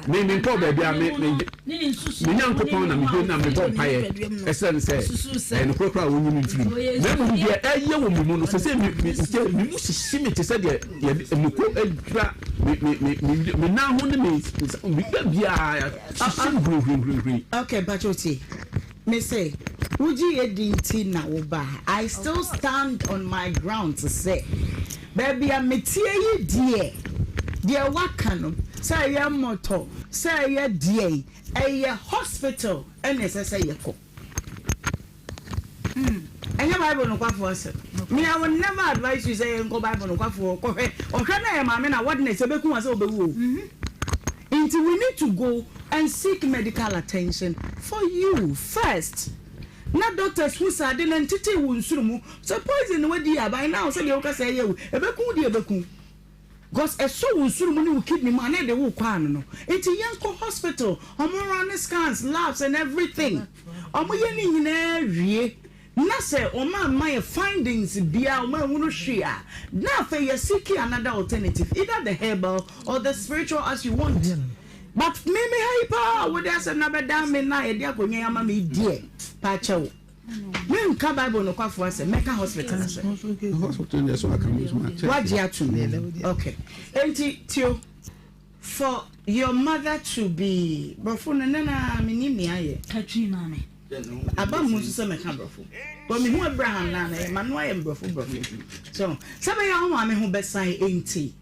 me menkɔɔ baabi a me me me Nyankopɔn na mede na mebɔ mpaeɛ ɛsrɛ no sɛ ɛyɛ nokorɛ koraa a ɔnyi me mfiri mu na mmom deɛ ɛyɛ wɔ me mu no sɛ sɛ me me sɛ me mu hyehye me te sɛ deɛ yɛde mako adwira me me me me me nan ho ne me nsa me baabiara hyehye me hurihurihurihuri. Okay, mpakyɛw tie. Me se wogye yɛ di nti na wo ba ha. I still stand on my grounds sɛ baabi a meteɛ yi deɛ, deɛ waka no sɛ ɛyɛ mmɔtɔ, sɛ ɛyɛ deɛn, ɛyɛ hospital ɛna ɛsɛ sɛ yɛkɔ. Ɛnyɛ Bible nokwafoɔ asɛm. Me I will never advise you sɛ yɛnkɔ Bible nokwafoɔ hɔ kɔhwɛ. Ɔhwɛ na ɛyɛ maame na what next? Ɛbɛku wo ansa wobɛwu o. Nti we need to go and seek medical attention for you first na doctors hu sɛ ade no ntetee wo nsono mu sɛ poison na wadi a by now sɛdeɛ woka sɛ ɛyɛ wo ɛbɛku wo deɛ ɛbɛku wo because ɛsɔ wo nsono mu ne wo kidney mu a na ɛde wo kɔ ano no nti yɛnkɔ hospital ɔmo run scans labs and everything ɔmo yɛ ne nyinaa wie Na sɛ wɔn amma yɛ findings biara, wɔn anhunu hwee a, na afei yɛ seeking another alternative, either the herbal or the spiritual as you want. But me me ha yi paa a wode asɛm no abɛdan me na yɛde akonnwa yi ama me yi deɛ, paakyɛw, menka Bible nokwafo asɛm, mɛka hospital asɛm. Hospital deɛ so aka me nso ma check. Wagye atom. Okay. Enti, Tio. For your mother to be brɔfo no nɛ na menim nea ayɛ. Ka twi ma me. Aba mu nso sɛ mɛka brɔfo. But mehu Abraham na na m'ano ayɛ me brɔfo brɔfo. So sɛ bɛyɛ a wo maame ho bɛsan nti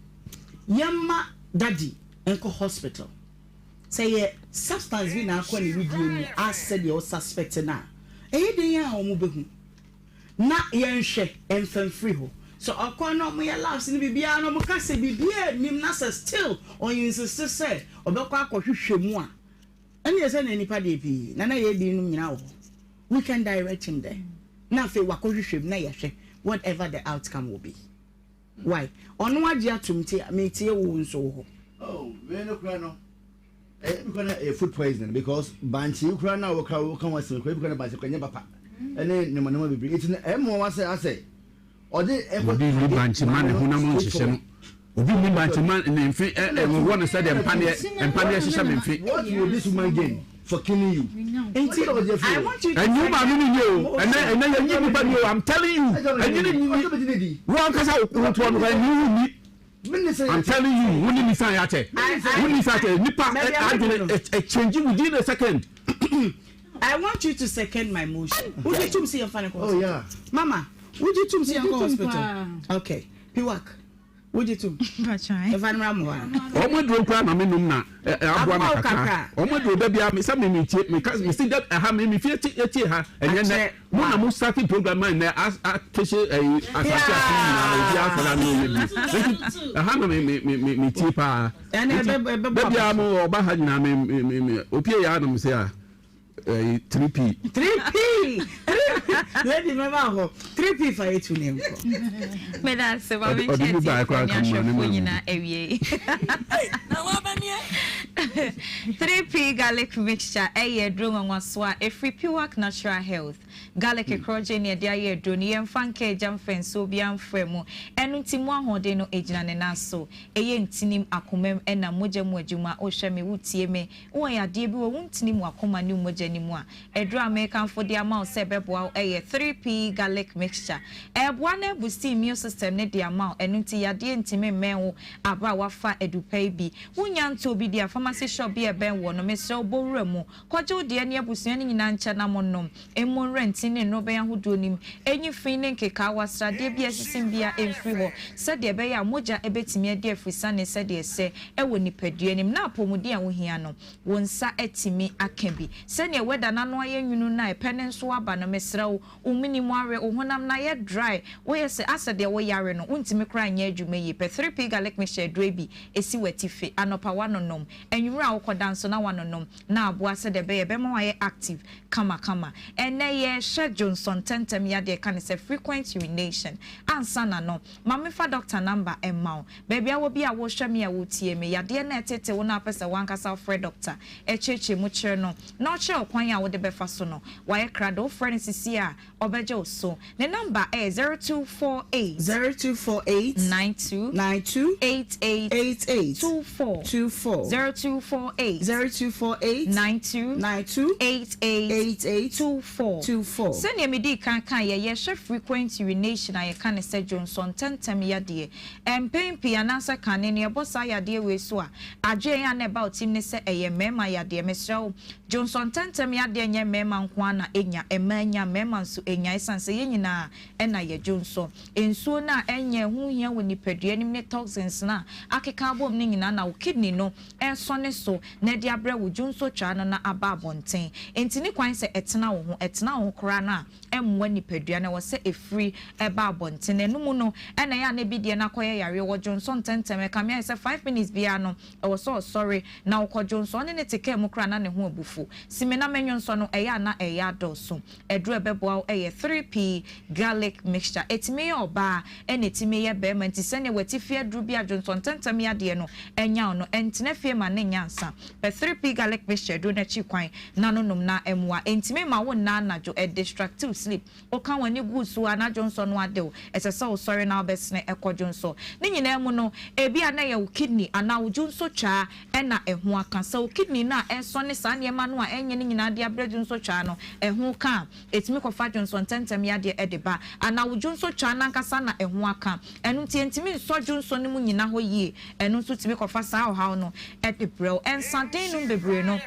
yɛmma daddy nkɔ hospital. Sɛ yɛ substance bi na akɔ ne wedeɛ mu as sɛdeɛ wo suspect no a, ɛyɛ den a wɔn bɛhu. Na yɛnhwɛ mfa mfiri hɔ. Sɛ ɔkɔ na wɔyɛ labs ne biribiara na wɔka sɛ biribiara nnim na sɛ still ɔ insist sɛ ɔbɛkɔ akɔhwehwɛ mu a, ɛnneɛ sɛ na nnipa deɛ pii na na yɛn binom nyinaa wɔ hɔ. We can direct him there. Na afei wakɔhwehwɛ mu na yɛahwɛ whatever the outcome will be. Why? Ɔno agye atom nti metie wo nso wo hɔ. Oh, me no kura no. Ebi kura na ɛyɛ food poisoning because bankye kura na wɔka wɔka ho asɛm kura ebi kura na bankye kura nyɛ papa ɛne nneɛma nneɛma bebree eti no ɛmmoa wa sɛ asɛ ɔde ɛkɔ Obi nni bankye ma ne honam nhyehye no. Obi nni bankye ma ne mfe ɛ ɛ wowɔ no sɛdeɛ mpaneɛ mpaneɛ hyehyɛ me mfe. What will this woman gain for killing you? Nti I want you to Ɛnyi wo maame no ni o. Ɛnɛ ɛnɛ yɛnyi nipa ni o. I'm telling you. Ɛnyi ne ni. Wo ankasa wo toɔ no ɛnyi wo ni. I'm telling you, wo ni nisan ya kyɛ. Wo ni nisan kyɛ. Nipa adwene ɛ change within a second. I want you to second my motion. Wogye tum sɛ yɛmfa no kɔ Oh hospital? yeah. Mama, wogye tum sɛ yɛnkɔ hospital? Okay. Piwak, wogye tum? Yɛmfa no mmra mo hɔ a. Wɔn aduro koraa na me nom na aboa me kakra. Wɔn aduro da biara me sɛ me me tie me ka me si da ɛha me me fie tie tie ha ɛnyɛ nɛ. Mo na mo starting program ma nnɛ atehye ɛyi asase ase nyinaa obi asɔre ano yɛ bi. Nti ɛha na me me me me tie paa. Nti da biara mo ɔba ha nyinaa me me me opie yɛ anam sɛ a ɛyi 3P. 3P 3P lady mɛba hɔ 3P fa yɛ tu ne nkɔ. Meda ase ma me nkyɛn tiefoɔ ne ahwɛfoɔ nyinaa awiei. 3P garlic mixture ɛyɛ aduro nwanwasoɔ a ɛfiri Piwak Natural Health. Garlic korɔgyenn na yɛde ayɛ aduro no. Yɛmfa nka agya mfa nsuo biara mfra mu. Ɛno nti mu ahoɔden no gyina ne nan so. Ɛyɛ ntinim, akomam ɛna mogya mu adwuma. Wohwɛ me, wotie me, wowɔ yadeɛ bi wɔ wo ntini mu, akoma ne wo mogya no mu a, aduro a merekamfo de ama wo sɛ ɛbɛboa wo yɛ 3P Garlic Mixture. Ɛreboa na abusti immune system no de ama wo, ɛno nti yadeɛ ntumi mmɛn wo aberɛ a woafa adupa yi bi. Wonnya ntɔɔ bi deɛ a, pharmacy shop bi a ɛbɛn woɔ no, mesrɛ wo bɔ wura mu kɔgye wo deɛ ne abusua no nyinaa nkyɛ na monnom. Mmu nwera ntin ne nnorobɛn ahodoɔ no mu, nyi fi ne nkekaawa, sradeɛ bi a asisim biara mfiri hɔ, sɛdeɛ ɛbɛyɛ a mogya bɛtumi adi afrisane sɛdeɛ ɛsɛ wɔ nipadua no mu, na apɔmuden a wohia no, wo nsa atumi aka bi. Sɛdeɛ weather no ano ayɛ nwunu no a ɛpɛ no nso aba no, mesrɛ wo, wo mene mu awe, wo honam no ayɛ dry, woyɛ sɛ asɛ deɛ woyare no, wontumi koraa nyɛ adwuma yie. Pɛ 3P Garlic Mixture aduro yi bi si w'atifi, anɔpa woanonom, anwummerɛ a wokɔda nso na woanonom, na aboa sɛdeɛ ɛbɛyɛ ɛbɛma woayɛ active kamakama. Ɛnnɛ yɛrehwɛ dwonsɔ ntɛmntɛm yadeɛ yɛka no sɛ frequent urination. Ansa na no, ma memfa doctor number mma wo. Baabi a wɔ bi a worehwɛ me a woretie me, yadeɛ no a ɛtete wo no a wopɛ sɛ w'ankasa wofrɛ doctor kyerɛkyerɛ mu kyerɛ no na ɔkyerɛ wo kwan a wode bɛfa so no, wayɛ krado. Wofrɛ no sisi a, ɔbɛgye wo so. Ne number yɛ 0248. 0248. 92. 92. 88. 88. 24. 24. 0248. 0248. 92. 92. 88. 88. 24. 24. Sɛnea medii kan kaeɛ, yɛhwɛ frequent urination a yɛka no sɛ dwonsɔ ntɛmntɛm yadeɛ. Mpɛn pii anaasɛ kane no yɛbɔ saa yadeɛ wei so a, adwene a na ɛba wo tirim ne sɛ ɛyɛ mmarima yadeɛ. Mesrɛ wo, Dwonsɔ ntɛmntɛm yadeɛ nyɛ mmarima nko ara na ɛnya, mmaa nya, mmarima nso nya ɛsiane sɛ yɛn nyinaa na yɛdwonsɔ. Nsuo no a ɛnyɛ ɛho hia wɔ nipadua no mu ne toxins no a akeka abom no nyinaa na wo kidney no resɔne so na ɛde abrɛ wo dwonsɔtwaa no na aba abɔnten. Enti ne kwan sɛ ɛtena wo ho, ɛtena wo ho koraa no a ɛmmoa nipadua no, ɛwɔ sɛ ɛfiri ba abɔnten. Ɛno mu no na ɛyɛ a na ebi deɛ no akɔyɛ yareɛ, wɔdwonsɔ ntɛmntɛm, ɛkame ayɛ sɛ five minutes biara no Ɛwɔ sɛ ɔsɔre na ɔkɔ dwonsɔ. Ɔne no te kaa mu koraa na ne ho abu fu. Simina mɛnwonsɔ no, ɛyɛ a na ɛyɛ adɔɔso. Aduru a ɛbɛboa wo yɛ 3P garlic mixture. Ɛtumi yɛ ɔbaa ɛna ɛtumi yɛ barima nti sɛdeɛ w'atifi aduru bi a dwonsɔ ntɛmntɛm yadeɛ no anya wo no, ɛntena fie ma no nnya ansa. Pɛ 3P garlic mixture aduru no akyi kwan na no nom na ɛmmoa. Ɛntumi mma wo nna anadwo, ɛdistracte wo sleep. Woka w'ani gu so a, na dwonsɔ no ade wo. Ɛsɛ sɛ wosɔre na wobɛsene kɔ dwonsɔ. Ne nyinaa mu no, ebia na ɛyɛ wo kidney anaa wo dwonsɔtwaa na ɛho aka. Sɛ wo kidney no a ɛresɔne saa nneɛma no a ɛnyɛ no nyinaa de abrɛ dwonsɔtwaa no, ɛho ka a, ɛtumi kɔfa dwonsɔ ntɛmntɛm yadeɛ de ba. Anaa wo dwonsɔtwaa no ankasa na ɛho aka. Ɛno nti ɛntumi nsɔ dwonsɔ no mu nnyina hɔ yie. Ɛno nso tumi kɔfa saa ɔhaw no de brɛ wo. Nsaden nom bebree no.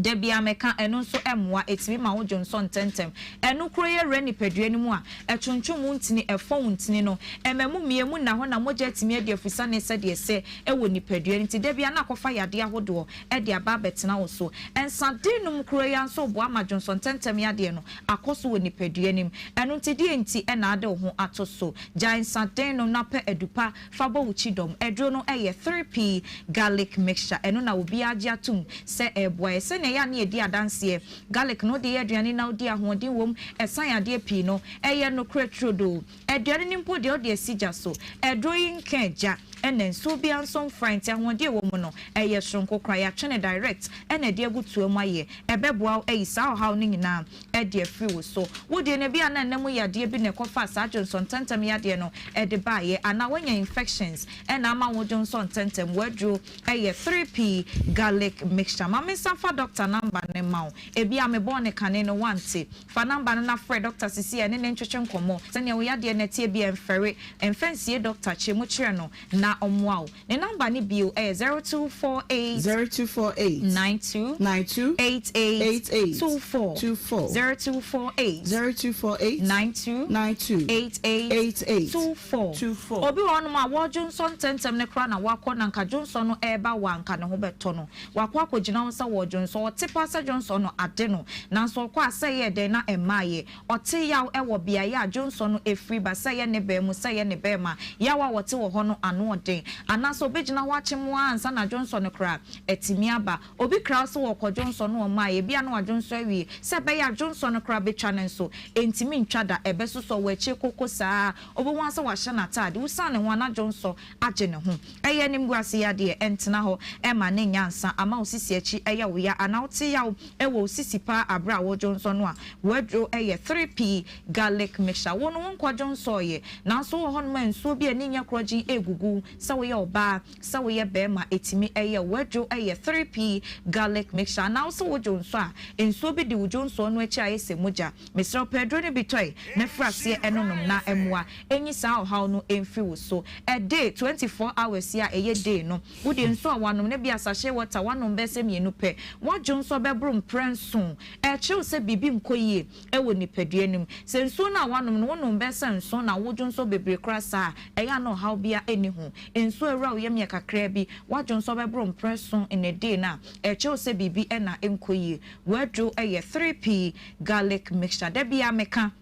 Da biara meka, ɛno nso mmoa, ɛtumi ma wo dwonsɔ ntɛmntɛm. Ɛno koro yɛ wura nipadua no mu a, ɛtwontwom wo ntini, ɛfɔ wo ntini no, ɛma mu mia mu nna hɔ na mogya atumi adi afusane sɛdeɛ ɛsɛ wɔ nipadua no nti da biara na akɔfa yadeɛ ahodoɔ de aba abɛtena wo so. Nsaden nom koro yi ara nso boa ma dwonsɔ ntɛmntɛm yadeɛ no akɔ so wɔ nipadua no mu. Ɛno nti deɛn nti na wode wo ho ato so? Gyae nsaden nom na pɛ adupa Fa bɔ wo kyidɔm. Aduro no yɛ 3P garlic mixture. Ɛno na obiara gye atom sɛ ɛreboa yɛ. Sɛnea ɛyɛ a na yɛdi adanseɛ, garlic no wode yɛ aduane na wodi ahoɔden wom, ɛsan adeɛ pii no, ɛyɛ nokorɛ turodoo. Aduane no mpo deɛ wode asi gya so. Aduro yi nka gya ɛna nsuo biara nso mfra nti ahoɔden a ɛwɔ mu no ɛyɛ soronko koraa. Yɛatwe no direct ɛna ɛde agu toa mu ayɛ. Ɛbɛboa wo ayi saa ɔhaw no nyinaa de afiri wo so. Wo deɛ no ebia na nna mu yadeɛ bi na ɛkɔfaa saa dwonsɔ ntɛmntɛm yadeɛ no de baeɛ anaa woanya infections na ama wo dwonsɔ ntɛmntɛm. W'aduro yɛ 3P garlic mixture. Ma mensan fa doctor number no mma wo. Ebia mebɔɔ no kane no woante. Fa number no na frɛ doctor seesei a ne no ntwetwe nkɔmmɔ. Sɛdeɛ wo yadeɛ no teɛ biara mfɛre mfa nsie doctor. Kyerɛ mu kyerɛ no na ɔmmoa wo. Ne number no bio yɛ 0248. 0248. 92. 92. 88. 88. 24. 24. 0248. 0248. 92. 92. 88. 88. 24. 24. Obi wɔ hɔnom a wɔdwonsɔ ntɛmntɛm no koraa na wakɔ na nka dwonsɔ no reba wɔ a nka ne ho bɛtɔ no. Wakɔ akɔgyina hɔ sɛ wɔredwonsɔ. Ɔte paa sɛ dwonsɔ no ade no. Nanso ɔkɔ a sɛ ɛyɛɛ dɛn na ɛmmaeɛ. Ɔte yaw wɔ beaeɛ a dwonsɔ no firi ba, sɛ ɛyɛ ne baa mu, sɛ ɛyɛ ne bɛɛma. Yaw a ɔte wɔ hɔ no ano ɔden. den anaasɛ ɔbɛgyina hɔ akyem wo ara ansa na dwonsɔ no koraa atumi aba. Obi kra wo sɛ ɔrekɔ dwonsɔ no ɔmmaeɛ, ebia na wadwonsɔ awie. Sɛ ɛbɛyɛ a dwonsɔ no koraa bɛtwa no nso, ɛntumi ntwa da, ɛbɛsosɔ wɔ akyire koko saa ara. Wobɛhu ara sɛ wahyɛ n'ataade, wosiane ne ho a na dwonsɔ agye ne ho. Ɛyɛ animguase yadeɛ, ɛntena hɔ mma no nnya nsa ama wo sisi akyi yɛ wo ya anaa wote yaw wɔ wo sisi paa aberɛ a woredwonsɔ no a, w'aduro yɛ 3P garlic mixture. Wo no wonkɔ dwonsɔeɛ nanso wowɔ hɔnom a nsuo bi a ani nyɛ korɔgyen regugu wo, sɛ woyɛ ɔbaa, sɛ woyɛ barima ɛtumi yɛ wo. W'aduro yɛ 3P garlic mixture anaa wo sɛ wodwonsɔ a nsuo bi di wo dwonsɔɔ no akyi ayɛ sɛ mogya. Mesrɛ wo pɛ aduro no bi tɔe na firi aseɛ nonom na mmoa nyi saa ɔhaw no mfiri wo so. A day, 24 hours yi a ɛyɛ day no, wo deɛ nsuo a woanom no ebia sachet water woanom bɛyɛ sɛ mmienu pɛ, woadwo nso bɛboro mprɛ nson. Ɛkyerɛ wo sɛ biribi nkɔ yie wɔ nipadua no mu. Sɛ nsuo no a woanom no wonom bɛyɛ sɛ nson na wodwo nso bebree koraa saa a, ɛyɛ a na ɔhaw biara nni ho. Nsuo a ɛwura wo yam yɛ kakraa bi, woadwo nso bɛboro mprɛ nson in a day no a, ɛkyerɛ wo sɛ biribi na ɛnkɔ yie. W'aduro yɛ 3P garlic mixture. Da biara meka,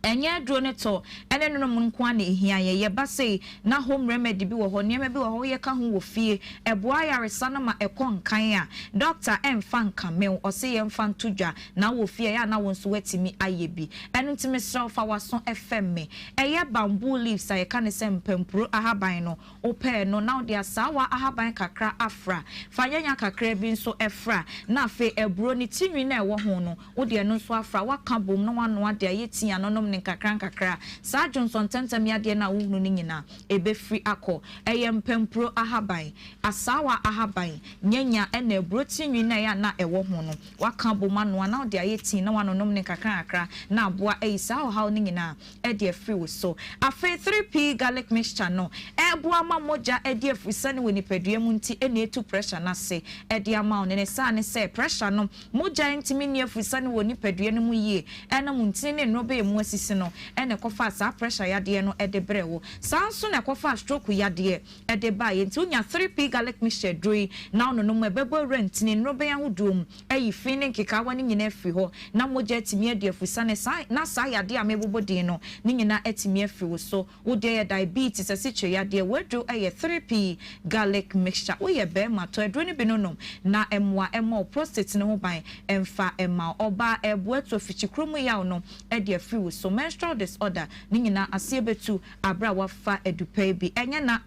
ɛnyɛ aduro no tɔ ne no nom nko ara na ɛhia yɛn. Yɛba sei na home remedy bi wɔ hɔ, nneɛma bi wɔ hɔ woyɛ ka ho wɔ fie, ɛboa ayaresa no ma ɛkɔ nkan a, dɔkta ɛmfa nkame wo, ɔse yɛmfa nto dwa na wɔ fie a ɛyɛ a na wo nso woatumi ayɛ bi. Ɛno nti mesrɛ wo fa w'aso fɛm me. Ɛyɛ bamboo leaves a yɛka no sɛ mpampuro ahaban no, Wopɛɛ no na wode asaawa ahaban kakra afra. Fa nyanya kakra bi nso fra, na afei aburo ne ti nwi no a ɛwɔ ho no, wode ɛno nso afra. Woaka bom na woanoa de ayɛ tea no nom no nkakrankakra. Saa dwonsɔ ntɛmntɛm yadeɛ no a wohunu no nyinaa, ɛbɛfiri akɔ. Ɛyɛ mpampuro ahaban, asaawa ahaban, nyanya ɛna aburo ti nwi no a ɛyɛ a na ɛwɔ ho no. Woaka abom anoa na wode ayɛ tea na woanonom no nkakrankakra na aboa ayi saa ɔhaw no nyinaa de afiri wo so. Afei 3P garlic mixture no ɛreboa ma mogya adi afurisane wɔ nipadua mu nti na ɛtu pressure no ase de ama wo. Ne ne saa ne sɛ pressure no mogya ntumi nni afurisane wɔ nipadua no mu yie ɛnam ntini ne nnurobɛ a ɛmu asisi no na ɛkɔfaa saa pressure yadeɛ no de brɛɛ wo. Saa nso na ɛkɔfaa stroke yadeɛ de baeɛ. Nti wonya 3P garlic mixture aduro yi na wononom a ɛbɛbɔ awura ntini nnurobɛn ahodoɔ mu ayi fi ne nkekaawa no nyinaa afiri hɔ, na mogya atumi adi afusane, saa, na saa yadeɛ a merebobɔ din no, ne nyinaa atumi afiri wo so. Wo deɛ yɛ diabetes, asikyire yadeɛ, w'aduro yɛ 3P garlic mixture. Woyɛ barima, tɔ aduro no bi no nom, na mmoa mmɔ wo prostate no ho ban mfa mma wo. Ɔbaa, ɛreboa atu afikyikuro mu yaw no de afiri wo so. Menstrual disorder, ne nyinaa aseɛ bɛtu aberɛ a woafa adupɛ yi bi. Ɛnyɛ na.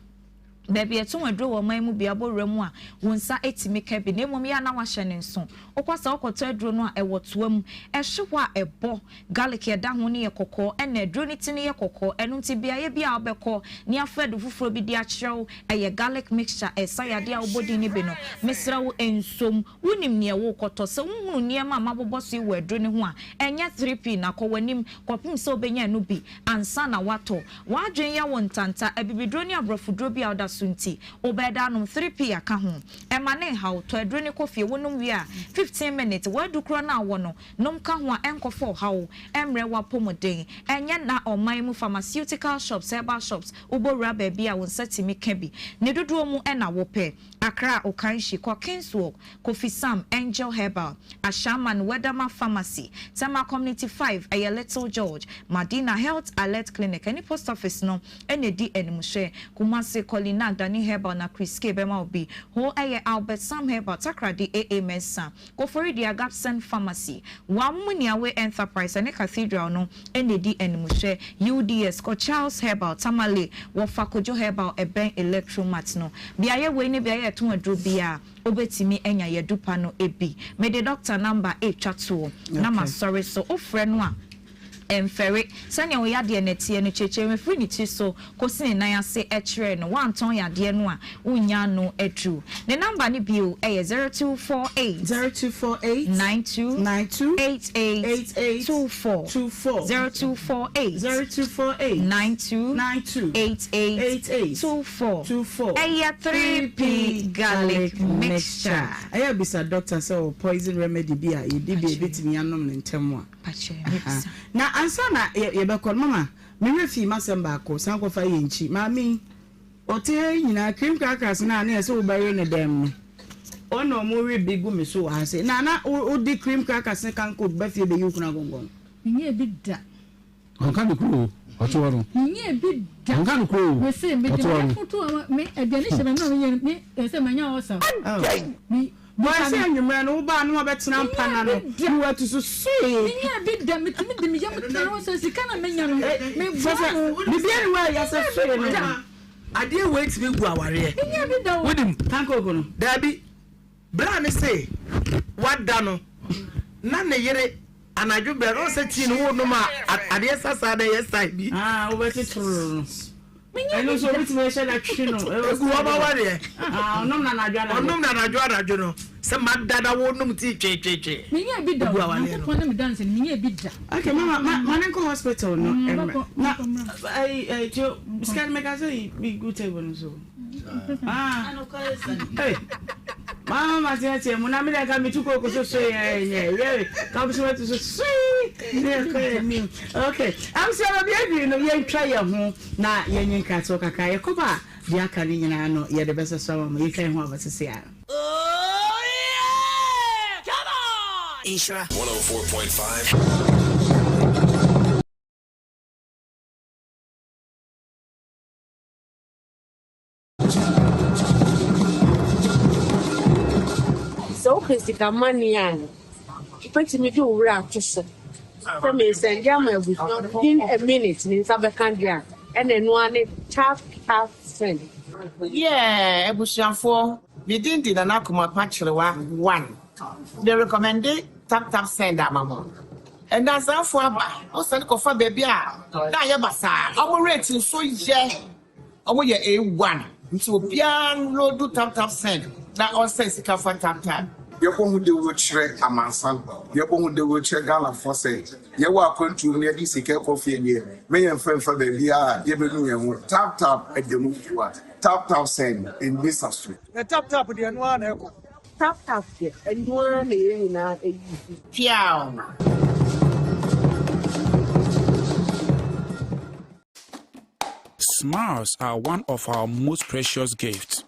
Baabi a yɛtɔn aduro wɔ ɔman mu bia bɔ wura mu a, wo nsa tumi ka bi, na mmom yɛ a na woahyɛ no nso. Wokɔ sɛ wokɔtɔ aduro no a, ɛwɔ toa mu. Ɛhye hɔ a ɛbɔ. Garlic a ɛda ho no yɛ kɔkɔɔ, ɛna aduro no ti no yɛ kɔkɔɔ. Ɛno nti beaeɛ bi a wobɛkɔ na yɛafa adu foforɔ bi de akyerɛ wo, ɛyɛ garlic mixture, ɛsa yadeɛ a wobɔ din no bi no, mesrɛ wo nsom. Wonim neɛ worekɔtɔ. Sɛ wohunu nneɛma a mabobɔ so yi wɔ aduro no ho a, ɛnyɛ 3P na kɔ w'anim kɔpem sɛ wobɛnya ɛno bi ansa na woatɔ. W'adwene yɛ wo ntanta, abibiduro ne aborɔfoduro bi a woda so nti, wobɛyɛ dɛ anom 3P aka ho. Ɛmma no nhaw wo. Tɔ aduro no kɔ fie, wonom wie a, 15 minutes, w'adu korɔ no a wowɔ no, nom ka ho a ɛnkɔfa ɔhaw mmrɛ w'apɔmuden. Ɛnyɛ nna ɔman mu pharmaceutical shops, herbal shops, wobɔ wura baabi a wo nsa tumi ka bi. Ne dodoɔ mu na wopɛ. Accra, Okaishie, kɔ Kingswalk, Kofi Sam, Angel Herbal, Ashaiman, Wedama Pharmacy, Tema Community 5, ɛyɛ Little George, Madina Health Alert Clinic ɛne Post Office no na ɛdi animhwɛ. Kumasi, Kolinak, Dani Herbal na Chris K bɛma wo bi. Ho ɛyɛ Albert Sam Herbal, Takoradi, AA Mensah, Koforidua, Gabson Pharmacy, Wammuniawe Enterprise ɛne Cathedral no na ɛdi animhwɛ. UDS, kɔ Charles Herbal, Tamale, wɔfa Kojo Herbal ɛbɛn Electromat no. Beaeɛ wei ne beaeɛ a yɛtɔn aduro biara. Wobɛtumi anya yɛadupa no bi. Mede dɔkta namba retwa toɔ na masɔre so. Wofrɛ no a, ɛmfɛre. Sɛdeɛ wo yadeɛ no teɛ no, kyerɛkyerɛ mu firi ne tiri so kɔsi ne nan ase kyerɛ no. Woantɔn yadeɛ no a, wonnya ano aduru. Ne namba no bio yɛ 0248. 0248. 92. 92. 88. 88. 24. 24. 0248. 0248. 92. 92. 88. 88. 24. 24. Ɛyɛ 3P garlic mixture. Ɛyɛ a bisa doctor sɛ ɔwɔ poison remedy bi a yɛdi bi a yɛbɛtumi anom no ntɛm a. Na ansa na yɛbɛkɔ no mama me werɛ fii m'asɛm baako san kɔfa yɛn nkyi maame yi ɔte ha yi nyinaa cream crackers no a na yɛsɛ wobɛwe no dɛm no ɔna ɔmo we bi gu me so wɔ ha se na na wode cream crackers ne kanko ba fie bɛyi wo kunu agɔngɔn. Menyɛɛ bi da. Ɔnka nokorɛ o. Ɔte hɔ no. Menyɛɛ bi da. Ɔnka nokorɛ o. Mese mede Ɔte hɔ no. me to me aduane hyɛ me mmerɛ meyɛ me ɛsɛ manya ɔsa. Adɛn? Me Boy sɛ anwummerɛ no wobaa na wabɛtena mpa no ano na watu so swee. Menyɛɛ bi da metumi de me yam tena hɔ sɛ sika na menya no meboa mo. Biribiara nni hɔ a ɛyɛ sɛ swee no. Adeɛ wei tumi gu awareɛ. Menyɛɛ bi da o. Wonim? Pancake no. Daabi. Berɛ a ne se wada no na ne yere anadwo berɛ no ɔsɛ tii no wonom a adeɛ sa saa na ɛyɛ style bi. Ah, wobɛte tororo no. Ɛno nso obetumi ahyɛ da twe no. Egu hɔ ma wareɛ. Ah, ɔnom na anadwo anadwo. Ɔnom na anadwo anadwo no sɛ mada na wonom tii tweetweetwee. Menyɛ bi da o. Nyankopɔn ne me danse no menyɛ bi da. Okay, mama ma ma ne nkɔ hospital no. Mm, na ɛyi ɛyi tio sika no mɛka sɛ bi gu table no so. Ah, hey, mama ma teatea mu na me dɛ ka metu koko so so yɛ nyɛ yɛ ka so matu so so ne yɛ kɔ yɛ nim. Okay, abusua baabi adwiri no yɛntwa yɛn ho na yɛnye nkratoɔ kakra yɛkɔba a deɛ aka no nyinaa no yɛde bɛsɛ so ama mo yɛtwa yɛn ho aba sisi a. Nhyira. 104.5. Sɛ wopɛ sika money a, wobɛtumi de wo werɛ ato so sɛ meresɛnde ama abusua within a minute me nsa bɛka deɛ a, ɛna ɛno ara ne tap tap send. Yeah abusuafoɔ me din de Nana Kumapa Kyerewa one me recommende tap tap send ama mo ɛnɛ asanfoɔ aba wo sɛne kɔfa baabi a na ayɛ basaa ɔmo rate nso yɛ Ɔmo yɛ A one nti obiara nloadu tap tap send na ɔnsɛn sika fa tap tap. Yɛbɔ ho dawuro kyerɛ amansan, yɛbɔ ho dawuro kyerɛ Ghanafoɔ sɛ yɛwɔ akwantuo mu na yɛde sika rekɔ fie deɛ, mɛ yɛmfa mfa baabiara a yɛbɛnu yɛn ho. Tap tap ɛda mu fua, tap tap send, ɛnni sa so. Na tap tap deɛ ɛno ara na ɛkɔ. Tap tap deɛ ɛno ara na yɛn nyinaa use. Piaw! Smiles are one of our most precious gifts.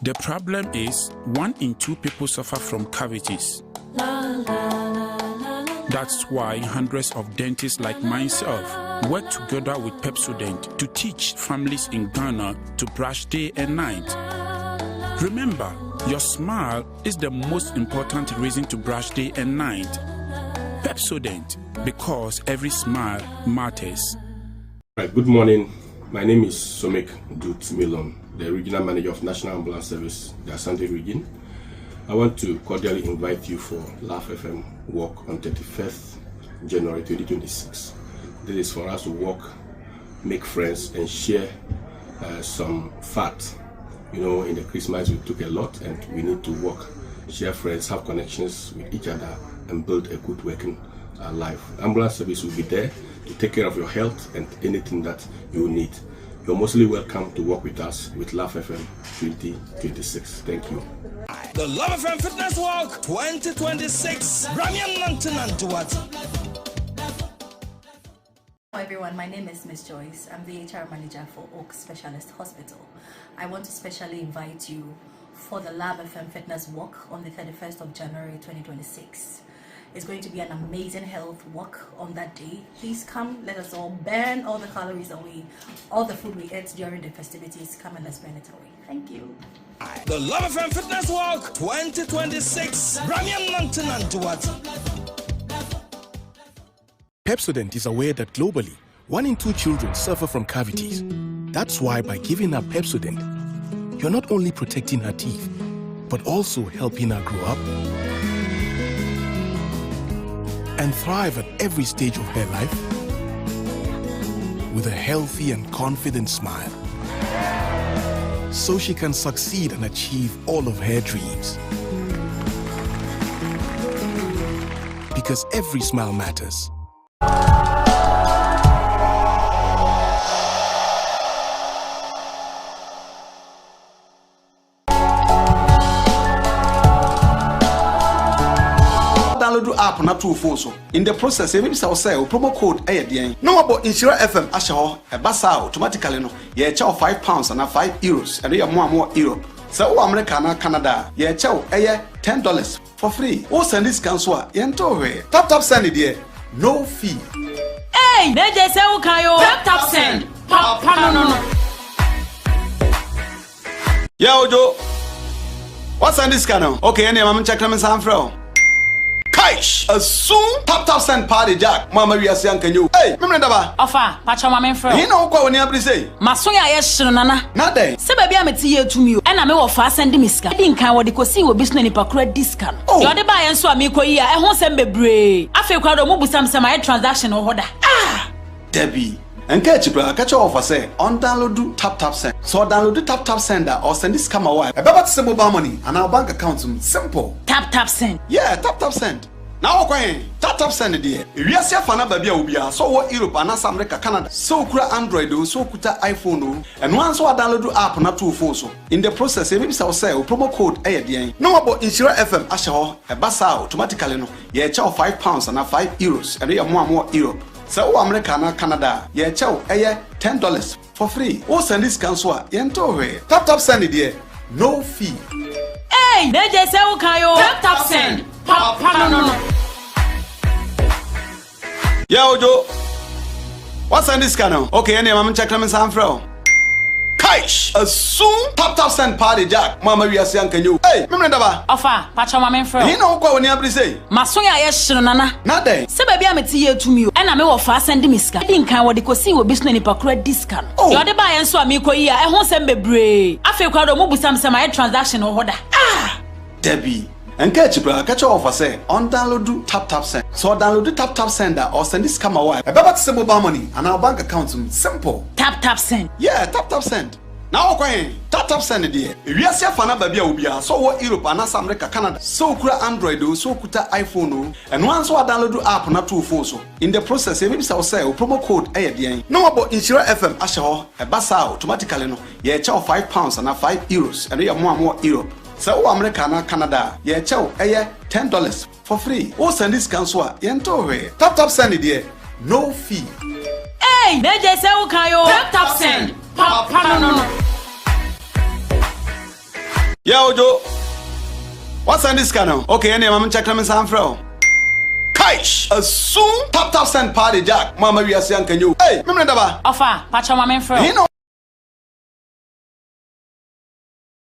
The problem is, one in two people suffer from cavities. That's why hundreds of dentists like myself work together with Pepsodent to teach families in Ghana to brush day and night. Remember, your smile is the most important reason to brush day and night. Pepsodent, because every smile matters. Right, good morning. My name is Somik Dut Milon, the Regional Manager of National Ambulance Service, the Asante region. I want to cordially invite you for Laugh FM Walk on 31st January 2026. This is for us to walk, make friends, and share uh, some fat. You know, in the Christmas we took a lot, and we need to work, share friends, have connections with each other, and build a good working uh, life. Ambulance service will be there to take care of your health and anything that you need. You're mostly welcome to work with us with Laugh FM 2026. Thank you. The Love FM Fitness Walk 2026. Ramian Hello everyone, my name is Miss Joyce. I'm the HR manager for Oak Specialist Hospital. I want to specially invite you for the Lab FM Fitness Walk on the 31st of January 2026. It's going to be an amazing health walk on that day. Please come, let us all burn all the calories away, all the food we ate during the festivities. Come and let's burn it away. Thank you. The Love FM Fitness Walk 2026. Ramian Pepsodent is aware that globally, one in two children suffer from cavities. That's why by giving her Pepsodent, you're not only protecting her teeth, but also helping her grow up and thrive at every stage of her life with a healthy and confident smile. So she can succeed and achieve all of her dreams. Because every smile matters. Download app na to wo phone so. In the process, yɛbɛbisa wo sɛ wo promo code yɛ deɛn na wɔabɔ Nhyira FM ahyɛ hɔ. Ɛba saa a, automatically no, yɛrekyɛ wo £5 anaa €5. Ɛno yɛ mo a mowɔ Europe. Sɛ wowɔ America anaa Canada a, yɛrekyɛ wo ɛyɛ $10 for free. Wo sɛnde sika nso a, yɛntew hwee. Tap tap send deɛ, no fee. Ei! Na gye sɛ wo kan o. Tap tap send, papa no no no. Yeah Ojo, woasan de sika no? Okay ɛneɛ ma menkyɛke na mensan mfrɛ wo. Kaish! Asum! Tap tap send paa de Jack, mo amma wiase anka nyɛ o. Ei! Memene daba! Ɔfa, pakyɛw ma menfrɛ wo. Ɛhe na wokɔ a w'ani abere sei? M'aso yɛ ayɛ hye no Nana. Na dɛn? Sɛ baabi a mete yɛ tumi o. Ɛna me wɔfa asan de me sika. Edi nkan wɔde kosii wɔ bi so na nipa koro adi sika no. Oh! Deɛ ɔde baeɛ nso a meekɔ yi a, ɛho nsɛm bebree. Afei koraa deɛ wɔbisa me sɛ mayɛ transaction wɔ hɔ da. Ah! Dabi. Nka akyi koraa, ka kyerɛ wɔfa sɛ ɔndownloadu TapTapSend. Sɛ ɔdownloadu TapTapSend a, ɔresɛnde sika ma wo a, ɛbɛba te sɛ mobile money anaa wo bank account mu. Simple! TapTapSend. Yeah, TapTapSend. Na wokɔ he? TapTapSend deɛ, ewiase afa no aba bi a obiara, sɛ ɔwɔ Europe anaasɛ America, Canada, sɛ okura Android oo, sɛ okuta iPhone oo, ɛno ara ne sɛ woadownloadu app no ato wo phone so. In the process, yɛbɛbisa wo sɛ wo promo code yɛ deɛn? Na woabɔ Nhyira FM ahyɛ hɔ. Ɛba saa a, automatically no, yɛrekyɛ wo £5 anaa €5. Ɛno yɛ mo a mowɔ Europe. Sɛ wowɔ Amerika anaa Canada a, yɛrekyɛ wo, ɛyɛ $10 for free. Wo sɛnde sika nso a, yɛntew hwee. Tap tap send deɛ, no fee. Ei! Na gye sɛ wo kan o. Tap tap send, papa no no no. Yeah Ojo, woasɛnde sika no? Okay, ɛneɛ ma menkyɛke na mensan mfrɛ wo. Kaish! Asum! Tap tap send paa de Jack, mo amma wiase anka nyɛ o. Ei! Memene daba! Ɔfa, pakyɛw ma menfrɛ wo. Ɛhe na wokɔ a w'ani abere sei? M'aso yɛ ayɛ hye no Nana. Na dɛn? Sɛ baabi a mete yɛ tumi o. Ɛna me wɔfa asan de me sika. Edi nkan wɔde kosii wɔ bi so na nipa koro adi sika no. Oh! Deɛ ɔde baeɛ nso a meekɔ yi a, ɛho nsɛm bebree. Afei koraa deɛ wɔbisa me sɛ mayɛ transaction wɔ hɔ da. Ah! Dabi. Nka akyi koraa, ka kyerɛ wɔfa sɛ ɔndownloadu TapTapSend. Sɛ ɔdownloadu TapTapSend a, ɔresɛnde sika ma wo a, ɛbɛba te sɛ mobile money anaa wo bank account mu. Simple! TapTapSend. Yeah, TapTapSend. Na wokɔ he? TapTapSend deɛ, ewiase afa no aba bi a obiara, sɛ ɔwɔ Europe anaasɛ America, Canada, sɛ okura Android oo, sɛ okuta iPhone oo, ɛno ara ne sɛ woadownloadu app no ato wo phone so. In the process, yɛbɛbisa wo sɛ wo promo code yɛ deɛn? Na woabɔ Nhyira FM ahyɛ hɔ. Ɛba saa a, automatically no, yɛrekyɛ wo £5 anaa €5. Ɛno yɛ mo a mowɔ Europe. Sɛ wowɔ America anaa Canada a, yɛrekyɛ wo, ɛyɛ $10 for free. Wo sɛnde sika nso a, yɛntew hwee. Tap tap send deɛ, no fee. Ei! Na gye sɛ wo kan o. Tap tap send, papa no no. Yeah Ojo, woasɛnde sika no? Okay, ɛneɛ ma menkyɛke na mensan mfrɛ wo. Kaish! Asum! Tap tap send paa de Jack, mo amma wiase anka nyɛ o. Ei! Memene daba! Ɔfa, pakyɛw ma menfrɛ wo. Ɛhe na.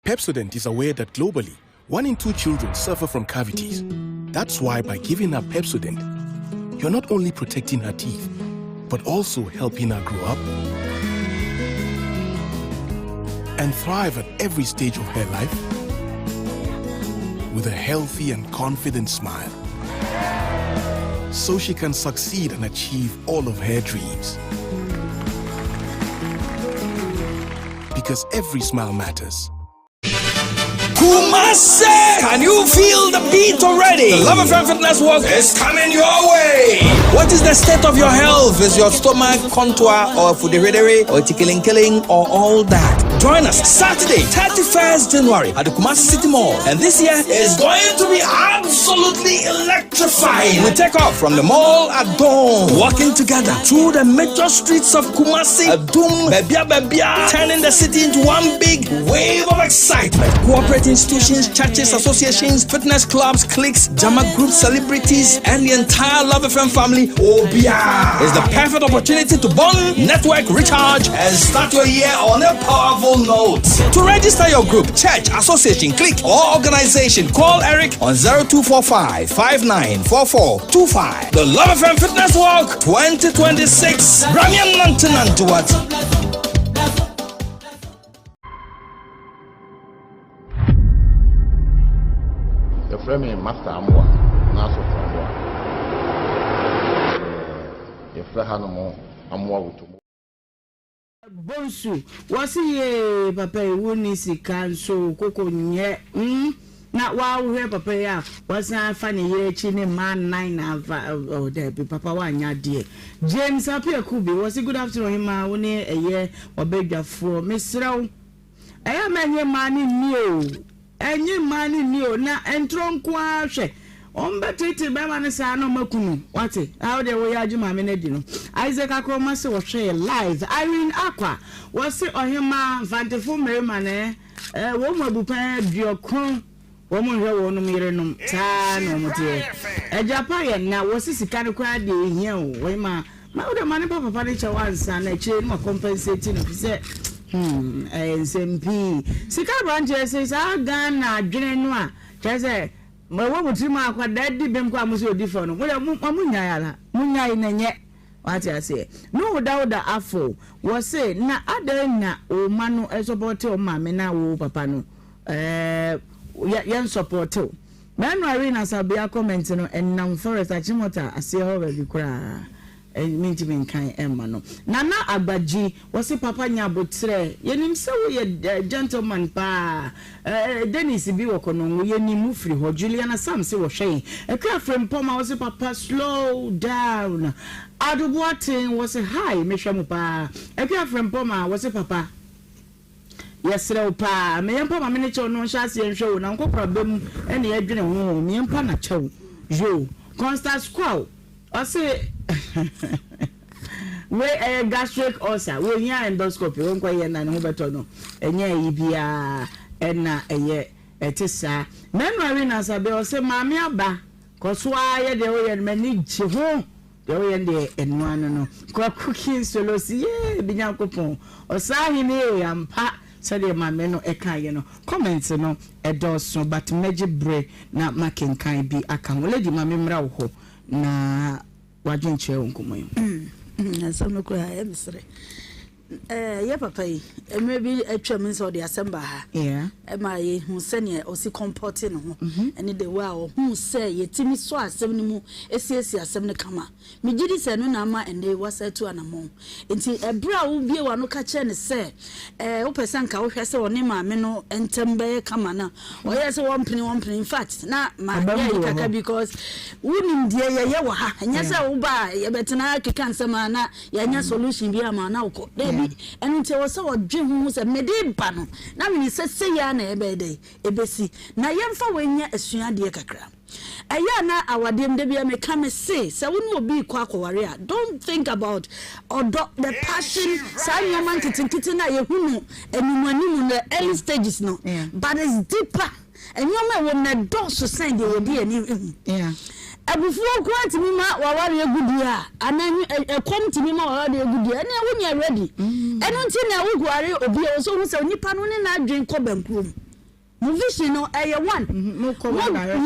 Pepsodent is aware that globally, one in two children suffer from cavities. That's why by giving her Pepsodent, you're not only protecting her teeth, but also helping her grow up and thrive at every stage of her life with a healthy and confident smile. So she can succeed and achieve all of her dreams. Because every smile matters. Kumasi! Can you feel the beat already? The Love FM Fitness Walk is coming your way. What is the state of your health? Is your stomach contour or fudiridiri or tickling killing or all that? Join us Saturday, 31st January at the Kumasi City Mall. And this year is going to be absolutely electrifying. We take off from the mall at dawn, walking together through the major streets of Kumasi, Adum, Bebia Bebia, turning the city into one big wave of excitement. Corporate institutions, churches, associations, fitness clubs, cliques, Jama groups, celebrities, and the entire Love FM family. Obia is the perfect opportunity to bond, network, recharge, and start your year on a powerful note. To register your group, church, association, clique, or organization, call Eric on 0245 594425. The Love FM Fitness Walk 2026. Ramian Nantinantuat. Yɛfrɛ me Master Amoah anaa Sɔfo Amoah. Yɛfrɛ hanom Amoah Wotomo. Bonsu, wɔse yee papa yi wo nni sika nso koko nyɛ mm na waa wo hwɛ papa yi a wasan afa ne yere akyi ne mmaa nnan na afa oh daabi papa wanyɛ adeɛ James Appiah Kubi wɔse good afternoon ɔhemaa wo ne ɛyɛ ɔbadwafoɔ mesrɛ wo Ɛyɛ a ma ɛnyɛ mmaa no nni o, ɛnye mmaa no nni o, na ntorɔ nko ara hwɛ. Wɔbɛteetee bɛrima no saa na wɔaku no, wate? A wo deɛ woyɛ agye maame no adi no. Isaac Akoroma se wɔhwɛ yɛ live. Irene Akwa, wɔse ɔhemaa Mfantefo mmarima no ɛ, ɛ, wɔn mu abupɛn aduokron, wɔn nhwɛ wɔnom yerenom, saa na wɔn teɛ. Agyapa yɛ na, wɔse sika no koraa deɛ ɛhia o, ɔhemaa. Ma wo de ma ne ba papa ne kyɛw ansa na akyire no ma compensate no fi sɛ hmm ɛyɛ nsɛm pii. Sika abranteɛ se saa Ghana adwene no a kyerɛ sɛ ɛwɔ mo tirim a akwadaa di bem kɔ a mo se odi fɔ no mo deɛ mo mo nyae ara mo nyae na nyɛ wate aseɛ. Nuhu Dauda Afo wɔ se na adɛn na wo ma no sɔpɔte wɔn maame na wo papa no ɛɛ yɛn sɔpɔte wo. Manu Arena Asabea comment no ɛnam forest Achimota aseɛ hɔ baabi koraa mentumi nkan ɛmma no. Nana Agbagyi wɔse papa nya aboterɛ yɛnim sɛ woyɛ gentleman paa Dennis bi wɔ Konongo yɛnim wo firi hɔ Juliana Sam se wɔhwɛ yɛn Akua Frimpong wɔse papa slow down Ado Boateng wɔse hi mehwɛ mo paa Akua Frimpong wɔse papa Yɛsrɛ wo paa, me yɛmpa ma me ne kyɛw no nhyɛ aseɛ nhwɛ o, na nkɔkora ba mu na yɛdwene ho o, me yɛmpa na kyɛw yoo. Constance Kwaw, ɔse wei ɛyɛ gastric ulcer, wɔhia endoscopy, wɔnkɔ yɛ na ne ho bɛtɔ no, ɛnyɛ ayi biara ɛna ɛyɛ ɛte saa. Manu Arena Asabe, ɔse maame aba, kɔ so ara yɛ deɛ woyɛ no, m'ani gye ho. Deɛ woyɛ no deɛ ɛno ano no. Kwaku King Solo se yee me Nyankopɔn Ɔsaahene ee ampa sɛdeɛ maame no ɛkaeɛ no comments no ɛdɔɔso but mɛgye berɛ na makenkan bi aka ho. Lady ma me mmra wo hɔ na w'adwenkyerɛ wɔ nkɔmmɔ yi ho. Asɛm no koraa ɛyɛ me sere. Eh, yɛ papa yi, mmerɛ bi atwam sɛ ɔde asɛm baa ha. Ɛma yɛhu sɛdeɛ ɔsi kɔmpɔte ne ho ɛne the way a ɔhu sɛ yɛtumi sɔ asɛm no mu siesie asɛm no kama. Megye di sɛ ɛno na ama ɛnnɛ yi wasa atu anammɔn. Nti ɛberɛ a wobue w'ano ka kyerɛ no sɛ eh, wopɛ sɛ nka wohwɛ sɛ ɔne maame no ntam bɛyɛ kama no a, ɔyɛɛ sɛ wɔmpene wɔmpene. In fact, na ma yɛ ayi kakra because wonim deɛ yɛyɛ wɔ ha. Ɛnyɛ sɛ woba a yɛbɛtena ha keka nsɛm a na Yɛanya solution bi ama na wokɔ. Daabi. Ɛno nti ɛwɔ sɛ ɔdwen ho hu sɛ mede ba no, na menim sɛ sei ara na ɛbɛyɛ dɛn? Ɛbɛsi. Na yɛmfa wei nyɛ asuadeɛ kakra. Ɛyɛ a na awadeɛ mu, da biara meka, mese sɛ wo ne obi rekɔ akɔware a, don't think about ɔdɔ, the passion, saa nneɛma nketenkete no a yɛhu no animuanimu no, the early stages no, but it's deeper. Nneɛma a ɛwom no ɛdɔɔso sɛn deɛ yɛde yɛn ani hu. Abufuo nko ara tumi ma w'awareɛ gu deɛ a, anaa ɛkɔm tumi ma w'awareɛ gu deɛ, ɛnneɛ wonyɛ ready. Ɛno nti na woware obi a, ɛwɔ sɛ wohu sɛ onipa no ne n'adwene kɔ bɛnkorɔ mu. Mo vision no ɛyɛ one. Mo,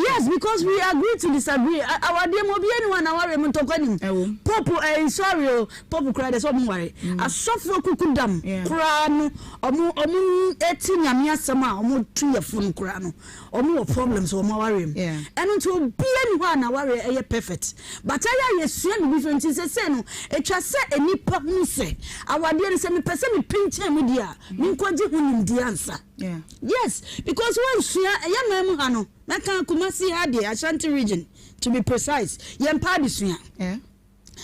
yes, because we agree to disagree. Awadeɛ mu obiara nni hɔ a n'awareɛ mu ntɔkwa nnim. Pope, ɛyi sorry o, Pope koraa deɛ sɛ ɔmo nware. Asɔfoɔ kukudam koraa no ɔmo ɔmo te Nyame asɛm a ɔmo tu yɛ fo no koraa no ɔmo wɔ problems wɔ ɔmo awareɛ mu. Ɛno nti obia nni hɔ a n'awareɛ ɛyɛ perfect. But ɛyɛ a yɛsua biribi firi nti sesei no ɛtwa sɛ nnipa hunu sɛ awadeɛ no sɛ mepɛ sɛ me pinkyɛn mu deɛ a menkɔgye ho nimdeɛ ansa. Yes because woansua ɛyɛ man mu ha no mɛka Kumasi ha deɛ Ashanti region to be precise yɛmpɛ adesua.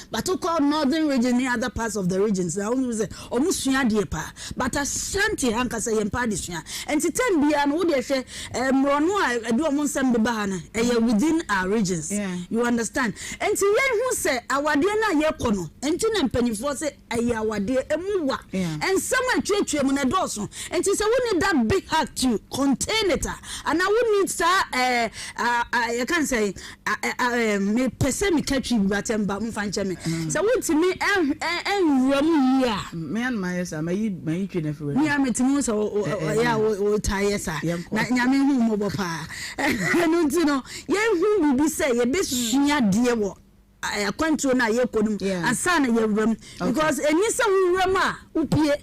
But wokɔ northern region ne other parts of the regions na wohu sɛ ɔmo sua adeɛ paa. But Ashanti ha ankasa yɛmpɛ adesua. Nti term biara no wodeɛ hwɛ eh, mmorɔno a ɛde ɔmo nsɛm beba ha no ɛyɛ within our regions. You understand? Nti yɛnhu sɛ awadeɛ no a yɛkɔ no, nti na mpanyinfoɔ se ɛyɛ awadeɛ, ɛmu wa. Nsɛm a ɛtuatua mu no ɛdɔɔso. Nti sɛ wonni that big heart to contain it a, anaa wonni saa eh, ah, ah, yɛka no sɛn, Mepɛ sɛ meka twi bi but ɛmba, momfa nkyɛ me. Sɛ wontumi nwura mu yie a. Me a na mayɛ saa, mayi mayi twi no afiri w'anom. Me a metumi hu sɛ ɔyɛ a wotaa yɛ saa. Na Nyame hu wo mmɔbɔ paa. Ɛno nti no, yɛnhu biribi sɛ yɛbɛsua adeɛ wɔ akwantuo no a yɛkɔ no mu ansa na yɛwura mu. Because ɛnni sɛ wowura mu a wopue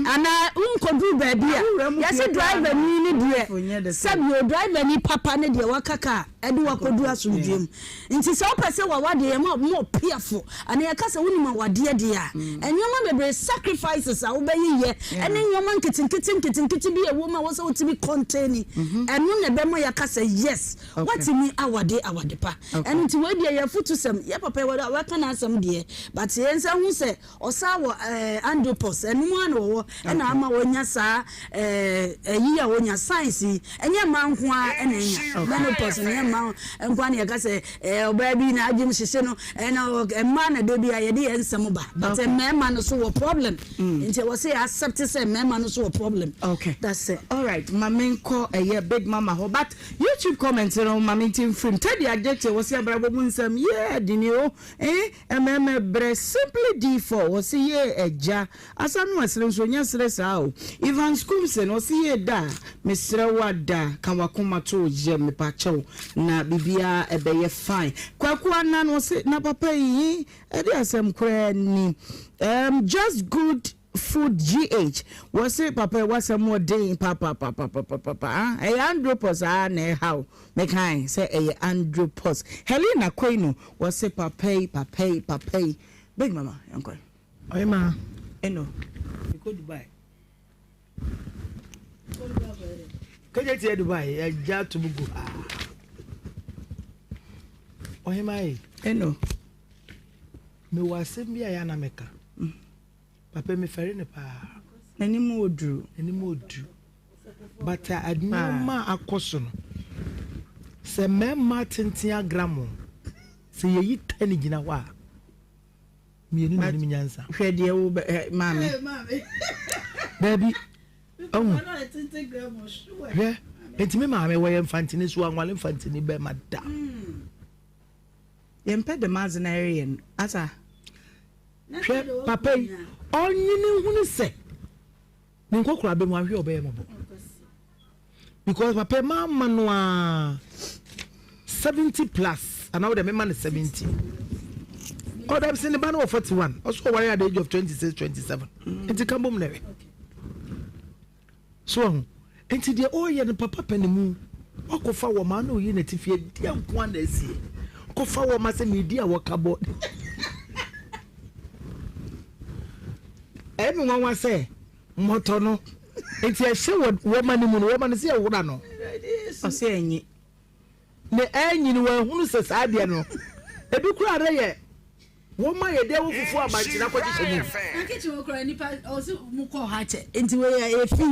anaa wonkɔduru baabi a yɛse driver ni ne deɛ sɛbio driver ni papa ne deɛ waka kaa ɛde wakɔduru asomdwoeɛ mu. Nti sɛ wopɛ sɛ wawadeɛ yɛma more piafo anaa yɛka sɛ wonim awadeɛ deɛ a nneɛma bebree sacrifices a wobɛyeyɛ ɛne nneɛma nketenkete nketenkete bi a ɛwɔ mu a ɛwɔ sɛ wotumi contain ɛno na ɛbɛma yɛaka sɛ yes Watumi awade awade pa. Ɛno nti wei deɛ yɛ afutusɛm. Yɛ papa yi waka n'asɛm deɛ but yɛn nsa hu sɛ ɔsan wɔ eh, andropause ɛno mu ara na wɔwɔ ɛna ama wɔnya saa eh, ɛyi a wɔnya science yi ɛnyɛ mmaa nko ara ɛna ɛnya menopause no ɛnyɛ mmaa. mmarima nko na yɛka sɛ ɛɛ ɔbaa bi na adwene hyehye no ɛna mmaa na da bi a yɛde yɛn nsɛm ba but mmarima no so wɔ problem mm. nti ɛwɔ sɛ yɛ accept sɛ mmarima no so wɔ problem. Okay. That's it. All right, ma menkɔ ɛyɛ big mama hɔ but YouTube comment no ma mente mfirim Teddy Adjete wɔ sɛ abrabɔ mu nsɛm yɛ adini o eh mmarima brɛ simply D4 wɔ sɛ yɛ agya Asa no ɛsere nso ɔnya sere saa o. Evans Kumsen ɔse yee da mesrɛ wo ada ka wakoma to wo yam mepakyɛw na biribiara ɛbɛyɛ fine. Kwaku Anan ɔse na papa yi ɛde asɛm koraa ni um, just good food GH wɔse papa yi wasɛm ɔden papapapapapa ah ɛyɛ andropos aa na ɛhaw mekae sɛ ɛyɛ andropos. Helena Koino wɔse papa yi papa yi papa yi big mama yɛnkɔ. Ɔhemaa. Eno. Mekɔ Dubai. Kɛkyɛ tiɛ Dubai yɛgya to mu gu ha. Ɔhemaa yi. Eno. Mewɔ asɛm bi a yɛ ana meka. Mm. Papa mefɛre no paa. N'anim oduru. N'anim oduru. But uh, nneɛma a akɔ so no sɛ mmarima tenten agramo sɛ yɛyi tɛne gyina hɔ a Mmienu na nim nyansa. Hwɛ deɛ wo bɛ ɛ maame. Daabi ɔhu hwɛ nti me maame wɔyɛ mfantini so anwale mfantini bɛma da. Hmm. Yɛmpɛ dɛm adze na ɛreyɛ no asa. Hwɛ papa yi ɔnyini hunu sɛ. Ne nkɔkora bɛ mu ahwɛ ɔbɛyɛ mɔbɔ because papa maa ma no aa 70 plus anaa wode mema no 70 ɔdam sɛ ne ba no wɔ 41 ɔso ɔware at the age of 26 27 nti ka bom na ɛwɛ so ahu nti deɛ ɔreyɛ no papa pɛ ne mu wakɔfa wɔ ma na oyi n'atifi deɛ nko a na asie kɔfa wɔ ma sɛ medi a wɔka bɔ Ɛyɛ me nwanwa sɛ mmɔtɔ no nti ɛhyɛ wɔ wɔma no mu no wɔma no sɛ ɛwora no. Ɔsɛ ɛnyi. Ne ɛnyi no wɔahunu sɛ saa adeɛ no ebi koraa dɛ yɛ wɔma yɛ deɛ wɔ fufuo abankyena kɔhyehyɛ mu. Na kitchen wɔ koraa nipa ɔsɛ mo kɔ ha kyɛ nti wɔ yɛ efi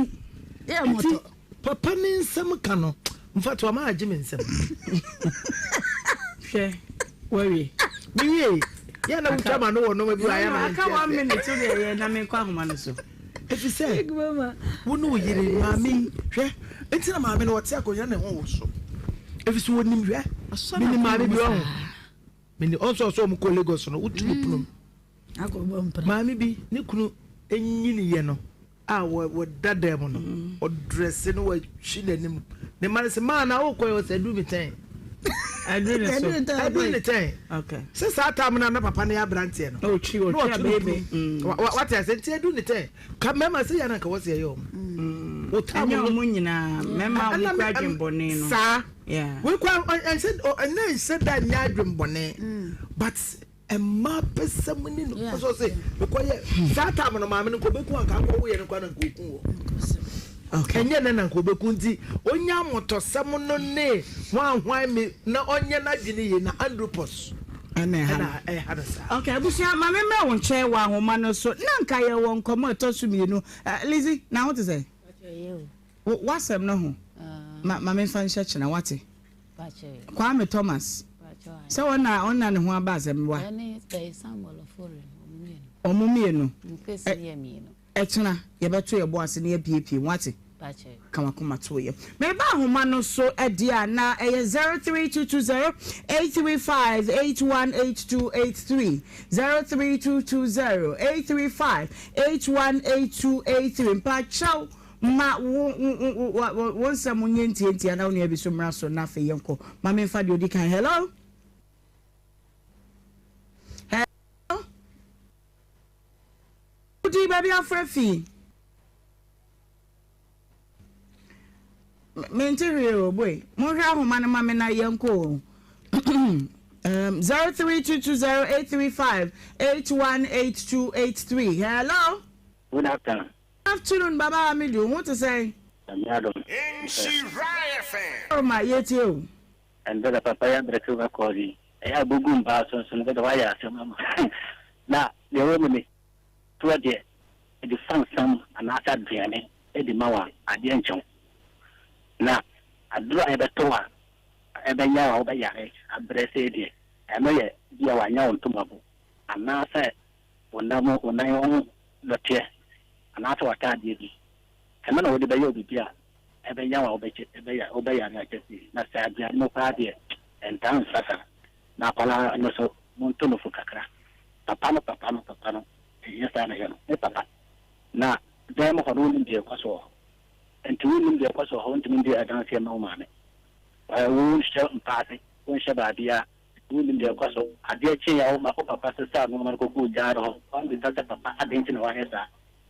yɛ mmɔtɔ. Papa ne nsɛm ka no mfatoa ama agye me nsɛm. Hwɛ wawie. Mewie yɛ na wotwa ma no wɔ nneɛma bi wɔ ayɛ na aka one minute wo deɛ yɛ na menkɔ ahoma no so. Efi sɛ wo ne wo yere maame yi hwɛ nti na maame no ɔte akonnwa ne ho wo so efi sɛ wɔnim hwɛ menim maame bi ɔho menim ɔnso ɔsɛ ɔmo kɔ Lagos no wotu no pono maame bi ne kunu nyini yɛ no a wɔda dan mu no, ɔdrɛse no watwi n'anim. Ne mma no sɛ, maa na wokɔ yɛ ɔsɛ aduru me tɛn. Aduru ne so. Aduru ne tɛn. Sɛ saa tam no na papa no yɛ aberanteɛ no. Na ɔtwi ɔtwi abɛɛbɛ. Mm. Wate ase nti aduru ne tɛn. Ka mmarima sɛ yɛ na nka wɔsɛ yɛyɛ ɔmo. Mm. Ɛnyɛ ɔmo nyinaa mmarima a wɔkura adwembɔne no. Saa. Wekura ɛnsɛ ɛnɛ nsɛ da nyɛ adwembɔne. Mm. But Mmaa pɛsɛm ni no ɔsɛ ɔsɛ mekɔyɛ saa time no maame no nka ɔbɛku anka akɔ woyɛ no kora na nka ɔku wɔ ɛnyɛ nɛ na nka ɔbɛku nti ɔnya amɔtɔsɛm no ne hwanhwan me na ɔnyɛ n'adwene yie na andropos ɛna ɛha no saa. Okay, abusua ma me mmerɛ wo nkyɛn wɔ ahoma no so na nka yɛwɔ nkɔmmɔ ɛtɔ so mmienu. Uh, Lizzy, na ho te sɛ? W'asɛm no ho ma ma memfa nhyɛ kyena wate. Kwame Thomas sɛ ɔna ɔna ne ho aba asɛm wa. Ɔmo mmienu. Ɛkyena yɛbɛto yɛ bo ase na yɛapiepie mu wate. Ka wakoma to yɛ. Meba ahoma no so ɛdeɛ a na ɛyɛ 03220 835 818283 03220 835 818283 mpakyɛw Ma wo wo wo wo nsɛm nyɛ ntiantia na wo nua bi so mmra so na afei yɛnkɔ. Ma memfa deɛ ɔdi kan. Hello? Hello? Wodi baabi afrɛ fi? Mente hwee o, boy. Monhwɛ ahoma no ma me na yɛnkɔ o. um, 03220835 818283. Hello? Good afternoon. Afternoon Baba Hamidu, wo ho te sɛn? Nyame adom. Nhyira FM. Oh ma yɛtie o. Ɛndɛ da papa yi abrɛ silver cord yi ɛyɛ a bogu mbaa so nso no bɛda wayɛ asɛm ama na deɛ ɛwɔ mu ni toɔ deɛ ɛde fa nsam anaasɛ aduane ɛde ma wa adeɛ nkyɛw na aduro a yɛbɛtɔ a. ɛbɛyɛ a wobɛyare abrɛ sei deɛ, ɛno yɛ bi a wanyɛ wo ntomabo anaasɛ wo nan mu, wo nan ho dɔteɛ anaasɛ w'ataadeɛ bi. Ɛno na wode bɛyɛ wo biribi a ɛbɛya wo a wobɛkyɛ, ɛbɛya, wobɛyare akyɛ sei. Na sɛ aduane mu paa deɛ, ɛntaa mfa saa. Na akwadaa no nso, monto no fo kakra. Papa no, papa no, papa no, ɛnyɛ saa na ɛyɛ no. Me papa, na dan mu hɔ no, wonnim deɛ ɛkɔ so wɔ hɔ. Enti wonnim deɛ ɛkɔ so wɔ hɔ, wontumi ndi adanseɛ mma wo maame. Wonhyɛ mpa ase, wonhyɛ baabiara, wonnim deɛ ɛkɔ so. Adeɛ kyeeɛ a wo papa sesaa nnoɔma no kɔguu gyaade hɔ, woammisa sɛ papa adɛn nti na woayɛ saa?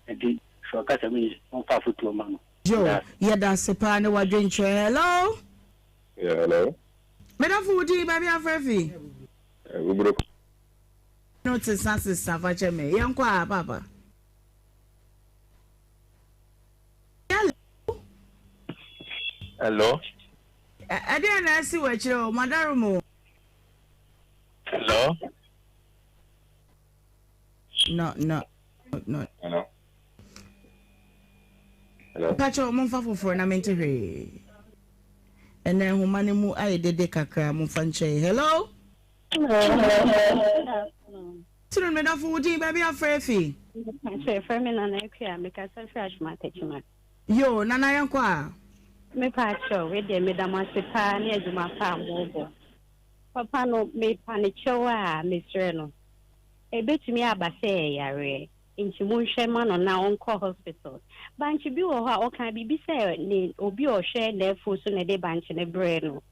Enti hwɛ ɔkasa mu yie, momfa afotuo mma no. Joe, Meda ase. yɛda ase paa ne w'adwenkyerɛ. Hello? Yeah, hello. Medafo wo din, baabi afrɛ fi? Wobro. No te sa sesa fa kyɛ me. Yɛnkɔ a papa. Hello. Hello. Ɛdeɛn na asi wɔ akyire hɔ, Madarom o. Hello. No, no, no. Hello. Hello. Pakyɛ momfa foforɔ na mente hwee. Ɛnɛ nhoma no mu ayɛ dede kakra, momfa nkyɛn. Hello. Hello. Tiri me dɔfo wo din baabi afrɛ afi. Mepakyɛ yɛfrɛ me Nana Akua mekasa firi Ashma Techiman. Yoo Nana yɛnkɔ a. Mepakyɛw wei deɛ meda mo ase paa ne adwuma pa a mobɔ. Papa no mepa no kyɛw a mesrɛ no ɛbɛtumi aba sɛ ɛyɛ yareɛ nti monhwɛ ma no na ɔnkɔ hospital. Bankye bi wɔ hɔ a ɔkaa biribi sɛ ne obi a ɔhwɛ n'afuo so na ɛde bankye no brɛɛ no.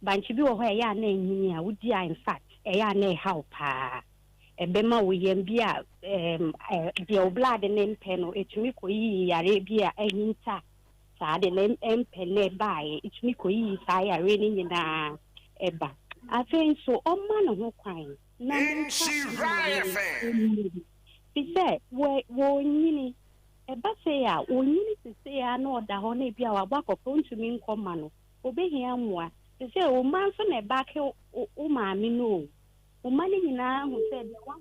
Bankye bi wɔ hɔ a ɛyɛ a na anyini a wodi a infact ɛyɛ a na ɛhaw paa. Ɛbɛma wo yam bi a ɛɛm deɛ wo blood no mpɛ no ɛtumi kɔyiyi yareɛ bi a ahinta saa de no ɛmpɛ na ɛbaeɛ ɛtumi kɔyiyi saa yareɛ no nyinaa ɛba. Afei nso ɔmma ne ho kwan na ne nsa mma no nyini fi sɛ wɔ wɔnyini ɛba sei a ɔnyini sesei a na ɔda hɔ na ebi a wabɔ akɔkora ɔntumi nkɔ mma no. Obehia mmoa. Te sɛ wo mma nso na ɛbake wo maame no o. Wo mma no nyinaa hu sɛ deɛ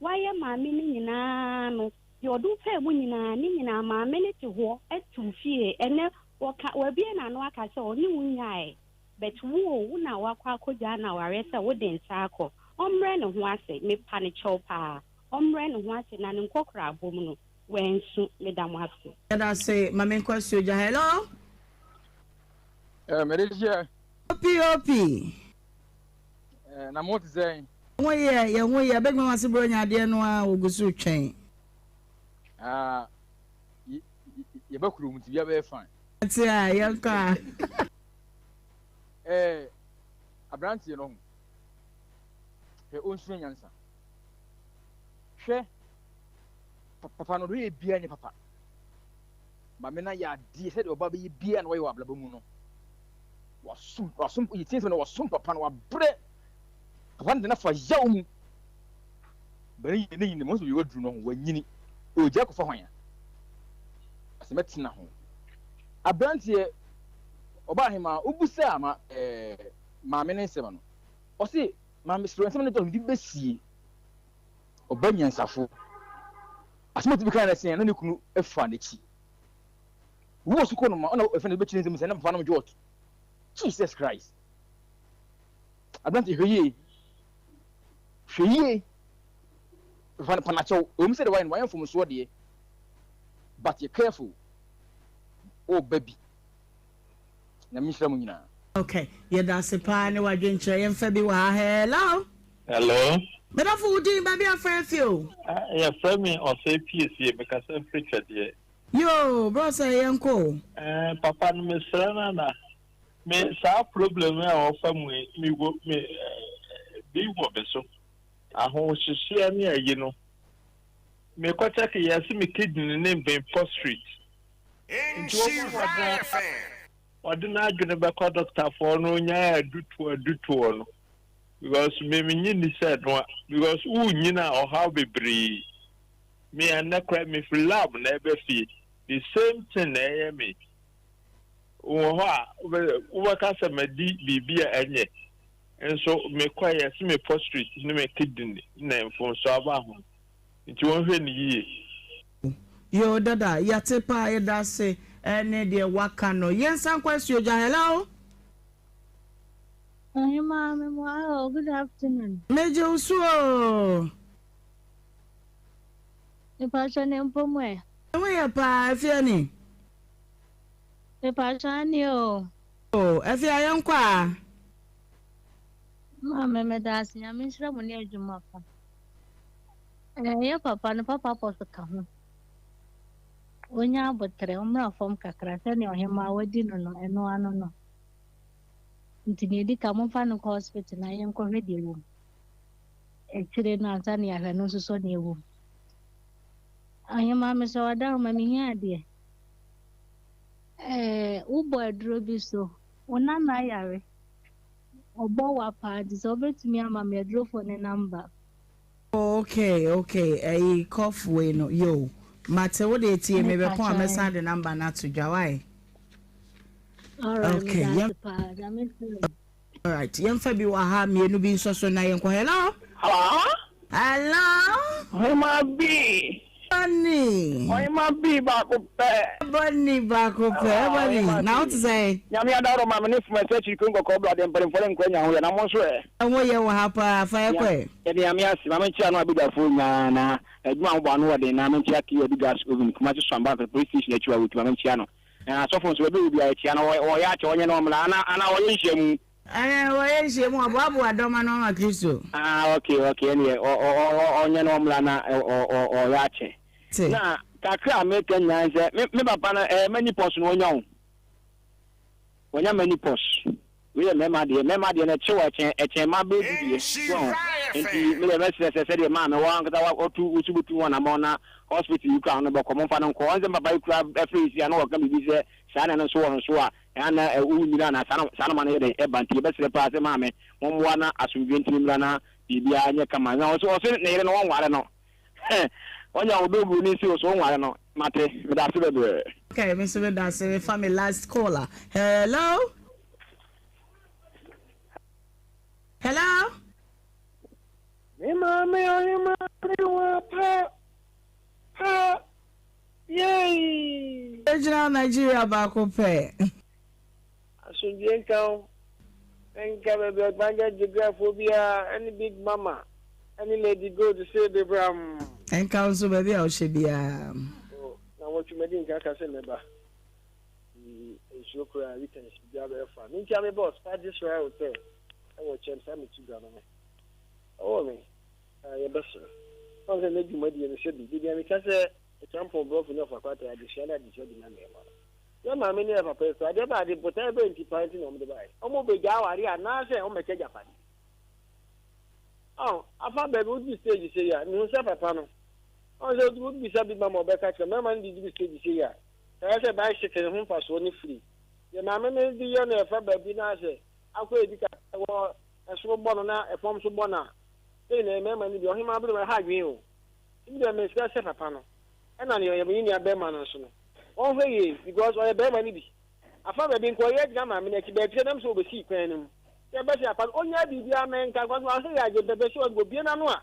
woayɛ maame no nyinaa no, deɛ ɔde wo faa mu nyinaa, ne nyinaa maame no te hɔ te wo fie. Ɛnnɛ wɔka, wabue n'ano aka sɛ ɔne wo nnyae but wo o, wo na woakɔ akɔgyaa no awareɛ sɛ wode nsa akɔ. Ɔmmrɛ ne ho ase, mepa no kyɛw paa. Ɔmmrɛ ne ho ase na ne nkɔkorabɔ mu no, wansu. Meda mo ase. Yɛda ase, ma menkɔ asuogya. Hello? Eh, mede hyɛ. Opi opi. Eh, na mo te sɛn? Ho yɛ, yɛ ho yɛ. Bɛgbɛn wase bro nya adeɛ no a ogu so twɛn. Ah, yɛ bɛ kurom nti bia bɛyɛ fine. Ate a, yɛn kɔ a. Eh, abranteɛ no ho. Hwɛ, onsua nyansa. Hwɛ, papa no ɔdɔ yɛ bia nyɛ papa. Maame no ayɛ adeɛ sɛdeɛ ɔbaa bɛyɛ biara na wayɛ wɔ abrabɔ mu no. Wasom, wasom, yɛtie nsɛm no, wasom papa no, wabrɛ. Papa no de no afa yaw mu. Bɛne yɛ ne nyini, mo nso yɛ waduru no ho, wanyini. Ɔgya kɔfa hwan a? Asɛ mɛtena ho. Aberanteɛ, ɔbaa hemaa, wobusaa ma ɛɛ maame no nsɛm no. Ɔse, maame srɛ nsɛm no dɔɔso, mede bɛsie. Ɔba nyansafo. Asɛm a otumi kae ne sɛ na ne kunu fa n'akyi. Wowɔ sukuu no ma ɔna ɛfɛ no bɛkyerɛ nsɛm sɛ na papa nom jot. Jesus Christ. Aberante hwɛ yie. Hwɛ yie. Fa no panakyɛw. Ɛwom sɛ de wayɛ no wayɛ mfomsoɔ deɛ. But yɛ careful. Ɔba bi. Nyame nhyira mo nyinaa. Ok yɛdase paa ne wadwenkyerɛ yɛmfa bi wɔ ha hello. Hello. Medɔfo wo din baabi afrɛ afi o. Ah yɛfrɛ me Ɔsɛe Piesie mekasa firi Twɛdeɛ. Yoo bro Ɔsɛe yɛnkɔ o. Eh papa no mesrɛ no ana me saa problem yi a ɔfa mu yi me wɔ me eh, bi wɔ me so ahohyehyeɛ ne ayi no mekɔ check yɛse me kidney ne me prostate Nti wɔbɔ mmɔden ara ɔde n'adwene bɛkɔ dɔktafoɔ no nyaa adutoɔ adutoɔ no because me menye nni sɛ ɛnoa because wonyini a ɔhaw bebree me ɛnnɛ koraa mefiri lab na ɛbɛ fie the same thing na ɛyɛ me wɔ hɔ a wobɛka sɛ madi biribi a ɛnyɛ nso mekɔ yɛ sɛ me prostate ne me kidney na mfomso aba ho nti wɔnhwɛ no yie. Yoo dada yɛate paa yɛdase ɛne deɛ waka no yɛnsan kɔ asuogya hello. Ɔhemaa me mo ha o, good afternoon. Megye wo so oo. Mepakyɛ ne mpɔ mu ɛ? Me ho yɛ paa, Afia ni? Mepakyɛ aane o. Oo, Afia yɛnkɔ aa. Maame meda ase, Nyame nhyira mo ne adwuma pa. Ɛɛ yɛ papa no papa pɔ so ka ho. Onya abotrɛ, ɔmmra fam kakra sɛnea ɔhemaa wadi no no ɛno ano no. Nti nea edi kan momfa no nkɔ hospital na yɛnkɔhwɛ deɛ ɛwɔ mu. Akyire no ansa na yɛahwɛ no nso so nea ɛwɔ mu. Ɔhemaa mesrɛ wo adaworoma mehia adeɛ. Ɛɛ wobɔ aduro bi so, wo nana yare. Ɔbɔ wa paa nti sɛ wobɛtumi ama me adurofoɔ no number. Okay okay ɛyi cough wei no yo mate wo deɛ tie me bɛpɔn a mɛsan de number no ato dwa why. Alright Okay meda yɛn ase paa Nyame nhyira wo. alright yɛmfa bi wɔ ha mmienu bi nsɔ so na yɛnkɔ hello. Hello. Hello. Ɔhema bi. Ebony. Ɔhema bi baako pɛ. Ebony baako pɛ Ebony na wo te sɛn. Nyame adaworo ma me ne fuma sɛ akyiri kuro nkɔkɔɔ bra deɛ mpanimfoɔ ne nkwa nya ho yɛ na mo nso ɛ. Ɛho yɛ wɔ ha paa fa yɛ kɔ ɛ. Yɛde Nyame ase ma menkyea ano abadwafoɔ nyinaa na adwuma a mobɔ ano wɔ den na menkyea KU Adu Gas Oven Kumasi Swambank police station akyi wɔ Awutu ma menkyea no na asɔfo nso baabi a ɔwɔ biara kyea no ɔyɛ akyɛ ɔnyɛ na ɔmmra ana ana ɔyɛ nhyiamu. Ɛɛ, wɔyɛ nhyiam, wɔboaboa dɔm ano ama Kristo. Ah, okay, okay, ɛneɛ ɔ ɔ ɔ ɔnyɛ na ɔmmra na ɔ ɔ ɔyɛ akyɛ. Te. Na kakra a meka nyinaa ne sɛ, me me papa no ɛɛ many pɔs no wanya o. Wanya many pɔs. Wei yɛ mmarima deɛ, mmarima deɛ no ɛkyew a ɛkyɛn ɛkyɛn mmaa bɛyɛ du deɛ. So ho. Nti me deɛ mɛsrɛ sɛ sɛdeɛ maame wɔ ankasa wa ɔtu wosu bɛtu ho anamɔn na hospital yi koraa no bɛkɔ momfa no nkɔ. Ɔn sɛ me papa yi koraa ɛfrɛ yi si a na ɔka biribi sɛ saa na ɛno nso wɔ no so a Ɛa na wo nyini a na saa saa noma no yɛ dɛn ɛba nti yɛbɛsrɛ paa sɛ maame mommoa na asomdwoe ntumi mmra na biribiara nyɛ kama na ɔse ɔse ne yere no wɔnware no wanya wo dɔ buroni se ɔse wonware no mate medase bebree. Okay, me nso meda ase mefa me last caller. Hello? Hello? Me maame ɔhema me wa pa pa Yay! Gyina Nigeria baako pɛ. Asomdwie nka wo. Nka baabi a Gbanja Gyegrafoɔ biara ɛne Big Mama ɛne Lady Gold se bebram. Nka wo nso baabi a wohyɛ biara. Oh, na wɔtwe madi nka aka sɛ mɛba. Nsuo koraa weekends biribiara bɛyɛ fa. Menkyia me boss, Paddy's Royal Hotel ɛwɔ kyɛm saa metu dwa no me. Ɔwɔ me. Ah, yɛbɛsrɛ. Ɔn sɛ nnɛ dwumadie no sɛbi, da biara meka sɛ Acheampong Brɔfo ne Ɔfa Kwata adesua ne adesua di ma mmarima no. Yɛn maame ne yɛn papa yi koraa, adeɛ baa de botaeɛ bɛn nti paa nti na wɔde baeɛ? Wɔbɛgya awareɛ anaasɛ wɔbɛkyɛ agyapadeɛ? Ɔn, afa baabi woduru stage sei a, mehu sɛ papa no, ɔn sɛ wobisa bi ma ma ɔbɛka kyerɛ mmarima no de duru stage sei a, ɛyɛ sɛ bicycle ho mfasoɔ no firi deɛ maame no de yɛ no ɛfa baabi na asɛ akɔ edi kakra wɔ ɛsoro bɔ no na ɛfam nso bɔ no a, Sei na mmarima no bi, ɔhemaa bere mu ɛha adwene o. Nti me deɛ mesrɛ sɛ papa no ɛna nea ɔyɛ ne nua barima no nso no ɔnhwɛ yie because ɔyɛ barima no bi. Afa baabi nka ɔyɛ agyina maame no akyi baakyire nam sɛ ɔbɛsii kwan no mu. Sɛ ɛbɛ sɛ apa no ɔnyaa biribiara mɛnka because wanhwɛ yie agye mpɛpɛ sɛ ɔbue n'ano a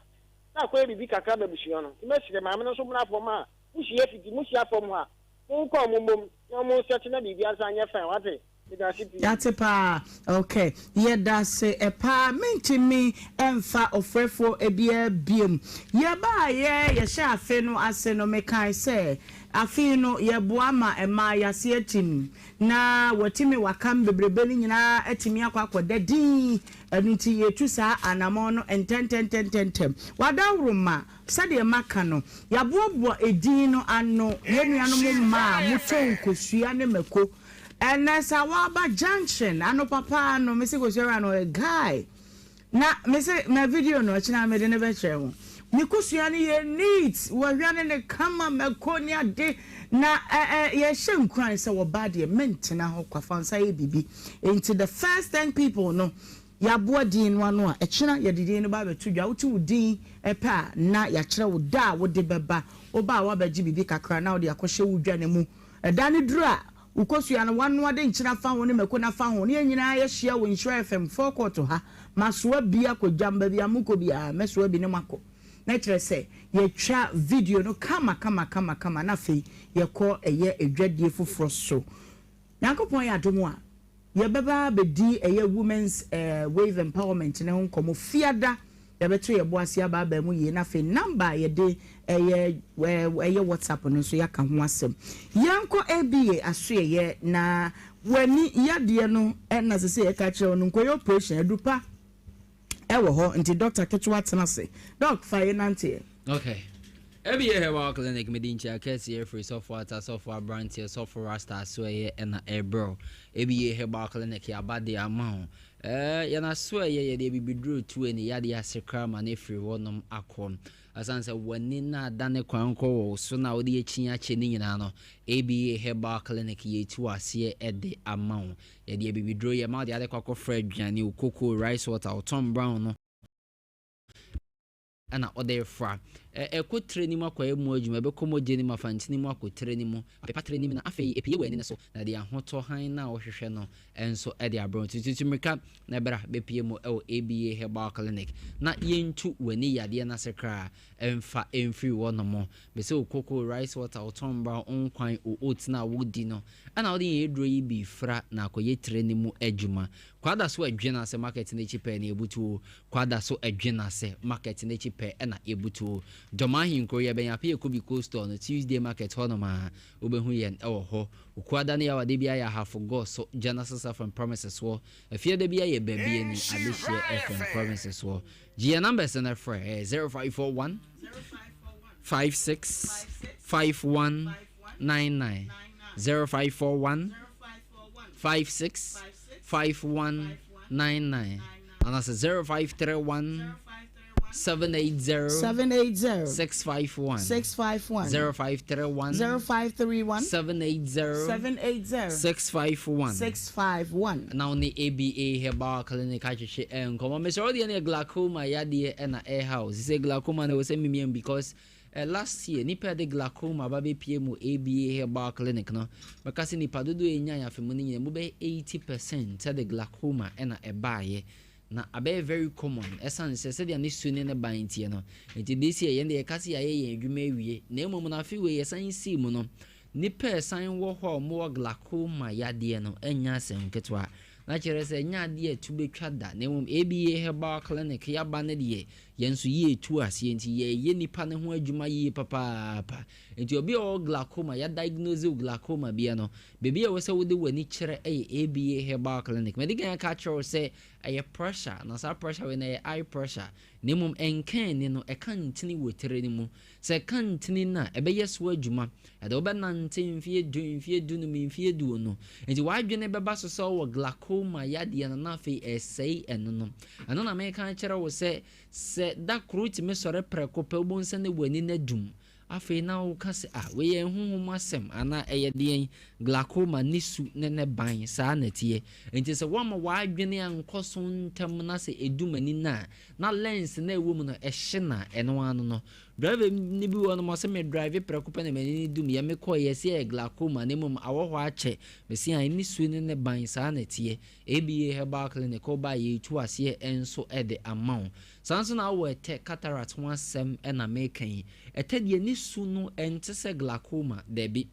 na akɔyɛ biribi kakra ma abusua no. Nti mɛsrɛ maame no nso mmra fam a mohyia fiti mohyia fam hɔ a monkɔ ɔmo mmom na ɔmo nsɛte na biribiara nsan nyɛ fine wate. Yɛate paa ok yɛdase paa mentumi mfa ɔfrɛfoɔ biara biom yɛbaayɛ yɛhyɛ afe no ase no mekae sɛ afe no yɛboa ma mmaa yɛase atim na watumi wakam bebrebe no nyinaa atumi akɔ akɔda din ɛno nti yɛtu saa anamɔn no ntɛntɛntɛntɛntɛm wadaworo ma Sɛdeɛ maka no, yɛaboaboa edin no ano, yɛn nuanom mmaa a motɔn nkosua ne mako. Ɛnnɛ Sawaba junction, anɔpa paa no, mese kosua wura no ɔyɛ guy. Na mese ma video no, ɔkyena mede no bɛkyerɛ mo. Ne kosua no yɛ neat, wɔhwane no kama, mako ne ade. Na ɛ ɛ yɛhyɛ nkuran sɛ wɔbaa deɛ mentena hɔ kwa, fa wo nsa yɛ biribi. Enti the first ten people no, Yɛaboa din no ano a, ɛkyena yɛde din no ba abɛto dwa. Wote wo din pɛ a, na yɛakyerɛ wo da a wode bɛba. Woba a, woabɛgye biribi kakra na wode akɔhyɛ wo dwa no mu. Ɛda no duru a, wo kosua no, woanoa de nkyene afa ho ne mako no afa ho, na yɛn nyinaa yɛahyia wɔ Nhyira FM forecourt ha. Masoa bi akɔ dwam, baabi a mokɔ biara, mɛsoa bi ne mo akɔ. Na kyerɛ sɛ, yɛatwa video no kama kama kama kama, na afei yɛkɔ ɛyɛ adwadie foforɔ so. Nyankopɔn yɛ adom a. Yɛbɛba abɛdi ɛyɛ Women's Wave Empowerment no ho nkɔmmɔ Fiada. Yɛbɛto yɛn bo ase abaabaa mu yie na afei number a yɛde ɛyɛ ɛyɛ WhatsApp no nso yɛaka ho asɛm. Yɛnkɔ ABA asoɛeɛ na w'ani yadeɛ no na sɛ sɛ yɛka kyerɛ wo no nkɔyɛ operation aduru pa ɛwɔ hɔ nti doctor ketewa tena ase. Doc fa yɛ nanteɛ. Okay. ABA Herbal Clinic mede nkyia kɛseɛ firi Sɔfo Ata, Sɔfo Abranteɛ, Sɔfo Rasta asoɛeɛ ɛna ɛrebrɛ wo. ABA Herbal Clinic yɛaba de ama wo. Ɛɛ, yɛn asoɛeɛ, yɛde abibiduro tu ani yadeɛ ase koraa ma no afiri hɔnom akɔ. Ɛsiane sɛ w'ani no adane kwan kɔ wɔ wo so na wode akyi akyɛ ne nyinaa no, ABA Herbal Clinic yɛretu aseɛ de ama wo. Yɛde abibiduro yɛma wode ade kɔ akɔfra aduane, wo koko, rice water, wo tom brown no, na ɔde refra. Ɛkɔ tire no mu akɔyɛ mu adwuma, ɛbɛkɔ mogya no mu afa ntini mu akɔ tire no mu, apepa tire no mu na afei apue wɔ ani no so na ɛde ahotɔ hann no a wohwehwɛ no nso de abrɛ wo. Nti tutu mmirika na bra bɛpue mu wɔ ABA Herbal Clinic na yɛntu w'ani yadeɛ no ase koraa mfa mfiri hɔnom. Mese wo koko, rice water, wo tom brown, wo nkwan, wo oats no a wodi no, ɛna wode yɛn aduro yi bi fra na akɔyɛ tire no mu adwuma. Kwada so ɛdwen ase market no akyi pɛɛ na yɛbutu o Kwada so ɛdwen ase market no akyi pɛɛ na yɛbutu o Dɔm ahenkuro yɛbɛn Appiah Kubi cold store no Tuesday market hɔ nom a wobɛhu yɛn wɔ hɔ Okuada ne Yawade biara yɛ Ahafo Gɔ so Genesis FM premises hɔ Afiada biara yɛ Babiani Adehyeɛ FM premises hɔ Gye yɛn numbers no frɛ ɛyɛ 0541 56 51 99 0541 56 51 99 anaasɛ 0531 780 780 651 651 0531 0531 780 780 651 651. Na wo ne ABA Herbal Clinic atwetwe nkɔmmɔ. Mesrɛ wo deɛ ne yɛ glaucoma yadeɛ ɛna ɛha wo. Sisɛ glaucoma no ɛwɔ sɛ mimiam because Eh last year nipa a ɛde glaucoma ba bɛpie mu ABA Herbal Clinic no, mɛka sɛ nipa dodoɔ a ɛnyae afe mu no nyinaa mu bɛyɛ 80 percent de glaucoma na ɛbaeɛ. Na abɛyɛ very common ɛsiane sɛ sɛdeɛ ne su ne ne ban teɛ no. Nti this year yɛn deɛ yɛka sɛ yɛayɛ yɛn adwuma awie. Na mmom no afe wei yɛsan sii mu no, nipa a ɛsan wɔ hɔ a wɔwɔ glaucoma yadeɛ no ɛnyɛ asɛm ketewa. Na kyerɛ sɛ ɛnyɛ adeɛ a ɛtu bɛtwa da. Na mmom ABA Herbal Clinic yɛaba no deɛ Yɛn nso yɛretu aseɛ nti yɛreyɛ nipa no ho adwuma yie papaapa. Nti obi a ɔwɔ glaucoma, yɛ diagnose wo glaucoma bia no, baabi a ɛwɔ sɛ wode w'ani kyerɛ yɛ ABA Herbal Clinic. Madi kan aka akyerɛ wo sɛ ɛyɛ pressure, na saa pressure wei no ɛyɛ eye pressure. Na mmom ɛnka ani no, ɛka ntini wɔ tire no mu. Sɛ ɛka ntini no a, ɛbɛyɛ so adwuma. Ɛde wo bɛnante mfeɛ du, mfeɛ dunum, mfeɛ aduonu. Nti w'adwene bɛba so sɛ wowɔ glaucoma yadeɛ no na afei ɛresɛe ɛno no. Ɛno na mereka akyerɛ wo sɛ, sɛ da koro wotumi sɔre prɛko pɛ, wobɛhu sɛ na w'ani no adum. Afei na woka sɛ, Ah, wei yɛ honhom asɛm anaa ɛyɛ deɛn? Glaucoma ne su ne ne ban, saa na ɛteɛ. Nti sɛ woamma w'adwene ankɔ so ntɛm na sɛ ɛdum ani no a, na lens no a ɛwɔ mu no, ɛhye no a, ɛno ara no no. Driver ni bi wɔ hɔ nom ɔse me drive prɛko pɛ na m'ani no dum yɛ me kɔɔ yɛ se ɛyɛ glaucoma na mmom awɔ hɔ akyɛ me se ae ne su ne ne ban saa na ɛteɛ ABA herbal clinic wo ba a yɛtu aseɛ nso de ama wo saa nso na awɔ ɛtɛ cataract ho asɛm na meka yi ɛtɛ deɛ ne su no ɛnte sɛ glaucoma dabi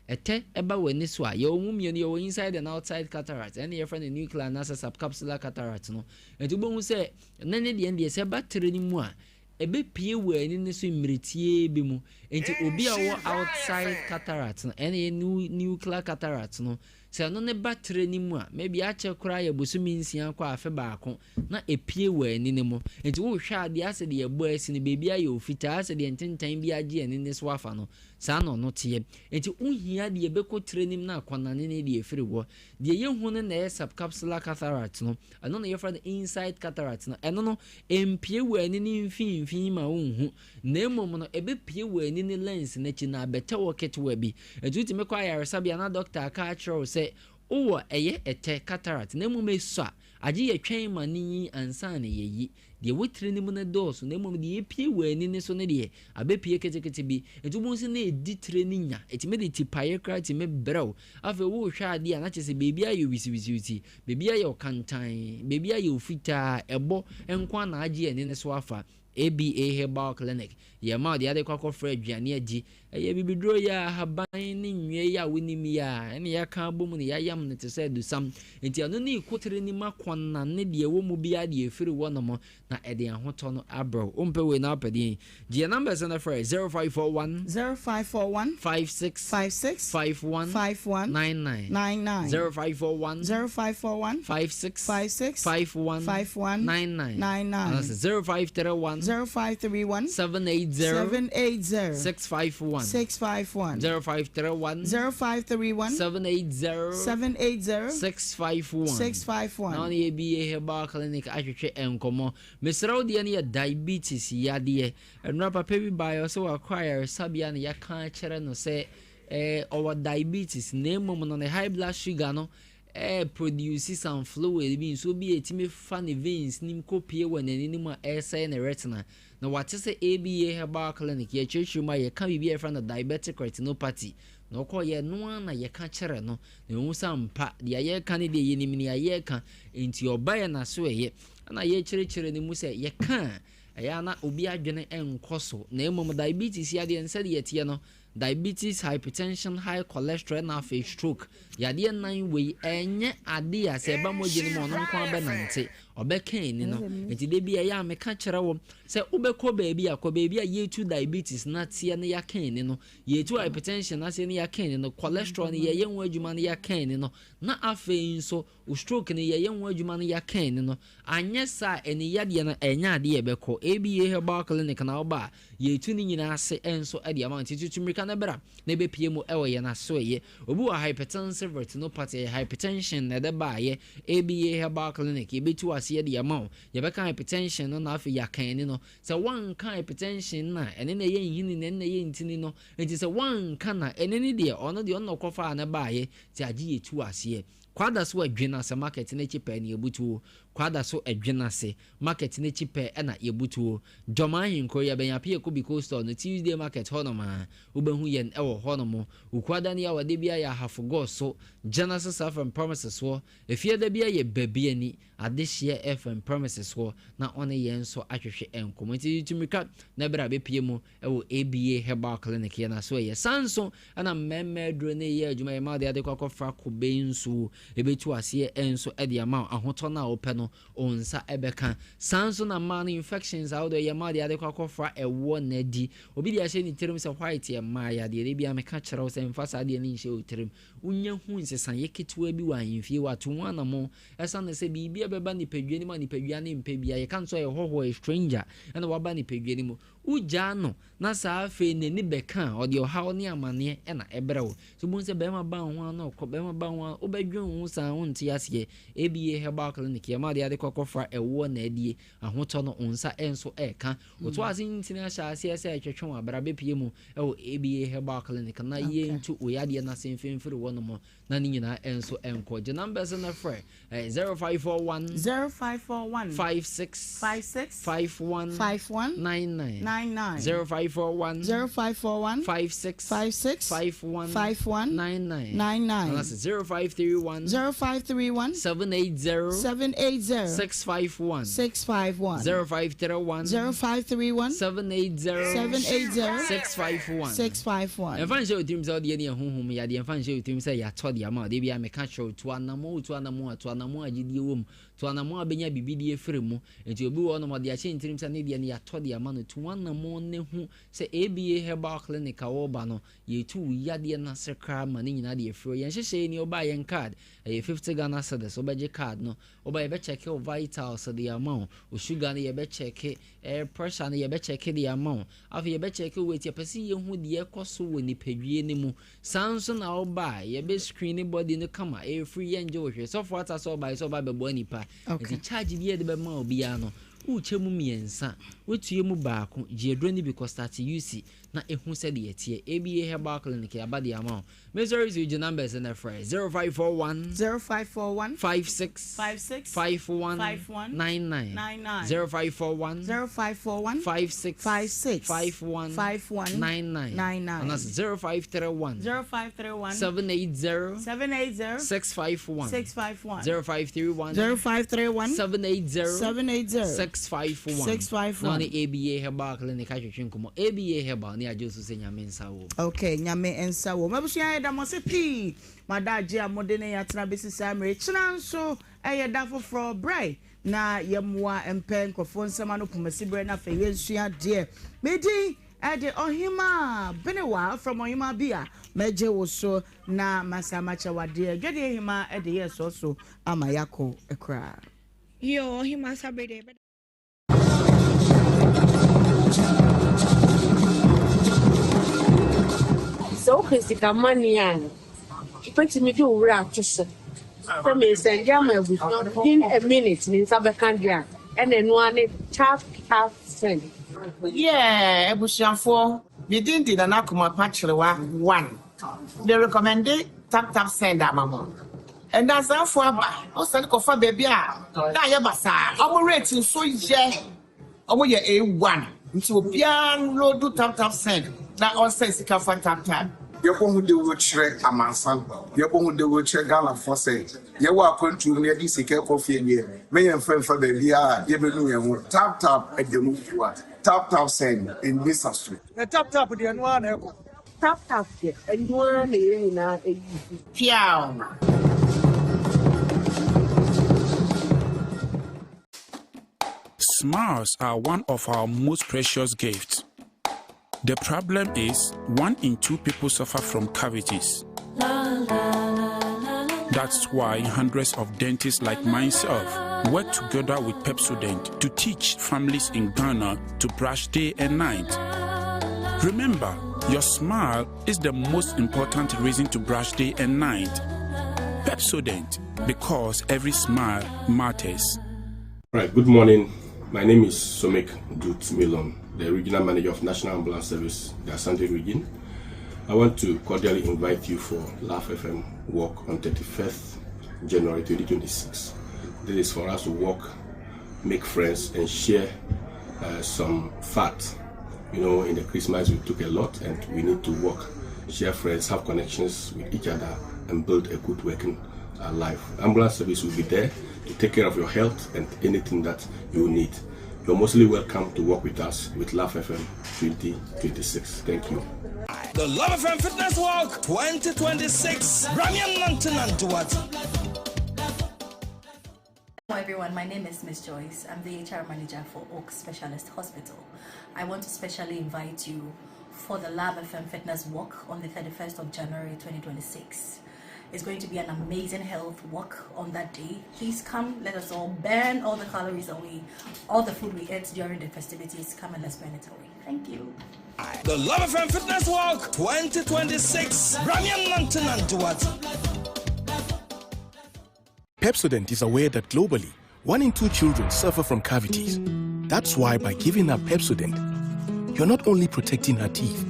ɛtɛ ɛba w'ani so a yɛwɔ mu mmienu yɛwɔ inside and outside cataract ɛne yɛfrɛ no nuclear anaasɛ subcapsular cataract no nti wobɛhu sɛ ne ne deɛ deɛ sɛ ɛba tire no mu a Ɛbɛpue wɔ ani no so mmerɛ tiaa bi mu. Enti obi a ɔwɔ outside cataract no, ɛna ɛyɛ nuclear cataract no, sɛ ɛno ne ba tire no mu a, maybe akyɛ koraa yɛ bosome nsia kɔ afe baako, na ɛpue wɔ ani no mu. Enti wohwɛ adeɛ asɛ deɛ ɛbɔ asi no, baabi ayɛ ofitaa, asɛ deɛ ntentan bi agye ani no so afa no, saa na ɔno teɛ. Enti wohia deɛ ɛbɛkɔ tire no mu na akɔnane ne deɛ ɛfiri hɔ. Deɛ yɛhu no na ɛyɛ subcapsular cataract no, ɛno na yɛfrɛ no inside cataract no, ɛno no, Ɛmpue w'ani no mfinimfini ma wonhu, na mmom no, ɛbɛpue w'ani no lens no akyi na abɛtɛ hɔ ketewa bi. Enti wotumi kɔ ayaresabea na dɔkta aka akyerɛ wo sɛ wowɔ ɛyɛ ɛtɛ, cataract, na mmom esua, agye yɛtwɛn ma no nyin ansa na yɛayi. Deɛ ɛwɔ tiri no mu no dɔɔso, na mmom deɛ ɛpue w'ani no so no deɛ, abɛpue ketekete bi. Enti wobɛhu sɛ na ɛdi tire no nya. Ɛtumi de tipaeɛ koraa tumi brɛ wo. Afei worehwɛ adeɛ a, na kyerɛ sɛ baabi ayɛ wisiwisiwisi. Baabi ayɛ ɔkantann, baabi ayɛ ofitaa, ɛbɔ nko ara na agye ani no so afa. ABA Herbal Clinic, yɛma wo deɛ ade kɔ akɔfra aduane adi. Ɛyɛ bibiduro yi a ahaban ne nnua yi a wonim yi a ɛne yɛaka abom na yɛayam no te sɛ adusam. Enti ɛno ne kotere no mu akɔnna ne deɛ ɛwɔ mu biara deɛ ɛfiri hɔnom na ɛde ahotɔ no abrɛ wo. Wompɛ wei na wopɛ deɛn? Gye yɛn numbers no frɛ 0541 0541 56 56 51 51 99 99 0541 0541 56 56 51 51 99 99 anaasɛ 0531 0531 780 780 651 651 0531 0531 780 780 651 651 Na ɔne ABA Herbal Clinic atwetwe nkɔmmɔ. Mesrɛ wo deɛ no yɛ diabetes yadeɛ. Nnora papa bi baeɛ ɔsɛ wakɔ ayaresabea na yɛaka akyerɛ no sɛ eh, ɔwɔ diabetes na mmom no ne high blood sugar no eh, produce some fluid bi nsuo bi a ɛtumi fa ne veins nim kɔpie wɔ n'ani no mu a ɛresɛe ne retina. Na wate sɛ ABA Herbal Clinic yɛkyerɛkyerɛ mu a yɛka biribi a yɛfrɛ no diabetic retinopathy na ɔkɔɔyɛ no ara na yɛka kyerɛ no na ɛhu sɛ ampa deɛ yɛreka no deɛ yɛnim nea yɛreka nti ɔbaeɛ na so ɛyɛ na yɛkyerɛkyerɛ no mu sɛ yɛka a ɛyɛ a na obi adwene nkɔ so na mmom diabetes yadeɛ no sɛdeɛ ɛteɛ no diabetes, hypertension, high cholesterol na afei stroke yadeɛ nan wei ɛnyɛ ade a sɛ ɛba mogya no mu ɔno nko abɛnante ɔbɛka ani no nti da bi ɛyɛ a meka kyerɛ wo sɛ wobɛkɔ baabi a kɔ baabi a yɛtu diabetes na teɛ no yɛaka ani no yɛtu hypertension aseɛ no yɛaka ani no cholesterol no yɛyɛ ho adwuma no yɛaka ani no na afei nso Wo stroke no yɛyɛ ho adwuma no yɛaka ani no, anyɛ saa a ani yadeɛ no ɛnyɛ adeɛ a ɛbɛkɔ. ABA Herbal Clinic na woba a, yɛtu ne nyinaa ase nso de ama wo. Nti tutu mmirika na bra na bɛpue mu wɔ yɛn asoɛeɛ. Obi wɔ hypertensive retinopathy, ɛyɛ hypertension na ɛde baeɛ. ABA Herbal Clinic, yɛbɛtu aseɛ de ama wo. Yɛbɛka hypertension no na afei yɛaka ani no. Sɛ woanka hypertension no a, ɛne na ɛyɛ nhini na ɛne na ɛyɛ ntini no. Nti sɛ woanka no a, ɛne no deɛ, ɔno deɛ ɔno na ɔkɔfaa no baeɛ, nti agye yɛtu aseɛ. Kwada so adwen ase market no akyi pɛɛ na yɛbutuo Kwada so adwen ase market no akyi pɛɛ na yɛbutuo Dwom Ahenkuro yɛbɛn Apieko Biko store no Tuesday market hɔnom a wobɛhu yɛn wɔ hɔnom Wukuada ne Yawada biara yɛ Ahafo Gɔɔ so Genesis FM premises hɔ Efiada biara yɛ Babiani Adehyeɛ FM premises hɔ na ɔne yɛn nso atwetwe nkɔmmɔ Nti tu mmirika na bra bɛpue mu wɔ ABA Herbal Clinic yɛn aso ɛyɛ. San nso na mmɛmma aduro no reyɛ adwuma yɛma wode ade kɔ akɔfra kube nsuo ɛbɛtu aseɛ nso de ama wo ahotɔ no a wopɛ no wo nsa ɛbɛka. San nso na mmaa no infections ahodoɔ yɛma wode ade kɔ akɔfra ɛwoɔ na adi. Obi de ahyɛ ne tirim sɛ white yɛ mmaa yadeɛ da biara meka kyerɛ wo sɛ mfa saa adeɛ no nhyɛ wo tirim. Wonya hu nsesaeɛ ketewa bi wɔ ahemfie hɔ a tu ho anamɔn ɛsiane sɛ biribi a ɛbɛba nipadua no mu a nipadua no mpɛ biara yɛka no sɛ ɔyɛ hɔhoɔ ɔyɛ stranger ɛna waba nipadua no mu. Wogyaa no na saa afei n'ani bɛka a, ɔde ɔhaw ne amaneɛ na ɛbrɛ wo. So wobɛhu sɛ barima ba wo ho a na ɔkɔ, barima ba wo ho a wobɛdwen wo ho saa wonte aseɛ. ABA Herbal Clinic yɛma ade ade kɔ akɔfra ɛwoɔ na adie, ahotɔ no wo nsa nso ɛreka. Woto ase ntini ahyɛ aseɛ sɛ ɛtwetwe wo abra bɛpue mu wɔ ABA Herbal Clinic na yɛntu wo yadeɛ no ase mfimfiri hɔ nom. Na ne nyinaa nso nkɔ. Gye numbers no frɛ. Ɛyɛ 0541. 0541. 56. 56. 51. 51. 99. 99. 0541. 0541. 56. 56. 51. 51. 99. 99. Anaasɛ 0531. 0531. 780. 780. 651. 651. 0531. 0531. 780. 780. 651. 651. Ɛmfa nhyɛ wo tirim sɛ wodeɛ ne yɛ honhom yadeɛ. Ɛmfa nhyɛ wo tirim sɛ yɛatɔ de ama wo. Da biara meka kyerɛ wo, tu anammɔn, wotu anammɔn a, tu anammɔn a gyidie wɔ mu. Tu anammɔn a wobɛnya biribi de afiri mu. Enti obi wɔ hɔnom, ɔde ahyɛ ne tirim sɛ ne deɛ no yɛatɔ de ama no. Tu anammɔn na hu sɛ ABA Herbal Clinic a woreba no, yɛretu wo yadeɛ no ase koraa ma ne nyinaa de afiri hɔ. Yɛn nhyehyɛeɛ nie, wobaa yɛn card, ɛyɛ 50 Ghana cedis, wobɛgye card no, woba yɛbɛkyɛke wo vitals de ama wo, wo sugar no yɛbɛkyɛke, eh, pressure no yɛbɛkyɛke de ama wo, afei yɛbɛkyɛke wo weight, yɛpɛ sɛ yɛhu deɛ ɛkɔ so wɔ nipadua no mu. Saa nso na woba a, yɛbɛ screen body no kama, ɛyɛ free, yɛngye wo hwee. Sɔfo Atta sɛ ɔbaeɛ sɛ ɔba abɛboa nipa, nti charge biara yɛde bɛma obiara no, wokyɛ mu mmiɛnsa, wotua mu baako, gye aduro no bi kɔ start use na ɛhu sɛdeɛ ɛteɛ. ABA Herbal Clinic yɛaba de ama wo. Me sɔre so gye numbers no frɛ 0541 0541 56 56 51 51 99 99 0541 0541 56 56 51 51 99 99 anaasɛ 0531 0531 780 780 651 651 0531 0531 780 780 651 651 na ɔne ABA Herbal Clinic atwetwe nkɔmmɔ. ABA Herbal. ne agye wo so sɛ Nyame nsa wɔ mu. Ok, Nyame nsa wɔ mu. Abusua yɛda mo ase pii mo adagye a mode ne yɛn atena besi saa mmerɛ yi. Kyena nso ɛyɛ da foforɔ, brɛ na yɛmmoa mpɛ nkurɔfoɔ nsɛm ano pomasi berɛ na afei yɛnsua adeɛ. Me din de Ɔhemaa Benewa from Ɔhemaa bi a mɛgye wo so na masan makyɛ wo adeɛ. Dwadie Hemaa de yɛɛ sɔɔ so ama yɛakɔ koraa. Yoo Ɔhemaa Sabere deɛ yɛbɛda. Sɛ wopɛ sika money a, wobɛtumi de wo werɛ ato so sɛ meresɛnde ama abusua within a minute me nsa bɛka deɛ a, ɛna ɛno ara ne tap tap send. Yeah abusuafoɔ me din de Nana Kumapa Kyerewa one me recommende tap tap send ama mo ɛnɛ asanfoɔ aba wo send kɔfa baabi a na ayɛ basaa ɔmo rate nso yɛ ɔmo yɛ A one nti obiara nlodu tap tap send na ɔnsend sika fa tap tap. Yɛbɔ ho dawuro kyerɛ amansan, yɛbɔ ho dawuro kyerɛ Ghanafoɔ sɛ yɛwɔ akwantuo mu na yɛde sika rekɔ fie deɛ, mɛ yɛmfa mfa baabiara a yɛbɛnu yɛn ho. Tap tap ɛda mu fua, tap tap send, ɛnni sa so. Na tap tap deɛ ɛno ara na ɛkɔ. Tap tap deɛ ɛno ara na yɛn nyinaa use. Piaw! Smiles are one of our most precious gifts. The problem is, one in two people suffer from cavities. That's why hundreds of dentists like myself work together with Pepsodent to teach families in Ghana to brush day and night. Remember, your smile is the most important reason to brush day and night. Pepsodent, because every smile matters. All right, good morning. My name is Somik Dut Milon, the Regional Manager of National Ambulance Service, the Asante region. I want to cordially invite you for Laugh FM walk on 31st January 2026. This is for us to walk, make friends, and share uh, some fat. You know, in the Christmas we took a lot, and we need to work, share friends, have connections with each other, and build a good working uh, life. Ambulance service will be there to take care of your health and anything that you need. You're mostly welcome to work with us with Laugh FM 2026. Thank you. The Love FM Fitness Walk 2026. Ramian Nantinantuat. Hello everyone, my name is Miss Joyce. I'm the HR manager for Oak Specialist Hospital. I want to specially invite you for the Lab FM Fitness Walk on the 31st of January 2026. It's going to be an amazing health walk on that day. Please come, let us all burn all the calories away, all the food we ate during the festivities. Come and let's burn it away. Thank you. The Love FM Fitness Walk 2026. Ramian Nantinantuat. Pepsodent is aware that globally, one in two children suffer from cavities. That's why by giving her Pepsodent, you're not only protecting her teeth,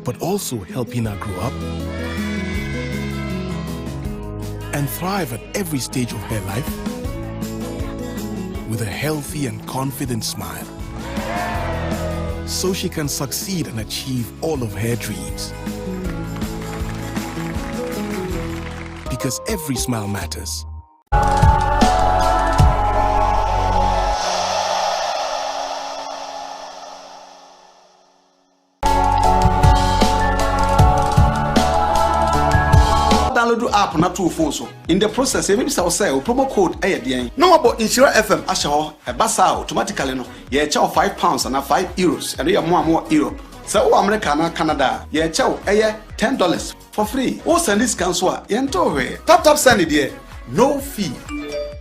but also helping her grow up and thrive at every stage of her life with a healthy and confident smile. So she can succeed and achieve all of her dreams. Because every smile matters. Download app na to wo phone so. In the process, yɛbɛbisa wo sɛ wo promo code yɛ deɛn na wɔabɔ Nhyira FM ahyɛ hɔ. Ɛba saa a, automatically no, yɛrekyɛ wo £5 anaa €5. Ɛno yɛ mo a mowɔ Europe. Sɛ wowɔ America anaa Canada a, yɛrekyɛ wo ɛyɛ $10 for free. Wo sɛnde sika nso a, yɛntoo hwee. Tap tap send deɛ, no fee.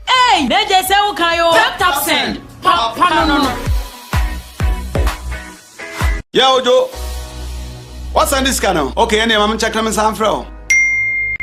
Eii Mejay sɛ wo kan oo. Tap tap send, papa no no. Yeah Ojo, woasɛnde sika no? Okay, ɛnneɛ ma menkyɛke na mensan mfrɛ wo.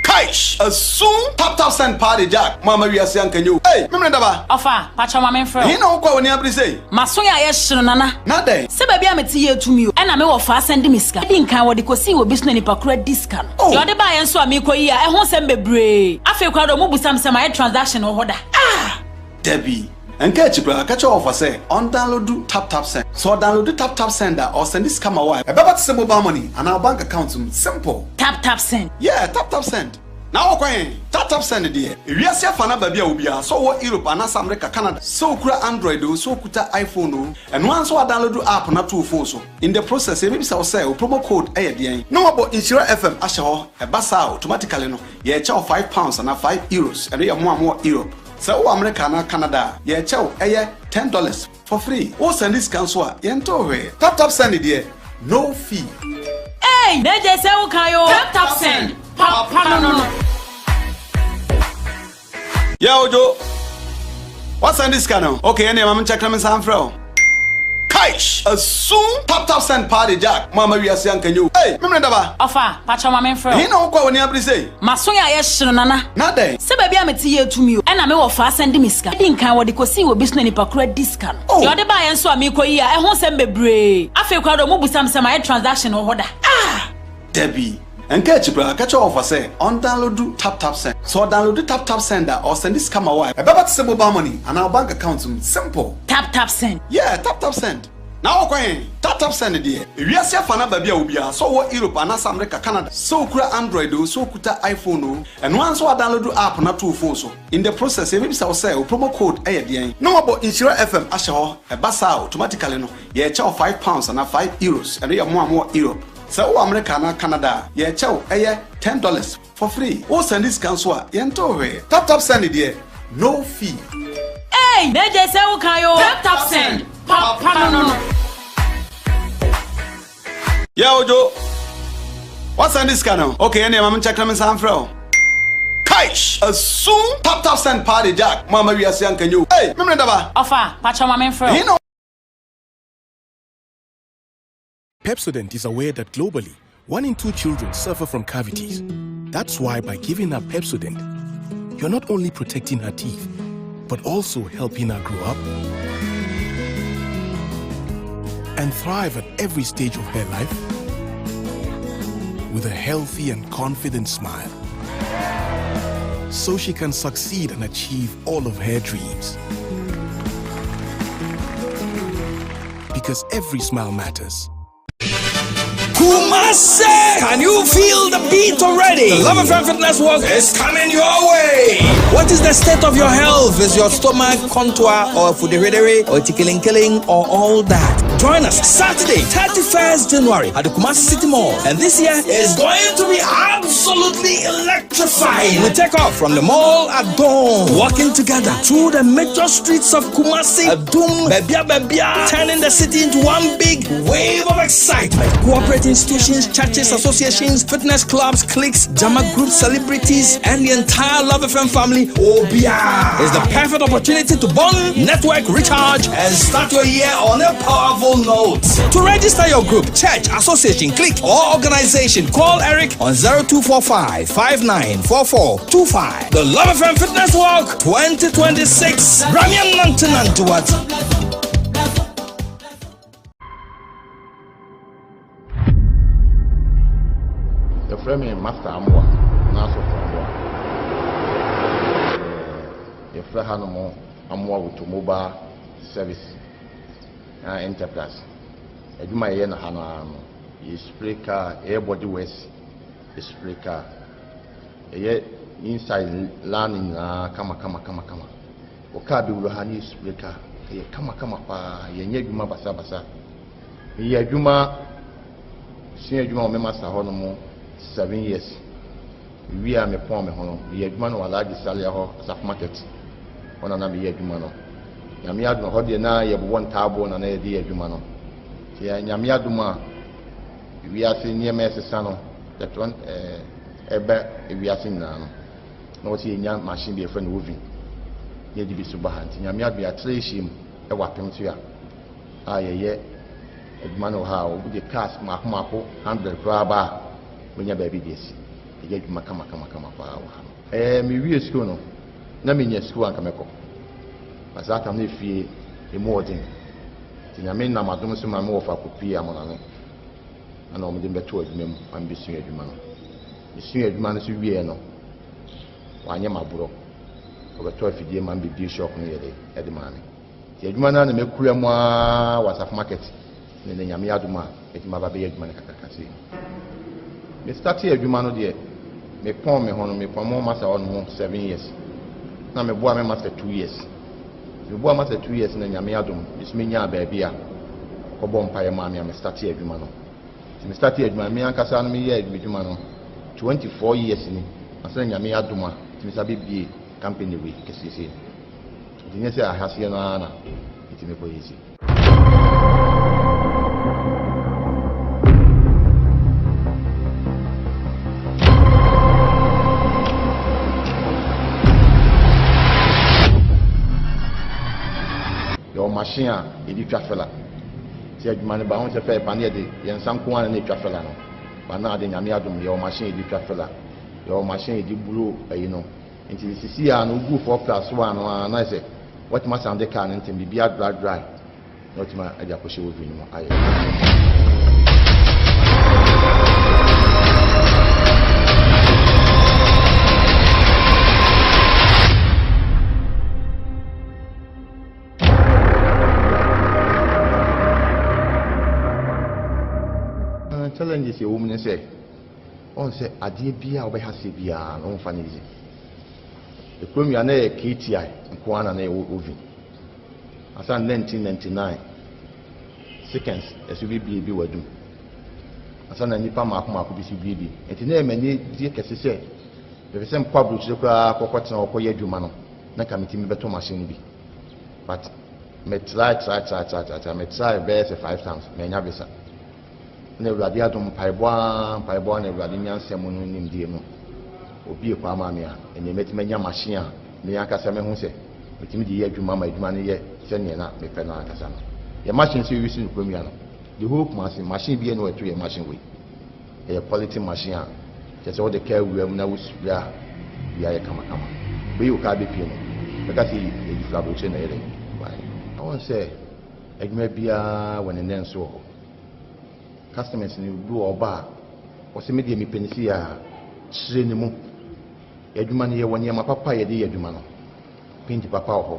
Kaish! Asum! Tap tap send paa de Jack, mo amma wiase anka nyɛ o. Ei! Memene daba! Ɔfa, pakyɛw ma menfrɛ wo. Ɛhe na wokɔ a w'ani abere sei? M'aso yɛ ayɛ hye no Nana. Na dɛn? Sɛ baabi a mete yɛ tumi o. Ɛna me wɔfa asan de me sika. Edi nkan wɔde kosii obi so na nipa koro adi sika no. Oh! Deɛ ɔde baeɛ nso a meekɔ yi a, ɛho nsɛm bebree. Afei koraa deɛ ɔmo busa me sɛ mayɛ transaction wɔ hɔ da. Ah! Dabi. Ɛnka akyi koraa, ka kyerɛ wɔfa sɛ ɔndownloadu TapTapSend. Sɛ ɔdownloadu TapTapSend a, ɔresɛnde sika ma wo a, ɛbɛba te sɛ mobile money anaa wo bank account mu. Simple! TapTapSend. Yeah, TapTapSend. Na wokɔ he? Tap Tap Send deɛ, ewiase afa no aba bi a obiara, sɛ ɔwɔ Europe anaasɛ America, Canada, sɛ okura Android oo, sɛ okuta iPhone oo, ɛno ara nso woadownload app no ato wo phone so. In the process, yɛbɛbisa wo sɛ wo promo code yɛ deɛn? Na woabɔ Nhyira FM ahyɛ hɔ. Ɛba saa a, automatically no, yɛrekyɛ wo £5 anaa €5. Ɛno yɛ mo a mowɔ Europe. Sɛ wowɔ America anaa Canada a, yɛrekyɛ wo ɛyɛ $10 for free. Wo sɛnde sika nso a, yɛntoo hwee. Tap tap send deɛ, no fee. Eii na gye sɛ wo kan oo. Tap tap send, papa no no. Yeah Ojo, wa send sika no? Okay ɛneɛ ma me nkyɛk na me nsan mfrɛ wo. Kaish! Asum! Tap tap send paa de Jack, mo amma wiase anka nyɛ o. Ei! Memene daba! Ɔfa, pakyɛw ma menfrɛ wo. Ɛhe na wokɔ a w'ani abere sei? M'aso yɛ ayɛ hye no Nana. Na dɛn? Sɛ baabi a mete yɛ tumi o. Ɛna me wɔfa asan de me sika. Edi nkan wɔde kosii wɔ bi so na nipa koro adi sika no. Oh! Deɛ ɔde baeɛ nso a meekɔ yi a ɛho nsɛm bebree. Afei koraa deɛ ɔmo busa me sɛ mayɛ transaction wɔ hɔ da. Ah! Dabi. Ɛnka akyi koraa, ka kyerɛ wɔfa sɛ ɔndownloadu TapTapSend. Sɛ ɔdownloadu TapTapSend a, ɔresɛnde sika ma wo a, ɛbɛba te sɛ mobile money anaa wo bank account mu. Simple! TapTapSend. Yeah, TapTapSend. Na wokɔ he? TapTapSend deɛ, ewiase afa no aba bi a obiara, sɛ ɔwɔ Europe anaasɛ America, Canada, sɛ okura Android oo, sɛ okuta iPhone oo, ɛno ara nso woadownloadu app no ato wo phone so. In the process, yɛbɛbisa wo sɛ wo promo code yɛ deɛn? Na woabɔ Nhyira FM ahyɛ hɔ. Ɛba saa a, automatically no, yɛrekyɛ wo £5 anaa €5. Ɛno yɛ mo a mowɔ Europe. Sɛ wowɔ America anaa Canada a, yɛrekyɛ wo ɛyɛ $10 for free. Wo sɛnde sika nso a, yɛntoo hwee. Tap tap send deɛ, no fee. Eii na gye sɛ wo kan oo. Tap tap send, papa no no. Yeah Ojo, wa sɛnde sika no? Okay ɛneɛ ma me nkyɛk na me nsan mfrɛ wo. Kaish! Asum! Tap tap send paa de Jack, mo amma wiase anka nyɛ o. Ei! Memene daba! Ɔfa, pakyɛw ma menfrɛ wo. Ɛhe na. Pepsodent is aware that globally, one in two children suffer from cavities. That's why by giving her Pepsodent, you're not only protecting her teeth, but also helping her grow up and thrive at every stage of her life with a healthy and confident smile. So she can succeed and achieve all of her dreams. Because every smile matters. Kumasi! Can you feel the beat already? The Love FM Fitness Walk is coming your way. What is the state of your health? Is your stomach contour or fudiridiri or tickling killing or all that? Join us Saturday, 31st January at the Kumasi City Mall. And this year is going to be absolutely electrifying. We take off from the mall at dawn, walking together through the major streets of Kumasi, Adum, Bebia Bebia, turning the city into one big wave of excitement. Corporate institutions, churches, associations, fitness clubs, cliques, Jama groups, celebrities, and the entire Love FM family. Obia is the perfect opportunity to bond, network, recharge, and start your year on a powerful note. To register your group, church, association, clique, or organization, call Eric on 0245 594425. The Love FM Fitness Walk 2026. Ramian Nantinantuat. Yɛfrɛ me Master Amoah anaa Sɔfo Amoah. Yɛfrɛ hanom Amoah Automobile Service na Enterprise. Adwuma a yɛyɛ no ha no ara no, yɛ spray car, yɛyɛ body works, yɛ spray car. Yɛyɛ inside lan no nyinaa kama kama kama kama. Wo car bɛwura ha na yɛ spray car, ɛyɛ kama kama paa, yɛnyɛ adwuma basabasa. Meyɛ adwuma, sua adwuma wɔ me master hɔ nom 7 years. Mewie a mepɔn me ho no, meyɛ adwuma no wɔ Alhaji Salia hɔ, Asafo Market. Hɔ na na meyɛ adwuma no. Nyame adom, hɔ deɛ na yɛbobɔ ntaaboɔ na na yɛde yɛ adwuma no. Nti Nyame adom a wiase nneɛma ɛsesa no, yɛtɔ ɛbɛ wiase nyinaa no, na wɔsɛ yɛnya machine bi yɛfrɛ no oven na yɛde bi so ba ha. Nti Nyame adom yɛatrɛ ahyia mu ɛwɔ apem so a yɛyɛ adwuma no wɔ ha a wɔde cars mmaako mmaako 100 koraa ba a wɔnya baabi de asi. Yɛyɛ adwuma kama kama kama paa wɔ ha no. Mewie sukuu no, na menya sukuu anka mɛkɔ. Na saa tam no efie emu ɔden. Nti Nyame nam adom so ma me wɔfa kɔpie Amonane. Ɛna wɔde me bɛtoo adwuma mu ma mebɛsua adwuma no. Mesua adwuma no so wieɛ no, wanyɛ m'aborɔ. Ɔbɛtɔ afidie ma me bɛbie shop no yɛde ɛde maa me. Nti adwuma no ara na makura mu ara wɔ Asafo Market ne ne Nyame adom a mɛtumi aba bɛyɛ adwuma no kakraka sei. Me startee adwuma no deɛ, Mepɔn me ho no, mepɔn me ho master hɔ nom 7 years. Na meboa me master 2 years. Meboa master 2 years na Nyame adom, me so menyaa baabi a ɔkɔbɔ mpaeɛ maa me a me startee adwuma no. Nti me startee adwuma no, me ankasa no meyɛɛ m'adwuma no 24 years ni, ansa na Nyame adom a metumi san bɛbie company wei kɛseɛ sei no. Nti nyɛ sɛ ahaseɛ no ara na metumi kɔyɛ sei. Yɛwɔ machine a yɛde twa fela. Nti adwuma no ba ho sɛ fɛ pa ne yɛde yɛn nsa nko ara na ɛtwa fela no. Ba na ade Nyame adom yɛwɔ machine yɛde twa fela. Yɛwɔ machine yɛde buro ayi no. Nti sisi a no wogu 4 plus 1 no a na sɛ watumi asan de car no ntɛm biribi adry dry na watumi de akɔhyɛ oven no mu ayɛ. Challenges ɛwɔ mu ne sɛ ɔn sɛ adeɛ biara a wobɛha seɛ biara no womfa no easy. Ekurom yi a na ɛyɛ KTI nko ara na na ɛwɔ oven. Ansa na 1999 seconds ɛso bi bie bi wɔ adum. Ansa na nnipa mmaako mmaako bi so bie bi. Nti na ɛyɛ m'ani gye kɛse sɛ mepɛ sɛ mekɔ aburokyire koraa kɔkɔtena hɔ kɔyɛ adwuma no na nka metumi bɛtɔ machine no bi. But me try try try try try try me try bɛyɛ sɛ five times manya visa. Na Awurade adom, mpaebɔ ara, mpaebɔ ara na Awurade nyansa mu no nimdeɛ mu, obue kwan maa me a, ɛnneɛ mɛtumi anya machine a me ankasa mɛhu sɛ metumi de yɛ adwuma ma adwuma no yɛ sɛdeɛ na mepɛ no ankasa no. Yɛn machine nso yɛuse no kurom yi ano. The whole Kumasi, machine biara nni hɔ a ɛto yɛn machine wei. Ɛyɛ quality machine a kyerɛ sɛ wode kaa wura mu na wo spray a, biribiara yɛ kamakama. Wobɛyi wo kaa bɛpue no, bɛka sɛ yɛyi firi aburokyire na ɛyɛ dɛn? Baeɛ. Woahu sɛ adwuma biara wɔ ne nnɛnso wɔ hɔ. Customers no bi wɔ ɔba a ɔsɛ me deɛ mepɛ no sei a, kyerɛ ne mu. Yɛn adwuma no yɛwɔ nneɛma papa a yɛde yɛ adwuma no. Paint papa wɔ hɔ.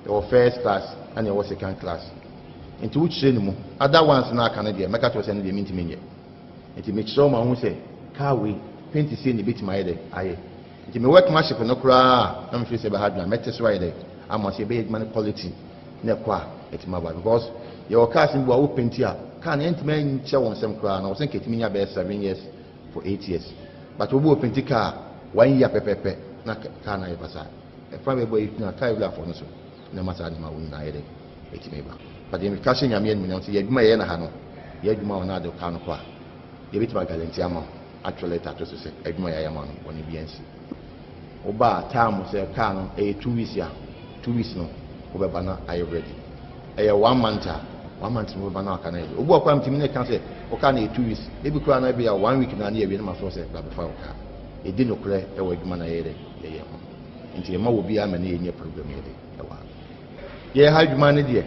Yɛwɔ first class ɛna yɛwɔ second class. Nti wokyerɛ ne mu. Other ones no aka no deɛ mɛka kyerɛ wo sɛ ɛno deɛ mentumi nyɛ. Nti mekyerɛ wo ma wohu sɛ car wei paint sei na ɛbɛtumi ayɛ dɛ ayɛ. Nti me workmanship no koraa a na mefiri sɛ ɛbɛha adwene a mɛte so ayɛ dɛ ama sɛ yɛbɛyɛ adwuma no quality na ɛkɔ a ɛtumi aba because yɛwɔ cars no bi wɔ a wo paint a car no ɛntumi nkyɛ wo nsɛm koraa na wɔ sɛ nka ɛtumi nya bɛyɛ 7 years for 8 years but obi wɔ paint car one year pɛpɛpɛ na car no ayɛ basaa. Ɛfa bɛbɔ yi na car wurafoɔ no so na ɛma saa nneɛma wo nyinaa yɛ dɛ ɛtumi ba. But deɛ meka hyɛ Nyame animuonyam sɛ yɛ adwuma yɛyɛ no ha no yɛ adwuma wɔ no ade car no kɔ a yɛbɛtumi agalante ama wo atwerɛ letter ato so sɛ adwuma yɛayɛ ama no bɔne biara nsi. Woba a time sɛ car no ɛyɛ 2 weeks a 2 weeks no wobɛba na ayɛ ready. Ɛyɛ 1 month a 1 month no wobɛba na aka no ayɛ ready. Obi wɔ koraa metumi ne ka sɛ wo car no yɛ 2 weeks ebi koraa no ebi a 1 week na ne yɛwie no mafrɛ wo sɛ bra bɛfa wo car. Yɛdi nokorɛ wɔ adwuma no a yɛyɛ dɛ yɛyɛ ho. Nti yɛma obiara ma ne yɛnyɛ program yɛ de ɛwɔ ha. Yɛyɛ ha adwuma no deɛ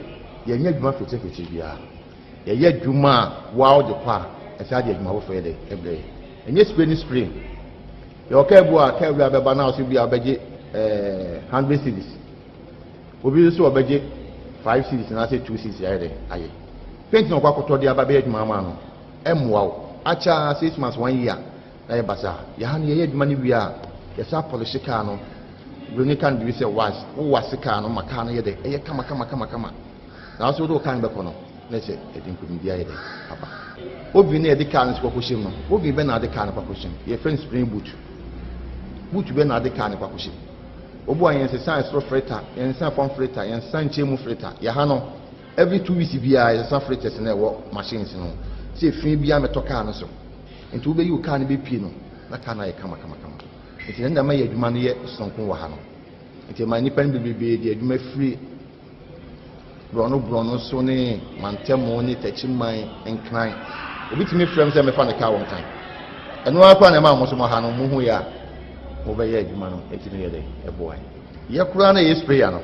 yɛnyɛ adwuma fitirifitir biara. Yɛyɛ adwuma a woa wode kɔ a ɛsan de adwuma foforɔ yɛ dɛ ɛbrɛ yɛ. Ɛnyɛ spray ne spray. Yɛwɔ kaa bi wɔ a kaa wura bɛba na ɔsɛ bi a ɔbɛgye ɛɛ 100 cedis. Obi nso ɔbɛgye 5 cedis anaasɛ 2 cedis ayɛ dɛ ayɛ. Paint na ɔkɔ akɔtɔ de aba bɛyɛ adwuma ama no ɛmmoa wo. Akyɛ ara 6 months 1 year na yɛ basaa. Yɛ ha no yɛyɛ adwuma no wie a yɛsan pɔlehye kaa no. Buroni ka no biribi sɛ wax. Wo wax kaa no ma kaa no yɛ dɛ ɛyɛ kama kama kama kama. Na wo nso wode wo kaa no bɛkɔ no na ɛsɛ ɛde nkunimdie ayɛ dɛ aba. Oven no a yɛde kaa no nso kɔkɔhyɛ mu no, oven bɛn na wode kaa no kɔakɔhyɛ mu? Yɛfrɛ no spring boot. Boot bɛn na wode kaa no kɔakɔhyɛ mu? Obu a yɛnsesa ɛsoro freta, yɛnsesa fam freta, yɛnsesa nkyɛn mu freta. Yɛ ha no, every 2 weeks biara yɛsesa fretas no a ɛwɔ machines no ho sɛ efi biara mmɛtɔ kaa no so. Nti wobɛyi wo kaa no bɛpue no na kaa no ayɛ kama kama kama. Nti ɛno na ɛma yɛ adwuma no yɛ sononko wɔ ha no. Nti ɛma nnipa no bebrebe de adwuma firi borɔno borɔno so ne mantamu ne takyiman nkran. Obi tumi frɛ me sɛ mɛfa ne kaa wɔ Nkran. Ɛno ara koraa na ɛma mo nso mo ha no mohu yɛ a mobɛyɛ adwuma no ɛtumi yɛ dɛ ɛboa yɛ. Yɛ koraa na ɛyɛ sprayer no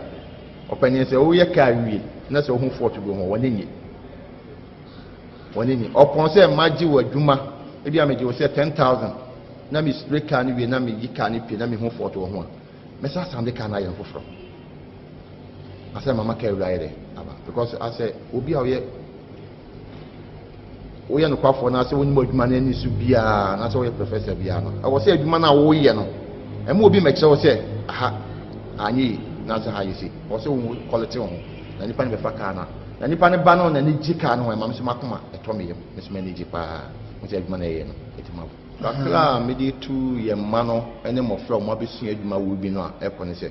ɔpanin sɛ woyɛ kaa wie na sɛ wohu fault bi wɔ ho a w'ani nnye. W'ani nnye. Ɔpɔn sɛ magye wo adwuma ebi a megye wo sɛ 10,000 na me spray kaa no wie na meyi kaa no pie na mehu fault wɔ ho a mɛsa asan de kaa no ayɛ no foforɔ. Asɛ mama kaa wura ayɛ dɛ aba because asɛ obi a ɔyɛ. woyɛ nokwafoɔ na sɛ wonim adwuma no ani so biara na sɛ woyɛ professor biara no, ɛwɔ sɛ adwuma no a woyɛ no, ɛma obi mmɛkyerɛ wo sɛ aha anyɛ yie na sɛ ha yɛ sei. Ɛwɔ sɛ wo quality wo ho na nipa no bɛfa kaa no a, na nipa no ba no n'ani gye kaa no ho, ɛma me nso m'akoma ɛtɔ me yam, me nso m'ani gye paa hu sɛ adwuma no ɛyɛ no ɛtumi abo. Kakra a mede tu yɛn mma no ne mmɔfra a wɔabɛsua adwuma wɔ bi no a ɛkɔ ne sɛ,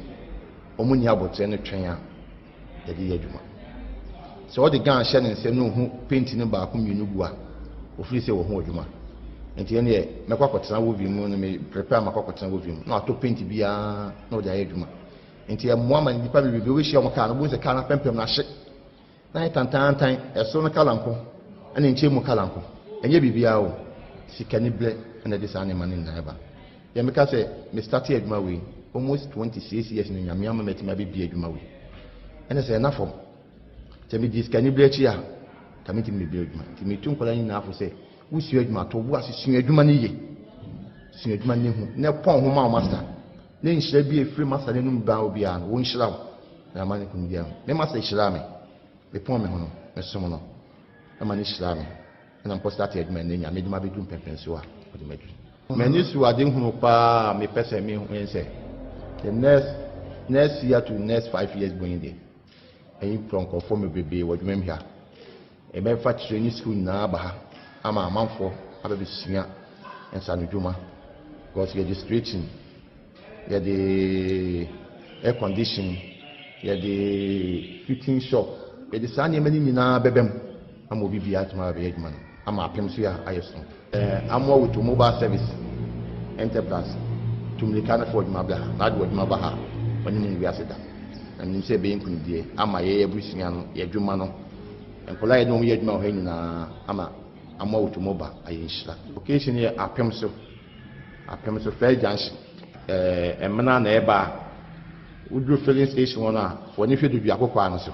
wɔnni aboterɛ no twɛn a yɛde yɛ adwuma. Sɛ ɔde gan hyɛ ne nsam na ohu penti no baako mmienu gu a, ofiri sɛ wahu adwuma. Nti ɛneɛ mɛkɔ akɔtena wovi mu no me prepare makɔ akɔtena wovi mu na watɔ penti biara na ɔde ayɛ adwuma. Nti ɛmmoa ma nnipa bebrebe wobɛhyia wɔn kaa no wobɛhu sɛ kaa no apempem no ahye na ayɛ tantaantan, ɛsoro no kala nko ɛne nkyɛn mu kala nko. Ɛnyɛ biribiara o, sikaniberɛ na ɛde saa nneɛma no nyinaa ba. Deɛ meka sɛ me starte adwuma wei almost 26 years no Nyame ama matumi abɛbie adwuma wei ɛne sɛ ɛna fam sɛ megye sikani berɛ akyi a ka mentumi mebie adwuma nti metu nkwadaa nyinaa fo sɛ wosua adwuma to bo ase sua adwuma no yie sua adwuma no hu na pɔn ho ma wo master ne nhyira bi ɛfiri master no anum baa obiara no wɔnhyira wo na ama ne kunu biara me master hyiraa me mepɔn me ho no mesom no ɛma ne hyiraa me Ɛna mekɔ starte adwuma ɛnɛ Nyame de mabɛduru mpɛmpɛnsoɔ a ɔde maduru. M'ani so ade hunu paa a mepɛ sɛ mehu ne sɛ the next next year to next 5 years going deɛ ɛyi kura nkurɔfoɔ me bebree wɔ adwuma mu ha. Ɛbɛfa training school nyinaa aba ha ama amanfoɔ abɛbɛsua nsanodwuma because yɛde stretching Yɛde air condition, yɛde fitting shop, yɛde saa nneɛma no nyinaa bɛba mu ama obi biara atumi abɛyɛ adwuma no ama apem so yɛ ayɛ so. Amoa with mobile service enterprise tu mmirika no fa w'adwuma bra ha na ade w'adwuma ba ha a w'anim ngu ase da. Na menim sɛ ɛbɛyɛ nkunimdie ama yɛn abusua no, yɛn adwuma no, nkwadaa a yɛne wɔn yɛ adwuma wɔ ha nyinaa ama Amoa with mobile ayɛ nhyira. Location yɛ apem so. Apem so first junction ɛɛ Ɛmena na ɛba a, woduru filling station hɔ no a, fa w'ani hwɛ Duduako kwan no so.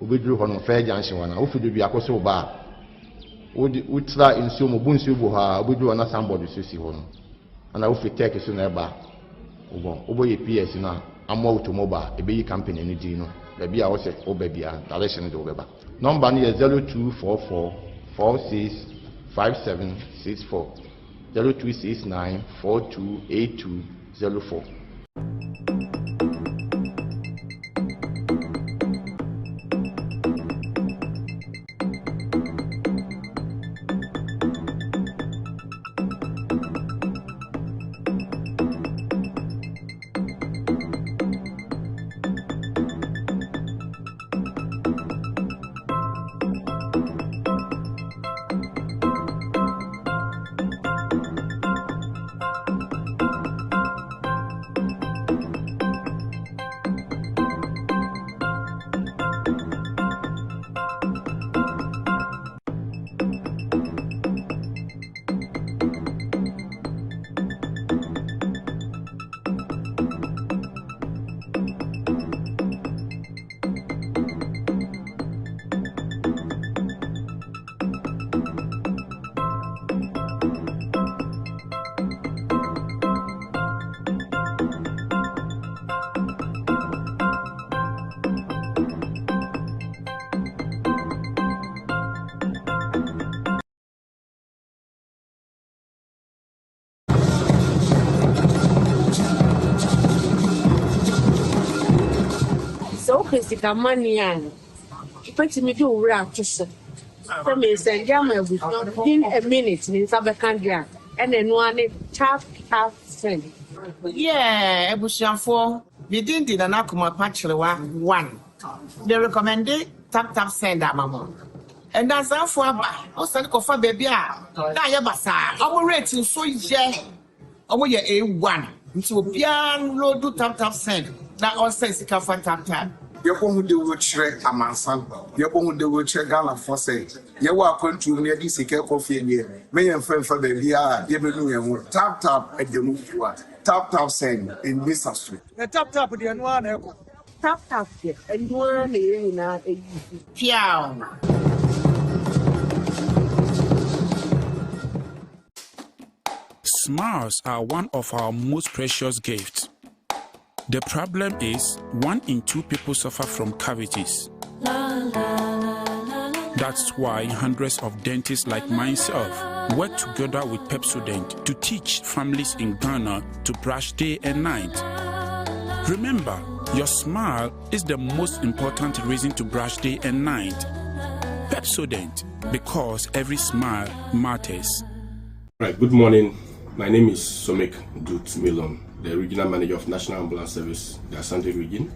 Wobɛduru hɔ no first junction hɔ no a, wofi Duduako so ba a, wode wotra nsuo mu, bu nsuo gu hɔ a, wobɛduru hɔ na signboard so si hɔ no. Ɛna wofi Turkey so na ɛba a, wobɔ wobɔ yɛ PS no a, Amoa Automobile, ɛbɛyi company no din no. Baabi a wosɛ woba biara, direction no de wobɛba. Nɔmba no yɛ 0244 46 5764. 0269 42 8204. Sɛ wopɛ sika money a, wobɛtumi de wo werɛ ato so sɛ meresɛnde ama abusua within a minute me nsa bɛka deɛ a, ɛna ɛno ara ne tap tap send. Yeah abusuafoɔ, me din de Nana Kumapa Kyerewa one, me recommende tap tap send ama mo. Ndansaafo aba, wɔsan kɔfa baabi a na ayɛ basaa. Wɔn rate nso yɛ, wɔn yɛ A1. Nti obiara nloadu tap tap send na ɔnsɛn sika fa tap tap. Yɛbɔ ho dawuro kyerɛ amansan, yɛbɔ ho dawuro kyerɛ Ghanafoɔ sɛ yɛwɔ akwantuo mu na yɛde sika kɔ fie deɛ, mɛ yɛmfa mfa baabiara a yɛbɛnu yɛn ho. Tap tap ɛda mu fua, tap tap send ɛnni sa so. Na tap tap deɛ ɛno ara na ɛkɔ. Tap tap deɛ ɛno ara na yɛn nyinaa use. Piaw! Smiles are one of our most precious gifts. The problem is, one in two people suffer from cavities. That's why hundreds of dentists like myself work together with Pepsodent to teach families in Ghana to brush day and night. Remember, your smile is the most important reason to brush day and night. Pepsodent, because every smile matters. Right, good morning. My name is Somik Dut Milon, the Regional Manager of National Ambulance Service, the Asante region.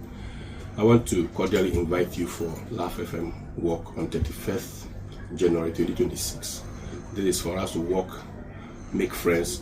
I want to cordially invite you for Laugh FM Walk on 31st January 2026. This is for us to walk, make friends.